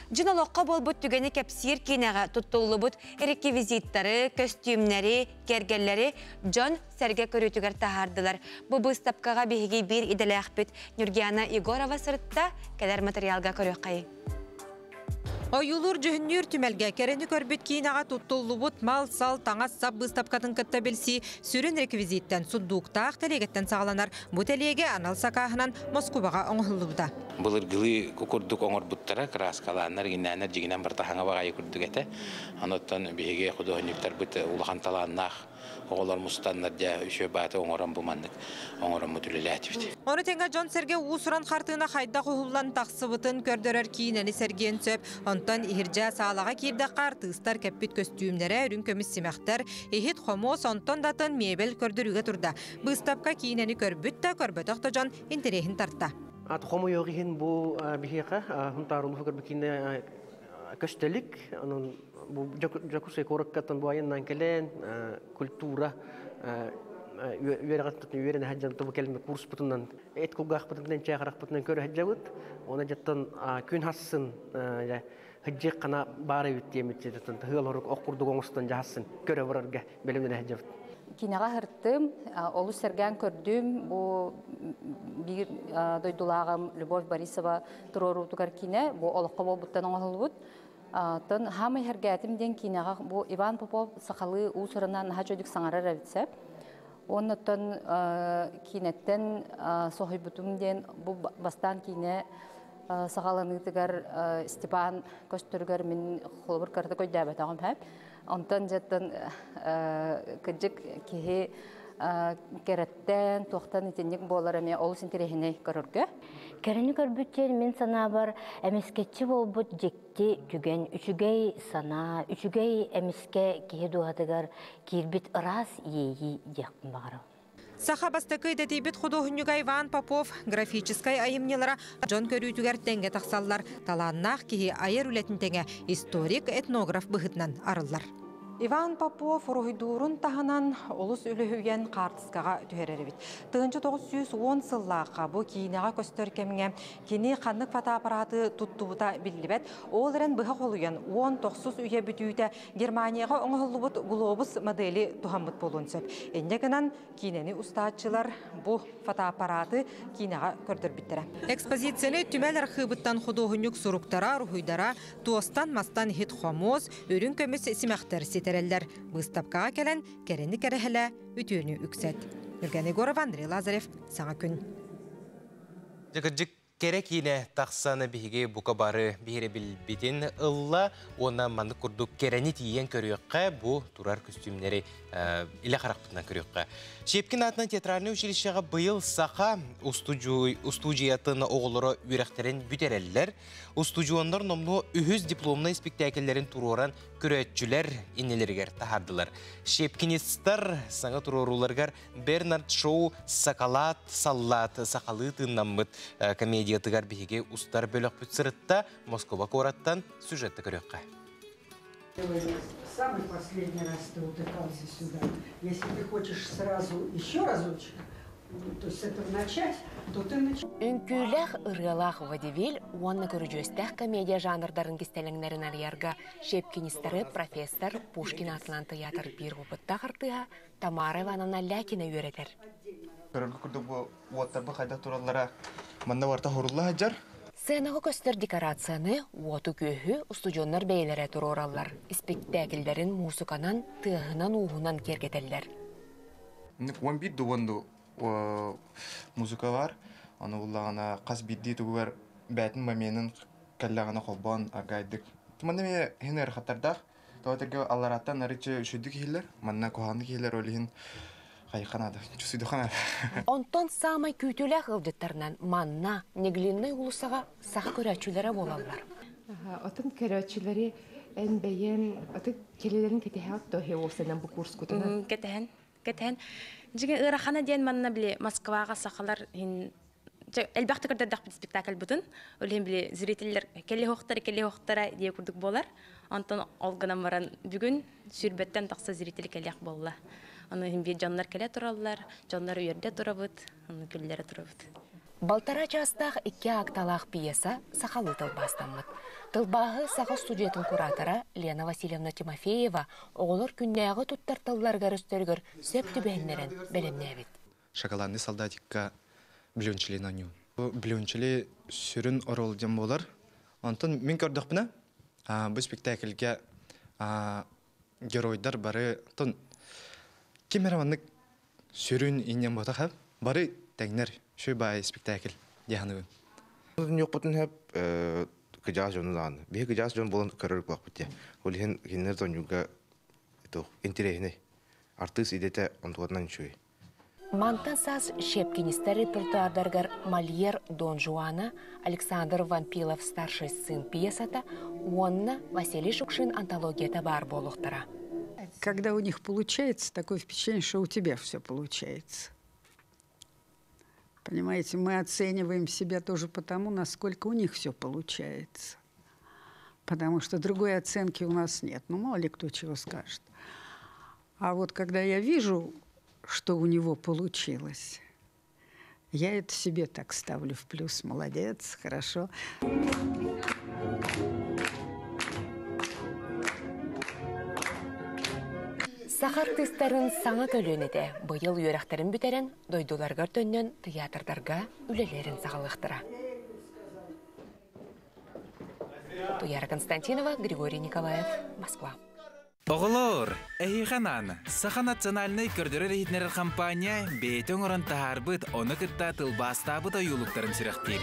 Дьин олоххо буолбут түгэни кэпсиир киинэҕэ туттуллубут реквизиттары, көстүүмнэри, киэргэллэри дьон сэргэ көрүүтүгэр таһаардылар. Бу быыстапкаҕа биһиги биир идэлээхпит Нюргиана Егорова сырытта, кэлэр материалга көрүөххэйиҥ. Ойуулуур-дьүһүннүүр түмэлгэ кэрэни көрбүт киинэҕэ туттуллубут мал-сал, таҥас-сап быыстапкатын кытта билсии сүрүн реквизиттэн сундууктаах тэлиэгэттэн саҕаланар. Бу тэлиэгэ анал сакааһынан Москубаҕа оҥоһуллубута. Былыргылыы курдук оҥорбуттара, кырааскалааннар, игиннээннэр дьигинэн барыта хаҥа баҕайы курдук этэ. Онуттан биһиги худуоһунньуктарбыт улахан талааннаах оҕолор мустаннар дьэ үчүгэй бааты оҥорон бу маннык оҥороммут үлэлээтибит. Ону тэҥэ дьон-сэргэ уус-уран хартыына хайдах уһуллан тахсыбытын көрдөрөр киинэни сэргиэн сөп. Онтон иһирдьэ саалаҕа киирдэххэ артыыстар кэппит көстүүмнэрэ, үрүҥ көмүс симэхтэр, иһит-хомуос, онтон да атын миэбэл көрдөрүүгэ турда. Быыстапка киинэни көрбүт да, көрбөтөх да дьон интэриэһин тарта. Ат хомойуох иһин бу биһиэхэ Хунтаар улууһугар бу киинэ көстөлүк. Онон бу Дьокуускай куораккаттан бу айаннаан кэлэн культура үөрэҕиттэн үөрэнэ сылдьан бу кэлин курспутунан эт кулгаахпытынан чээхарахпытынан көрө сылдьабыт. Оны дьаттан күн хассын сылдьыах хана баар эбит диэмит дьаттан тыал орук ох курдук оҥостон дьаһассын көрө барарга бэлэмнэнэ сылдьабыт. Кинэҕэ сырыттым, олус сэргээн көрдүм. Бу биир дойдулааҕым Любовь Борисова туруоруутугар киинэ бу олоххо буолбуттан оҥоһуллубут. Оттон хаамай сэргээтим диэн киинэҕэ бу Иван Попов сахалыы уус-уранан наһаа үчүгдүк саҥарар эбит сөп. Уонна оттон киинэттэн соһуйбутум диэн бу бастаан киинэ саҕаланыытыгар Степан көстөрүгэр мин холобур кыратык өйдөөбөтөҕүм сөп. Онтон дьэттэн кырдьык киһи кэрэттэн, туохтан итинник буолар эмиэ олус интэриэһинэй көрөргө. Кэрэни көрбүт диэн мин санаабар эмискэччи буолбут дьикти түгэн, үчүгэй санаа, үчүгэй эмискэ киһи дууһатыгар киирбит ыраас иэйии диэхпин баҕарабын. Саха бастакы идэтийбит худуоһунньуга Иван Попов графическай айымньылара дьон көрүүтүгэр тэҥҥэ тахсаллар. Талааннаах киһи айар үлэтин тэҥэ историк, этнограф быһыытынан арыллар. Иван Попов уруһуйдуурун таһынан олус үлүһүйэн хаартыскаҕа түһэрэр эбит. 1910 сыллаахха бу киинэҕэ көстөр кэмҥэ кини ханнык фотоаппараты туттубута биллибэт. Ол эрэн быһа холуйан 19 үйэ бүтүүтэ Германияҕа оҥоһуллубут глобус модели туһаммыт буолуон сөп. Инньэ гынан киинэни устааччылар бу фотоаппараты киинэҕэ көрдөрбүттэрэ. Экспозицияны түмэл архыыбыттан худуоһунньук суруктара, уруһуйдара, туостан-мастан иһит-хомуос, үрүҥ көмүс симэхтэр ситэрэллэр. Быыстапкаҕа кэлэн кэрэни кэрэһэлэ, үтүөнү үксэт. Нюрган Егорова, Андрей Лазарев, Саҥа күн. Дьэ кырдьык Кэрэ киинэ тахсан биһиги бука бары биһирэбилбитин ылла уонна маннык курдук кэрэни тиийэн көрүөххэ, бу турар көстүүмнэри илэ харахпытынан көрүөххэ. Щепкин аатынан театральнай училищеҕа быйыл саха устуудьуйатын оҕолоро үөрэхтэрин бүтэрэллэр. Устудьуоннар номнуо үһүс дипломнай спектакльлэрин туруоран көрөөччүлэр иннилэригэр таһаардылар. Щепкинецтар саҥа туруорууларыгар Бернард Шоу «Сакалаат саллаат» сахалыы тыыннаммыт комедиятыгар биһиги устар бөлөхпүт сырытта Москва куораттан сюжетты көрүөххэ. Самый последний раз ты утыкался сюда. Если ты хочешь сразу еще разочек, то есть с этого начать, то ты начинаешь. Үҥкүүлээх ырыалаах водевиль уонна көрүдьүөстээх комедия жанрдарын кистэлэҥнэрин арыйарга Щепкинистары профессор Пушкин аатынан тыйаатыр биир опыттаах артыыһа Тамара Ивановна Лякина үөрэтэр. Көрөргө курдук бу уоттарбы хайдах тураллара манна барыта хорулла сылдьар. Сценаҕа көстөр декорацияны, уоту-күөһү устудьуоннар бэйэлэрэ туруораллар. Испиктээкиллэрин муусуканан, тыаһынан-ууһунан киэргэтэллэр. 11 дуонду музыка бар. Аны буллаҕына хас биирдии тугугар бээтин моменын кэллэҕинэ холбоон аргайдык. Манна эмиэ иһин ыарахаттардаах. Тоҕо этэргэ алларааттан арыччы үчүгдүк иһиллэр, манна куһаҕаннык иһиллэр, ол иһин хайыхха наада, чувствуйдуха наада. Онтон саамай күүтүүлээх ыалдьыттарынан манна Неглиннай уулуссаҕа саха көрөөччүлэрэ буолаллар. Отон көрөөччүлэри эн бэйэн аты келелерин кэтэһэҕит то уопсайынан бу курскутунан? Кэтэһэн, кэтэһэн. Дьиҥэ ыарахана диэн манна били Москваҕа сахалар иһин элбэхтик көрдөрдөхпүт спектакльбытын. Ол иһин били зрителлэр кэлиһохтара кэлиһохтара диэ курдук буолар. Онтон ол гынан баран бүгүн сүүрбэттэн тахса зритель кэлиэх буолла. Ону иһин биир дьоннор кэлэ тураллар, дьоннор үөрдэ турабыт, ону күллэрэ турабыт. Балтараа чаастаах икки аакталаах пьеса сахалыы тылбаастаммыт. Тылбааһы саха студиятын куратора Лена Васильевна Тимофеева оҕолор күннээҕи туттар тылларыгар-өстөрүгэр сөп түбэһиннэрэн бэлэмнээбит. Шоколадный солдатикка блюнчили наню. Бу блюнчили сүрүн оруол диэн буолар. Онтон мин көрдөхпүнэ, бу спектакльгэ геройдар бары тон ким эрэ маннык сүрүн инньэн буотах бары тэҥнэр шүй баай спектакль диэханыбын. Ньуохпутун хөп кыдьаас дьону даҕаны. Биһи кыдьаас дьон буолан көрөр буолбут дии. Ол иһин кинилэр тонньуга интэриэһинэй. Артыыс идэтэ онтугатынан үчүгэй. Мантан саас Щепкинистэр репертуардарыгар Мольер Дон Жуана, Александр Вампилов «Старший сын» пьесата уонна Василий Шукшин антологията баар буолуохтара. Когда у них получается, такое впечатление, что у тебя все получается. Понимаете, мы оцениваем себя тоже потому, насколько у них все получается. Потому что другой оценки у нас нет. Ну, мало ли кто чего скажет. А вот когда я вижу, что у него получилось, я это себе так ставлю в плюс. Молодец, хорошо. Саха артыыстарын саҥа көлүөнэтэ быйыл үөрэхтэрин бүтэрэн, дойдуларыгар төннөн тыйаатырдарга үлэлэрин саҕалыахтара. Туяра Константинова, Григорий Николаев, Москва. Оҕолоор, эһиэхэ анаан Саха национальнай көрдөрөр-иһитиннэрэр хампаанньа бэйэтэ оҥорон таһаарбыт, ону кытта тылбаастаабыт ойуулуктарын сүрэхтиир.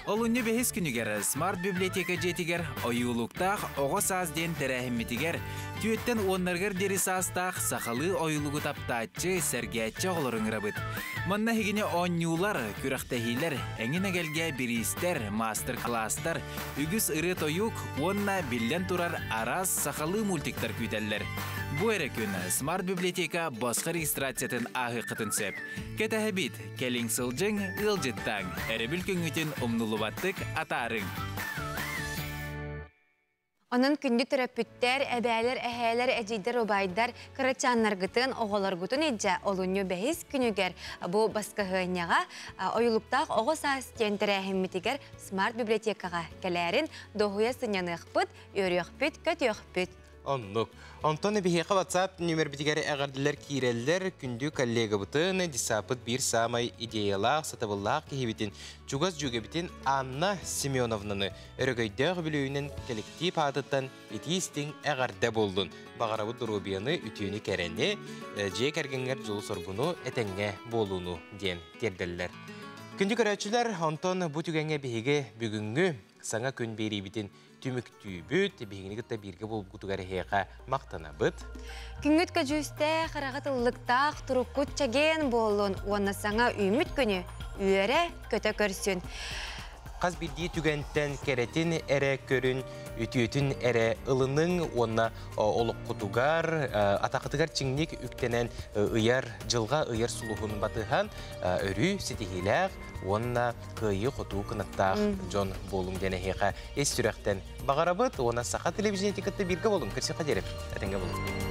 Олунньу бэһис күнүгэр Смарт библиотека дьиэтигэр ойуулуктаах оҕо саас диэн тэрээһиммитигэр түөттэн уоннарыгар диэри саастаах сахалыы ойуулугу таптааччы, сэргээччи оҕолору ыҥырабыт. Манна эһигини оонньуулар, күрэхтэһиилэр, эҥин-эгэлгэ бириистэр, маастар-кылаастар, үгүс ырыа-тойук уонна, биллэн турар, араас сахалыы мультиктар күүтэллэр. Бу эрэ күн Смарт библиотека босхо регистрациятын ааһыаххытын сөп. Кэтэһэбит, кэлиҥ сылдьыҥ, ыалдьыттааҥ, өрөбүл күҥҥүтүн умнуллубаттык атаарыҥ. Онон күндү төрөппүттэр, эбээлэр, эһээлэр, эдьиийдэр, убайдар кырачааннаргытын, оҕолоргутун илдьэ олунньу бэһис күнүгэр бу баскаһыанньаҕа ойулуктаах оҕо саас диэн тэрээһиммитигэр смарт библиотекаҕа кэлээрин дуоһуйа сынньаныахпыт, үөрүөхпүт, көтүөхпүт. Оннук. Онтон биһиэхэ WhatsApp нүмербитигэр эҕэрдэлэр киирэллэр. Күндү коллегабытын, десапыт биир саамай идеялаах, сатабыллаах киһибитин, чугас дьүөгэбитин Анна Семеновнаны өрөгөйдөөх үбүлүөйүнэн коллектив аатыттан итии-истиҥ эҕэрдэ буоллун. Баҕарабыт доруобуйаны, үтүөнү кэрэни, дьиэ кэргэҥҥэр дьолу-соргуну, этэҥҥэ буолууну диэн тиэрдэллэр. Күндү көрөөччүлэр, онтон бу түгэҥҥэ биһиги бүгүҥҥү саҥа күн биэриибитин түмүктүүбүт, биһигини кытта бииргэ буолбутугар эһиэхэ махтанабыт. Күҥҥүт көдьүүстээх, хараҕыт ыллыктаах, туруккут чэгиэн буоллун уонна саҥа үүммүт күнү үөрэ көтө көрсүн. Хас биирдии түгэнтэн кэрэтин эрэ көрүн, үтүөтүн эрэ ылыныҥ уонна олоххутугар, атахытыгар чиҥник үктэнэн ыйар, дьылҕа ыйар сулуһун батыһан, өрүү ситиһиилээх уонна кыайыы-хотуу кынаттаах дьон буолуҥ диэн эһиэхэ ис сүрэхтэн баҕарабыт уонна саха телевидениетин кытта бииргэ буолуҥ. Көрсүөххэ диэри. Этэҥҥэ буолуҥ.